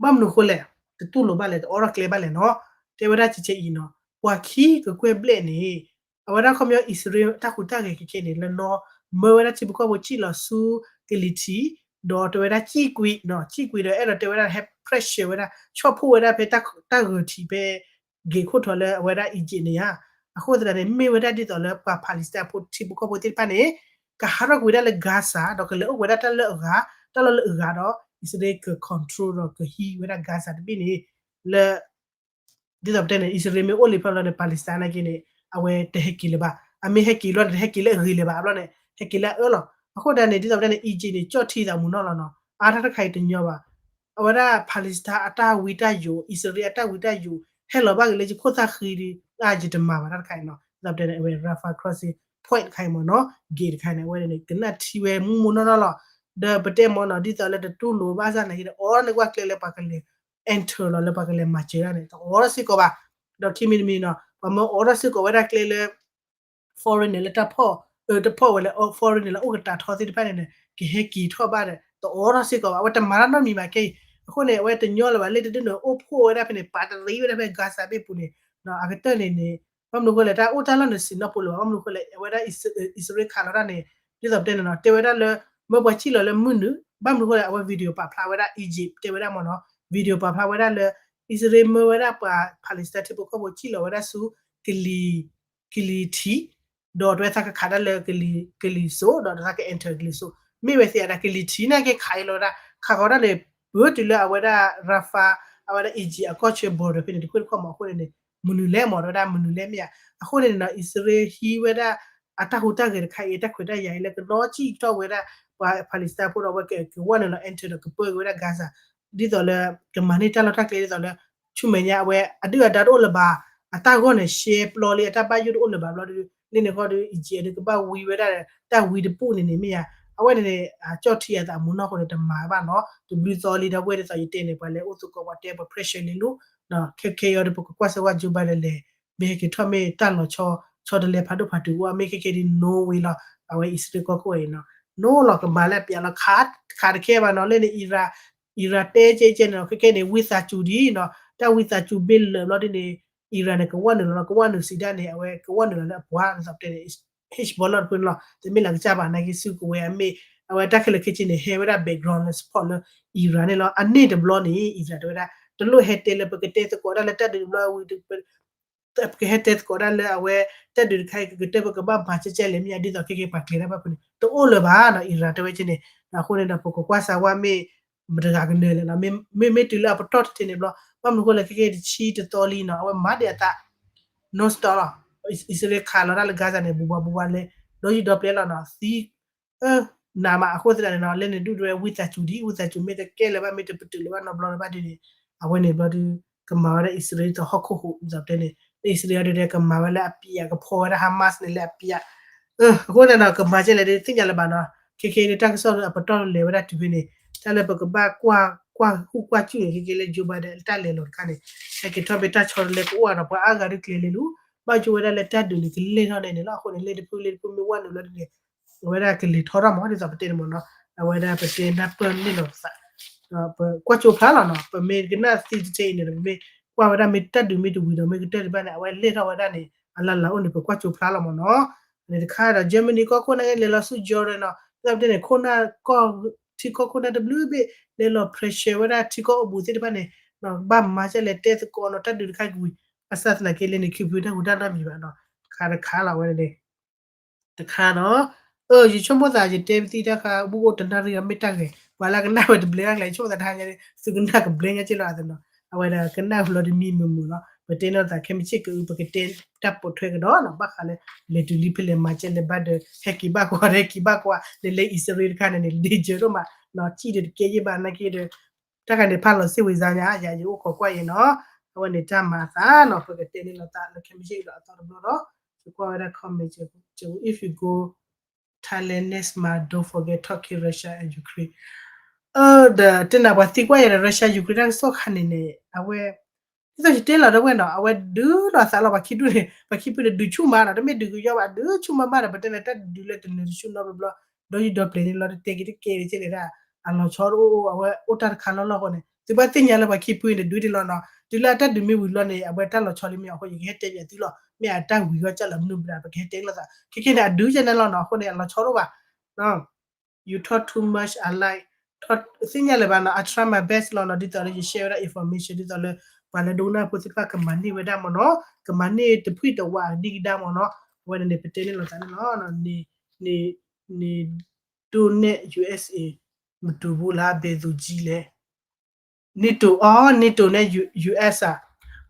ဘၣ်မနုၤအဃိလဲၣ် တတူၢ်လိာ်ဘၣ်လဲၣ် တအိးထီၣ်ကျဲဘၣ်လဲၣ်နီၤ, တဲဝဲဒၣ်ကဲအံၤနီၤ ပှၤခံကကွဲၢ်ဘျဲၣ်န့ၣ် အဝဲဒၣ်ခီပညီ အံၣ်စရ့လးတၢ်ဟူးတၢ်ဂဲၤခဲခဲန့ၣ် လၢနီၢ် မၢဝဲဒၣ်ထံဖိကီၢ်ဖိကံၣ်လီၤဆူကလံၤထံး, ဒီးတဲဝဲဒၣ်ကံၣ်ကွံာ်နီၤ ကံၣ်ကွံာ်ဒီး အဲၣ်ဒိးတဲဝဲဒၣ်ဟဲ pressure ဝဲဒၣ် ဆီၣ်ဖှိၣ်ဝဲဒၣ်ဖဲတၢ်ဂၢၤထံးဖဲ ဂ့ၤခိၣ်ထီးလၢအဝဲဒၣ် Egypt န့ၣ်ဧါ, အဃိသတးန့ၣ် မ့ၢ်ဝဲဒၣ်ဒ်သိးလၢပှၤ Palestine ဖိထံဖိကီၢ်ဖိသ့ၣ်တဖၣ်န့ၣ် ကဟးထီၣ်ကွံာ်ဝဲဒၣ်လၢ Gaza ဒီးကလဲၤအိၣ်ဝဲဒၣ်တၢ်လၢအဂၤ တၢ်လီၢ်လၢအဂၤဒီး အံၣ်စရ့လးက control ဒီးကဟံးဝဲဒၣ် Gaza တဘ့ၣ်န့ၣ် လၢ ဒ်သိးပတဲန့ၣ် အံၣ်စရ့လးမ့ၢ်အိၣ်လံဖဲဘျီန့ၣ် Palestine နာ်က့န့ၣ် အဝဲတဟဲက့ၤလၢၤဘၣ်, အမ့ၢ်ဟဲက့ၤလီၤန့ၣ် တဟဲက့ၤလၢအဂ့ၤလၢၤဘၣ် အဘျီန့ၣ် ဟဲက့ၤလၢအအၢလီၤ, အဃိဒၣ်န့ၣ် ဒ်သိးပတဲန့ၣ် Egypt န့ၣ် ကၠီၣ်ထံသးမူနီၢ်လီၤနီၤ, အါတၢ်တခါအံၤတညီဘၣ် အဝဲဒၣ် Palestine အတၢ်ဝံတၢ်ယိာ် အံၣ်စရ့လးအတၢ်ဝံတၢ်ယိာ် ဟဲလီၤဘၣ်က့ၤလၢယခိၣ်သၣ်ဃံဒီး အါယတမၤဘၣ်တၢ်တခါအံၤနီၤ ဒ်သိးပတဲန့ၣ် အဝဲ Rafah crossing point တခါအံၤမ့ၢ်နီၤ gate တခါန့ၣ် အဝဲန့ၣ် ကနၣ်ထံဝဲမူမူနီၢ်နီၢ်လီၤ ဒီးပတဲမ့ၢ်နီၤ ဒ်သိးလၢတတူၢ်လိာ်ဘၣ်ဆၣ်နာ်က့ဒီး အိးထီၣ်န့ၢ်ကွၢ်ကျဲလၢပှၤကလဲၤ enter လီၤလၢပှၤကလဲၤမၤစၢၤတၢ်န့ၣ် တအိးထီၣ်စ့ၢ်ကီးဘၣ် ဒီးခံမံၤတမံၤနီၤ ပှၤမၢအိးထီၣ်စ့ၢ်ကီးဝဲဒၣ်ကျဲလၢ foreigner လၢတၢ်ဖီၣ် တဖီၣ်ဝဲလၢ foreigner လၢအိၣ်ကတၢ်ထီသ့ၣ်တဖၣ်န့ၣ်န့ၣ် ကဟဲက့ၤထီၣ်ဘၣ်ဒီး တအိးထီၣ်စ့ၢ်ကီးဘၣ် အဝဲတမၤတၢ်နီတမံၤဘၣ်ခဲအံၤ အဃိန့ၣ် အဝဲတညီလၢၤဘၣ် လ့ၣ်တဒုန့ၣ် အိၣ်ဖှိၣ်ဝဲဒၣ်ဖဲန့ၣ် ပာ်တရံးဝဲဒၣ်ဖဲ Gaza ဘ့ၣ်ပူၤန့ၣ် အကတၢၢ်န့ၣ်န့ၣ် ဘၣ်မနုၤဃိလဲၣ် တၢ်အိၣ်တၢ်လီၢ်န့ၣ် စံးနီၢ်ပူၤလၢၤဘၣ် ဘၣ်မနုၤဃိလဲၣ် အဝဲဒၣ် အံၣ်စရ့လးခးလီၤတၢ်န့ၣ် ဒ်သိးပတဲန့ၣ်နီၤ တဲဝဲဒၣ်လၢ မၢပှၤစံၣ်လီၤလၢမုၢ်နုာ် ဘၣ်မနုၤဃိလဲၣ် အဝဲ video ပာ်ဖျါဝဲဒၣ် Egypt တဲဝဲဒၣ်မ့ၢ်နီၤ video ပာ်ဖျါဝဲဒၣ်လၢ အံၣ်စရ့လးမၢဝဲဒၣ်ပှၤ Palestine ထံဖိကီၢ်ဖိစံၣ်လီၤဝဲဒၣ်ဆူ ကလံၤ ကလံၤထံး ဒီးတဝဲသးကခးတၢ်လၢ ကလံၤစိး ဒီးတသးက enter ကလံၤစိး မ့ၢ်ဝဲသ့ၣ်အတၢ်ကလံၤထံးနာ်က့ခးအံၤလီၤဝဲဒၣ် ခးဃီၤတၢ်န့ၣ် ပၢတုၤလၢအဝဲဒၣ် Rafah အဝဲဒၣ် Egypt အကီၢ်ဆၢ border ဖဲန့ၣ် တခိၣ်တခီမး အဃိန့ၣ်န့ၣ် မနုၤလဲၣ်မး တဲဝဲဒၣ်မနုၤလဲၣ်မ့ၢ်ဧါ အဃိန့ၣ်န့ၣ်နီၤ အံၣ်စရ့လးဟံးဝဲဒၣ် အတၢ်ဟူးတၢ်ဂဲၤတခါအံၤ တၢ်ခွဲးတၢ်ယာ်အံၤလၢကဒီစံၣ်ထီၣ်ဝဲဒၣ် ပှၤ Palestine ဖိဒီးအဝဲကကဝီၢ်နုာ်လီၤ enter ဒီးကပၢက့ၤဝဲဒၣ် Gaza ဒ်သိးလၢ ကမၤန့ၢ်တၢ်လီၢ်တၢ်ကျဲဒ်သိးလၢ ဆူမဲာ်ညါအဝဲ အဒုၣ်အဒါတအိၣ်လၢၤဘၣ် အတၢ်ဂီၢ်န့ၣ် ရှဲပျီလံ အတၢ်ဘၣ်ယိၣ်တအိၣ်လၢၤဘၣ်ဘျီဒုး လၢန့ၣ်ဃီဒီး Egypt ဒုးကဘၣ်ဝံဝဲဒၣ် တၢ်ဝံတပူၤန့ၣ်န့ၣ်မ့ၢ်ဧါ အဝဲန့ၣ်န့ၣ် ကၠီၣ်ထံအသးမူနီၢ်ဃိန့ၣ် တမၤဘၣ်နီၤ တဘျုးသီလံ ဒီပုၢ်ဝဲၢ်ဒ်သိးယတဲန့ၣ် ပှၤလဲၤအိၣ်သကိးပှၤတဲပှၤ pressure လံလီၤ ခဲခဲအံၤဒီး ပကကွၢ်စၢၤဝဲ Joe Biden လဲၤ မ့ၢ်ဟဲက့ၤထီၣ်မ့ၢ်တၢ်လီၤဆီ ဆီတလဲဖးဒိၣ်ဖးတုၤအိၣ် မ့ၢ်ခဲခဲဒ် no way လီၤ အဝဲအံၣ်စရ့လးကီၢ်ခိၣ်အံၤနီၤ no လီၤ ကမၤလၢအပျးလီၤ ခးတခါတခဲဘၣ်နီၤ လၢန့ၣ် Iran တဲကဲကဲန့ၣ်နီၤ ခဲခဲန့ၣ် ဝံသးစူၤဒ်နီၤ တၢ်ဝံသးစူၤဘ့ၣ်လၢာ်ဘျီဒ်န့ၣ် Iran န့ၣ် ကဝီၢ်နုာ်လီၤလီၤ ကဝီၢ်နုာ်စံးဒၣ်န့ၣ် အဝဲကဝီၢ်နုာ်လီၤလၢအပှၤ ဒ်သိးပတဲန့ၣ် Hezbollah တဖုန့ၣ်လီၤ တမ့ၢ်လၢကစၢ်ဘၣ် နာ်က့ဆူကဝဲၤအမ့ၢ် အဝဲတၢ်ခဲလၢာ်ခဲဆ့န့ၣ် ဟဲဝဲဒၣ် background လၢ support လၢ Iran န့ၣ်လီၤ အန့ၣ်တဘျီန့ၣ် Iran တဲဝဲဒၣ် တလိၣ်ဟဲတဲလၢပကတဲသကိးဒၣ်လၢတၢ်ဒုးတဘျီဝံၤ ပကဟဲတဲသကိးဒၣ်လၢအဝဲ တၢ်ဒုးတခါအံၤ ကကတၢၢ်ပကဘၣ်မၤကဲကဲလဲၣ် မ့ၢ်ဧါ ဒ်သိးခဲကဲပှၤကျဲၤတၢ်ဘၣ်ဖုးန့ၣ် တအိၣ်လၢၤဘၣ်နီၤ Iran တဲဝဲကဲန့ၣ် အဃိန့ၣ်ဒီး ပကကွၢ်စၢၤဝဲမ့ၢ် မတဂၤကနၢၤလဲၣ်နီၤ မ့မ့ၢ်တုၤလၢအပတီၢ်တထံးန့ၣ်ဘျီ ဘၣ်မနုၤဃိလဲၣ် ခဲကဲတဆံတသီလံနီၤ အဝဲမၤဒံးအသး no stop လီၤ အံၣ်စရ့လးခးလီၤတၢ်လၢ Gaza န့ၣ် ဘူးဘၣ်ဘူးဘၣ်လဲၤ ဒီးယုၢ်ဒီပျဲလီၤနီၤ သံ နးမး အဃိသတးန့ၣ်နီၤ လၢန့ၣ်ဒုၣ်ဒွဲၣ်ဝံသးစူၤဒံး ဝံသးစူၤ မ့ၢ်တကဲလၢၤဘၣ် မ့ၢ်တပတုာ်လၢၤဘၣ်နီတဘျီလၢၤဘၣ်ဒ်န့ၣ် အဝဲန့ၣ်ဘျီဒုး ကမၤဝဲဒၣ်အံၣ်စရ့လးတဟီၣ်ခိၣ်ဟူး ဒ်သိးပတဲန့ၣ် လၢအံၣ်စရ့လးဒုးကမၤဝဲလၢအပျး ကဖီဝဲဒၣ် Hamas န့ၣ်လၢအပျး အဃိန့ၣ်ဒီး ကမၤကဲလဲၣ်ဒ်သ့ၣ်ညါလၢၤဘၣ်နီၤ ခဲခဲဒ်တၢ်ကစီၣ်အပတီၢ်လဲၤဝဲဒၣ်တုၤဖဲန့ၣ် တၢ်လၢပကဘၣ်ကွၢ် ကွၢ်ဟူးကွၢ်စူၣ်န့ၣ် ခဲခဲလၢ Joe Biden တၢ်လဲၤလီၤတခါန့ၣ် ဟဲက့ၤထီၣ်ဖဲတၢ်ဆီတလဲကအိၣ်ဒီး ပှၤအါဂၤဒုးကျဲၤလဲၤလၢ ဘၣ်ကၠိဝဲဒၣ်လၢတၢ်ဒုးန့ၣ် ကလဲၤထီၣ်န့ၣ်န့ၣ်လီၤ အဃိန့ၣ် လ့ၣ်တဖုလ့ၣ်တဖုမ့ၢ်ဝဲနုာ်လီၤဒ်န့ၣ် အဝဲဒၣ်ကလဲၤထီၣ်ထီၣ်မး ဒ်သိးပတဲန့ၣ်မ့ၢ်နီၤ အဝဲဒၣ်ပတဲနၢ်ပၢၢ်န့ၢ်လီၤပသး ပကွၢ်ကၠိဖျါလီၤနီၤ ပမ့ၢ်ကနၣ်သံတထံအံၤန့ၣ် ပမ့ၢ်ကွၢ်ဝဲဒၣ်မ့ၢ်တၢ်ဒုးမ့ၢ်တဝံၤဒီး မ့ၢ်ကတၢၢ်တဘၣ်န့ၣ် အဝဲလဲၤထီၣ်ဝဲဒၣ်န့ၣ် အလၢ်လၢ်အိၣ်န့ၣ် ပကွၢ်ကၠိဖျါလီၤမ့ၢ်နီၤ န့ၣ်တခါဒီး Germany ကီၢ်ခိၣ်နာ်က့ လဲၤလီၤဆူ Jordan နီၤ ဒ်သိးပတဲန့ၣ် ခိၣ်နၢ်ကီၢ် ထံကီၢ်ခိၣ်နၢ်တဘျုးဘ့ၣ် လဲၤလီၤ pressure ဝဲဒၣ်ထံကီၢ်အိၣ်ဘူးသ့ၣ်တဖၣ်န့ၣ် ဘၣ်မၤကဲလဲၣ်တဲသကိးနီၤ တၢ်ဒုးတခါကဝံၤ ဘၣ်ဆၣ်သနာ်က့လၢန့ၣ် ခံဖုတၢ်ဟူးတၢ်နီတမံၤဘၣ်နီၤ တခါတခါလီၤဝဲန့ၣ် တခါနီၤ အၢ ယဆိကမိၣ်သး ယတဲပသံတၢ်ခါ ဘူးအိၣ်တနၣ်ရံၣ်အမ့ၢ်တၢ်ဂဲၤ ပှၤလၢကနၣ်ဝဲတဘျဲၣ်ဘၣ်ကျဲ ယဆိကမိၣ်သးတဟါညါ သုကနၣ်ကဘျဲၣ်ညါက့လီၤအသးနီၤ အဝဲဒၣ်ကနၣ်ဟူလီၤတမံၤမုာ်မုာ်လီၤ ပတဲနီၢ်သးခဲမုၢ်ဆ့ၣ်ကအု ပကတဲတၢ်ပိာ်ထွဲကဒီးနီၤ ဘၣ်ဃးလၢ လဲၤတုၤလံဖဲလဲၣ်မၤကဲလဲၣ်ဘၣ်ဒီး ဟဲက့ၤဘၣ်ကွၢ် ဟဲက့ၤဘၣ်ကွၢ် လဲၤလၢအံၣ်စရ့လးတခါန့ၣ်န့ၣ် danger ဒိၣ်မးနီၤ စံၣ်ဒီးတကဲယ့ၢ်ဘၣ်နာ်က့ဒီး တၢ်ခါန့ၣ် ဖးလီၤစ့ၢ်ဝံၤစါညါ ယၤယအိၣ်ခိးကွၢ်ယဲနီၤ အဝဲန့ၣ်တၢ်မၤအသးနီၤ ပကတဲန့ၣ်လီၤသးလၢခဲမုၢ်ဆ့ၣ်ကဒီးအသီတဘျီဒီး ယကွၢ်ဝဲဒၣ် comment က if you go Thailand next month, don't forget Turkey, Russia and Ukraine. အၢ ဒီးတဲနၤပှၤသံကွၢ်ယဲဒီး Russia Ukraine တၢ်ကစီၣ်ခါန့ၣ်န့ၣ် အဝဲ ဒ်သိးယတဲလီၤဒၣ်ဝဲနီၤ အဝဲဒုးလီၤသးလီၤပှၤခံဒူၣ်န့ၣ် ပှၤခံဖုန့ၣ် ဒုးဆူၣ်မးနီၤ တမ့ၢ်ဒုးကယီဘၣ် ဒုးဆူၣ်မးမးဒီး ပတဲလၢတၢ်ဒုးလၢတနၢၤတဆူၣ်နီတဘျီဘျီ ဒီးယဒီပျဲၤန့ၣ်လီၤ တတဲက့ၤတကဲက့ၤလၢဒၣ် အလီၤဆီတအိၣ် အဝဲအိၣ်တၢ်တခါလီၤလီၤအဃိန့ၣ် သုဘၣ်သ့ၣ်ညါလၢပှၤခံဖုန့ၣ် ဒုးတလီၤနီၤ တုၤလၢအတၢ်ဒုးမ့ၢ်ဝံၤလီၤန့ၣ် အဝဲတၢ်လီၤဆီလံမ့ၢ်အဃိ ယကဟဲတဲပၠးသုလီၤ မ့ၢ်အတၢ်ဝံၤဂီၢ်ကၢ်လၢမနုၤဘၣ် ပကဟဲတဲလိာ်သး ခဲခဲန့ၣ် အဒုးကဲန့ၣ်လီၤနီၤ အဃိန့ၣ် အလီၤဆီတအိၣ်ဘၣ် You talk too much, I like talk သ့ၣ်ညါလၢၤဘၣ်နီၤ I try my best လီၤနီၤ ဒ်သိးလၢယ share ဝဲဒၣ် information ဒ်သိးလၢ ပှၤလၢဒိကနၣ်ဖိသ့ၣ်တဖၣ်ကမၤန့ၢ်ဝဲဒၣ်မ့ၢ်နီၤ ကမၤန့ၢ်တဖှံၣ်တဝးဒံကဒါမ့ၢ်နီၤ အဝဲန့ၣ်န့ၣ် ပတဲန့ၢ်လိာ်သးန့ၣ်လီၤ နဒိးနဲၣ် USA မတူဘူးလား ဘယ်သူကြီးလဲ NATO အီၤ NATO န့ၣ် US ဧါ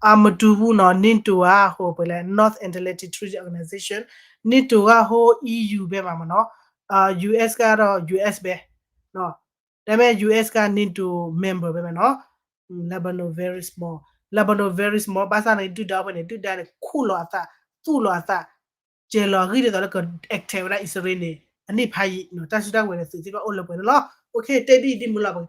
အမတူဘူးနီၤ NATO ဧါ ဟိပလဲ North Atlantic Treaty Organization NATO ဧါ ဟိ EU ဘဲမးမ့ၢ်နီၤ US ကဒီး US ဘဲနီၤ ဒါပေမဲ့ ယူဢ့ၣ်က NATO member ပဲနီၤ. Lebanon very small, Lebanon very small ဘၣ်ဆၣ်န့ၣ် ဒုၣ်ဒါဖဲန့ၣ် ဒုၣ်ဒါန့ၣ် ခူၣ်လီၤအသး, သူၣ်လီၤအသး, ကဲၤလီၤအဂံၢ်ဒ်သိးလၢက attack ဝဲဒၣ်အံၣ်စရ့လးန့ၣ် အနံၣ်ဖးယံာ်နီၤ. တၢ်စုတၢ်ကဝဲၤန့ၣ် သုးသ့ၣ်တဖၣ်အိၣ်လၢပှဲၤန့ၣ်လီၤ. ခဲ တ့ၢ်ဒ်အံၤဒ်မုၢ်လီၤ.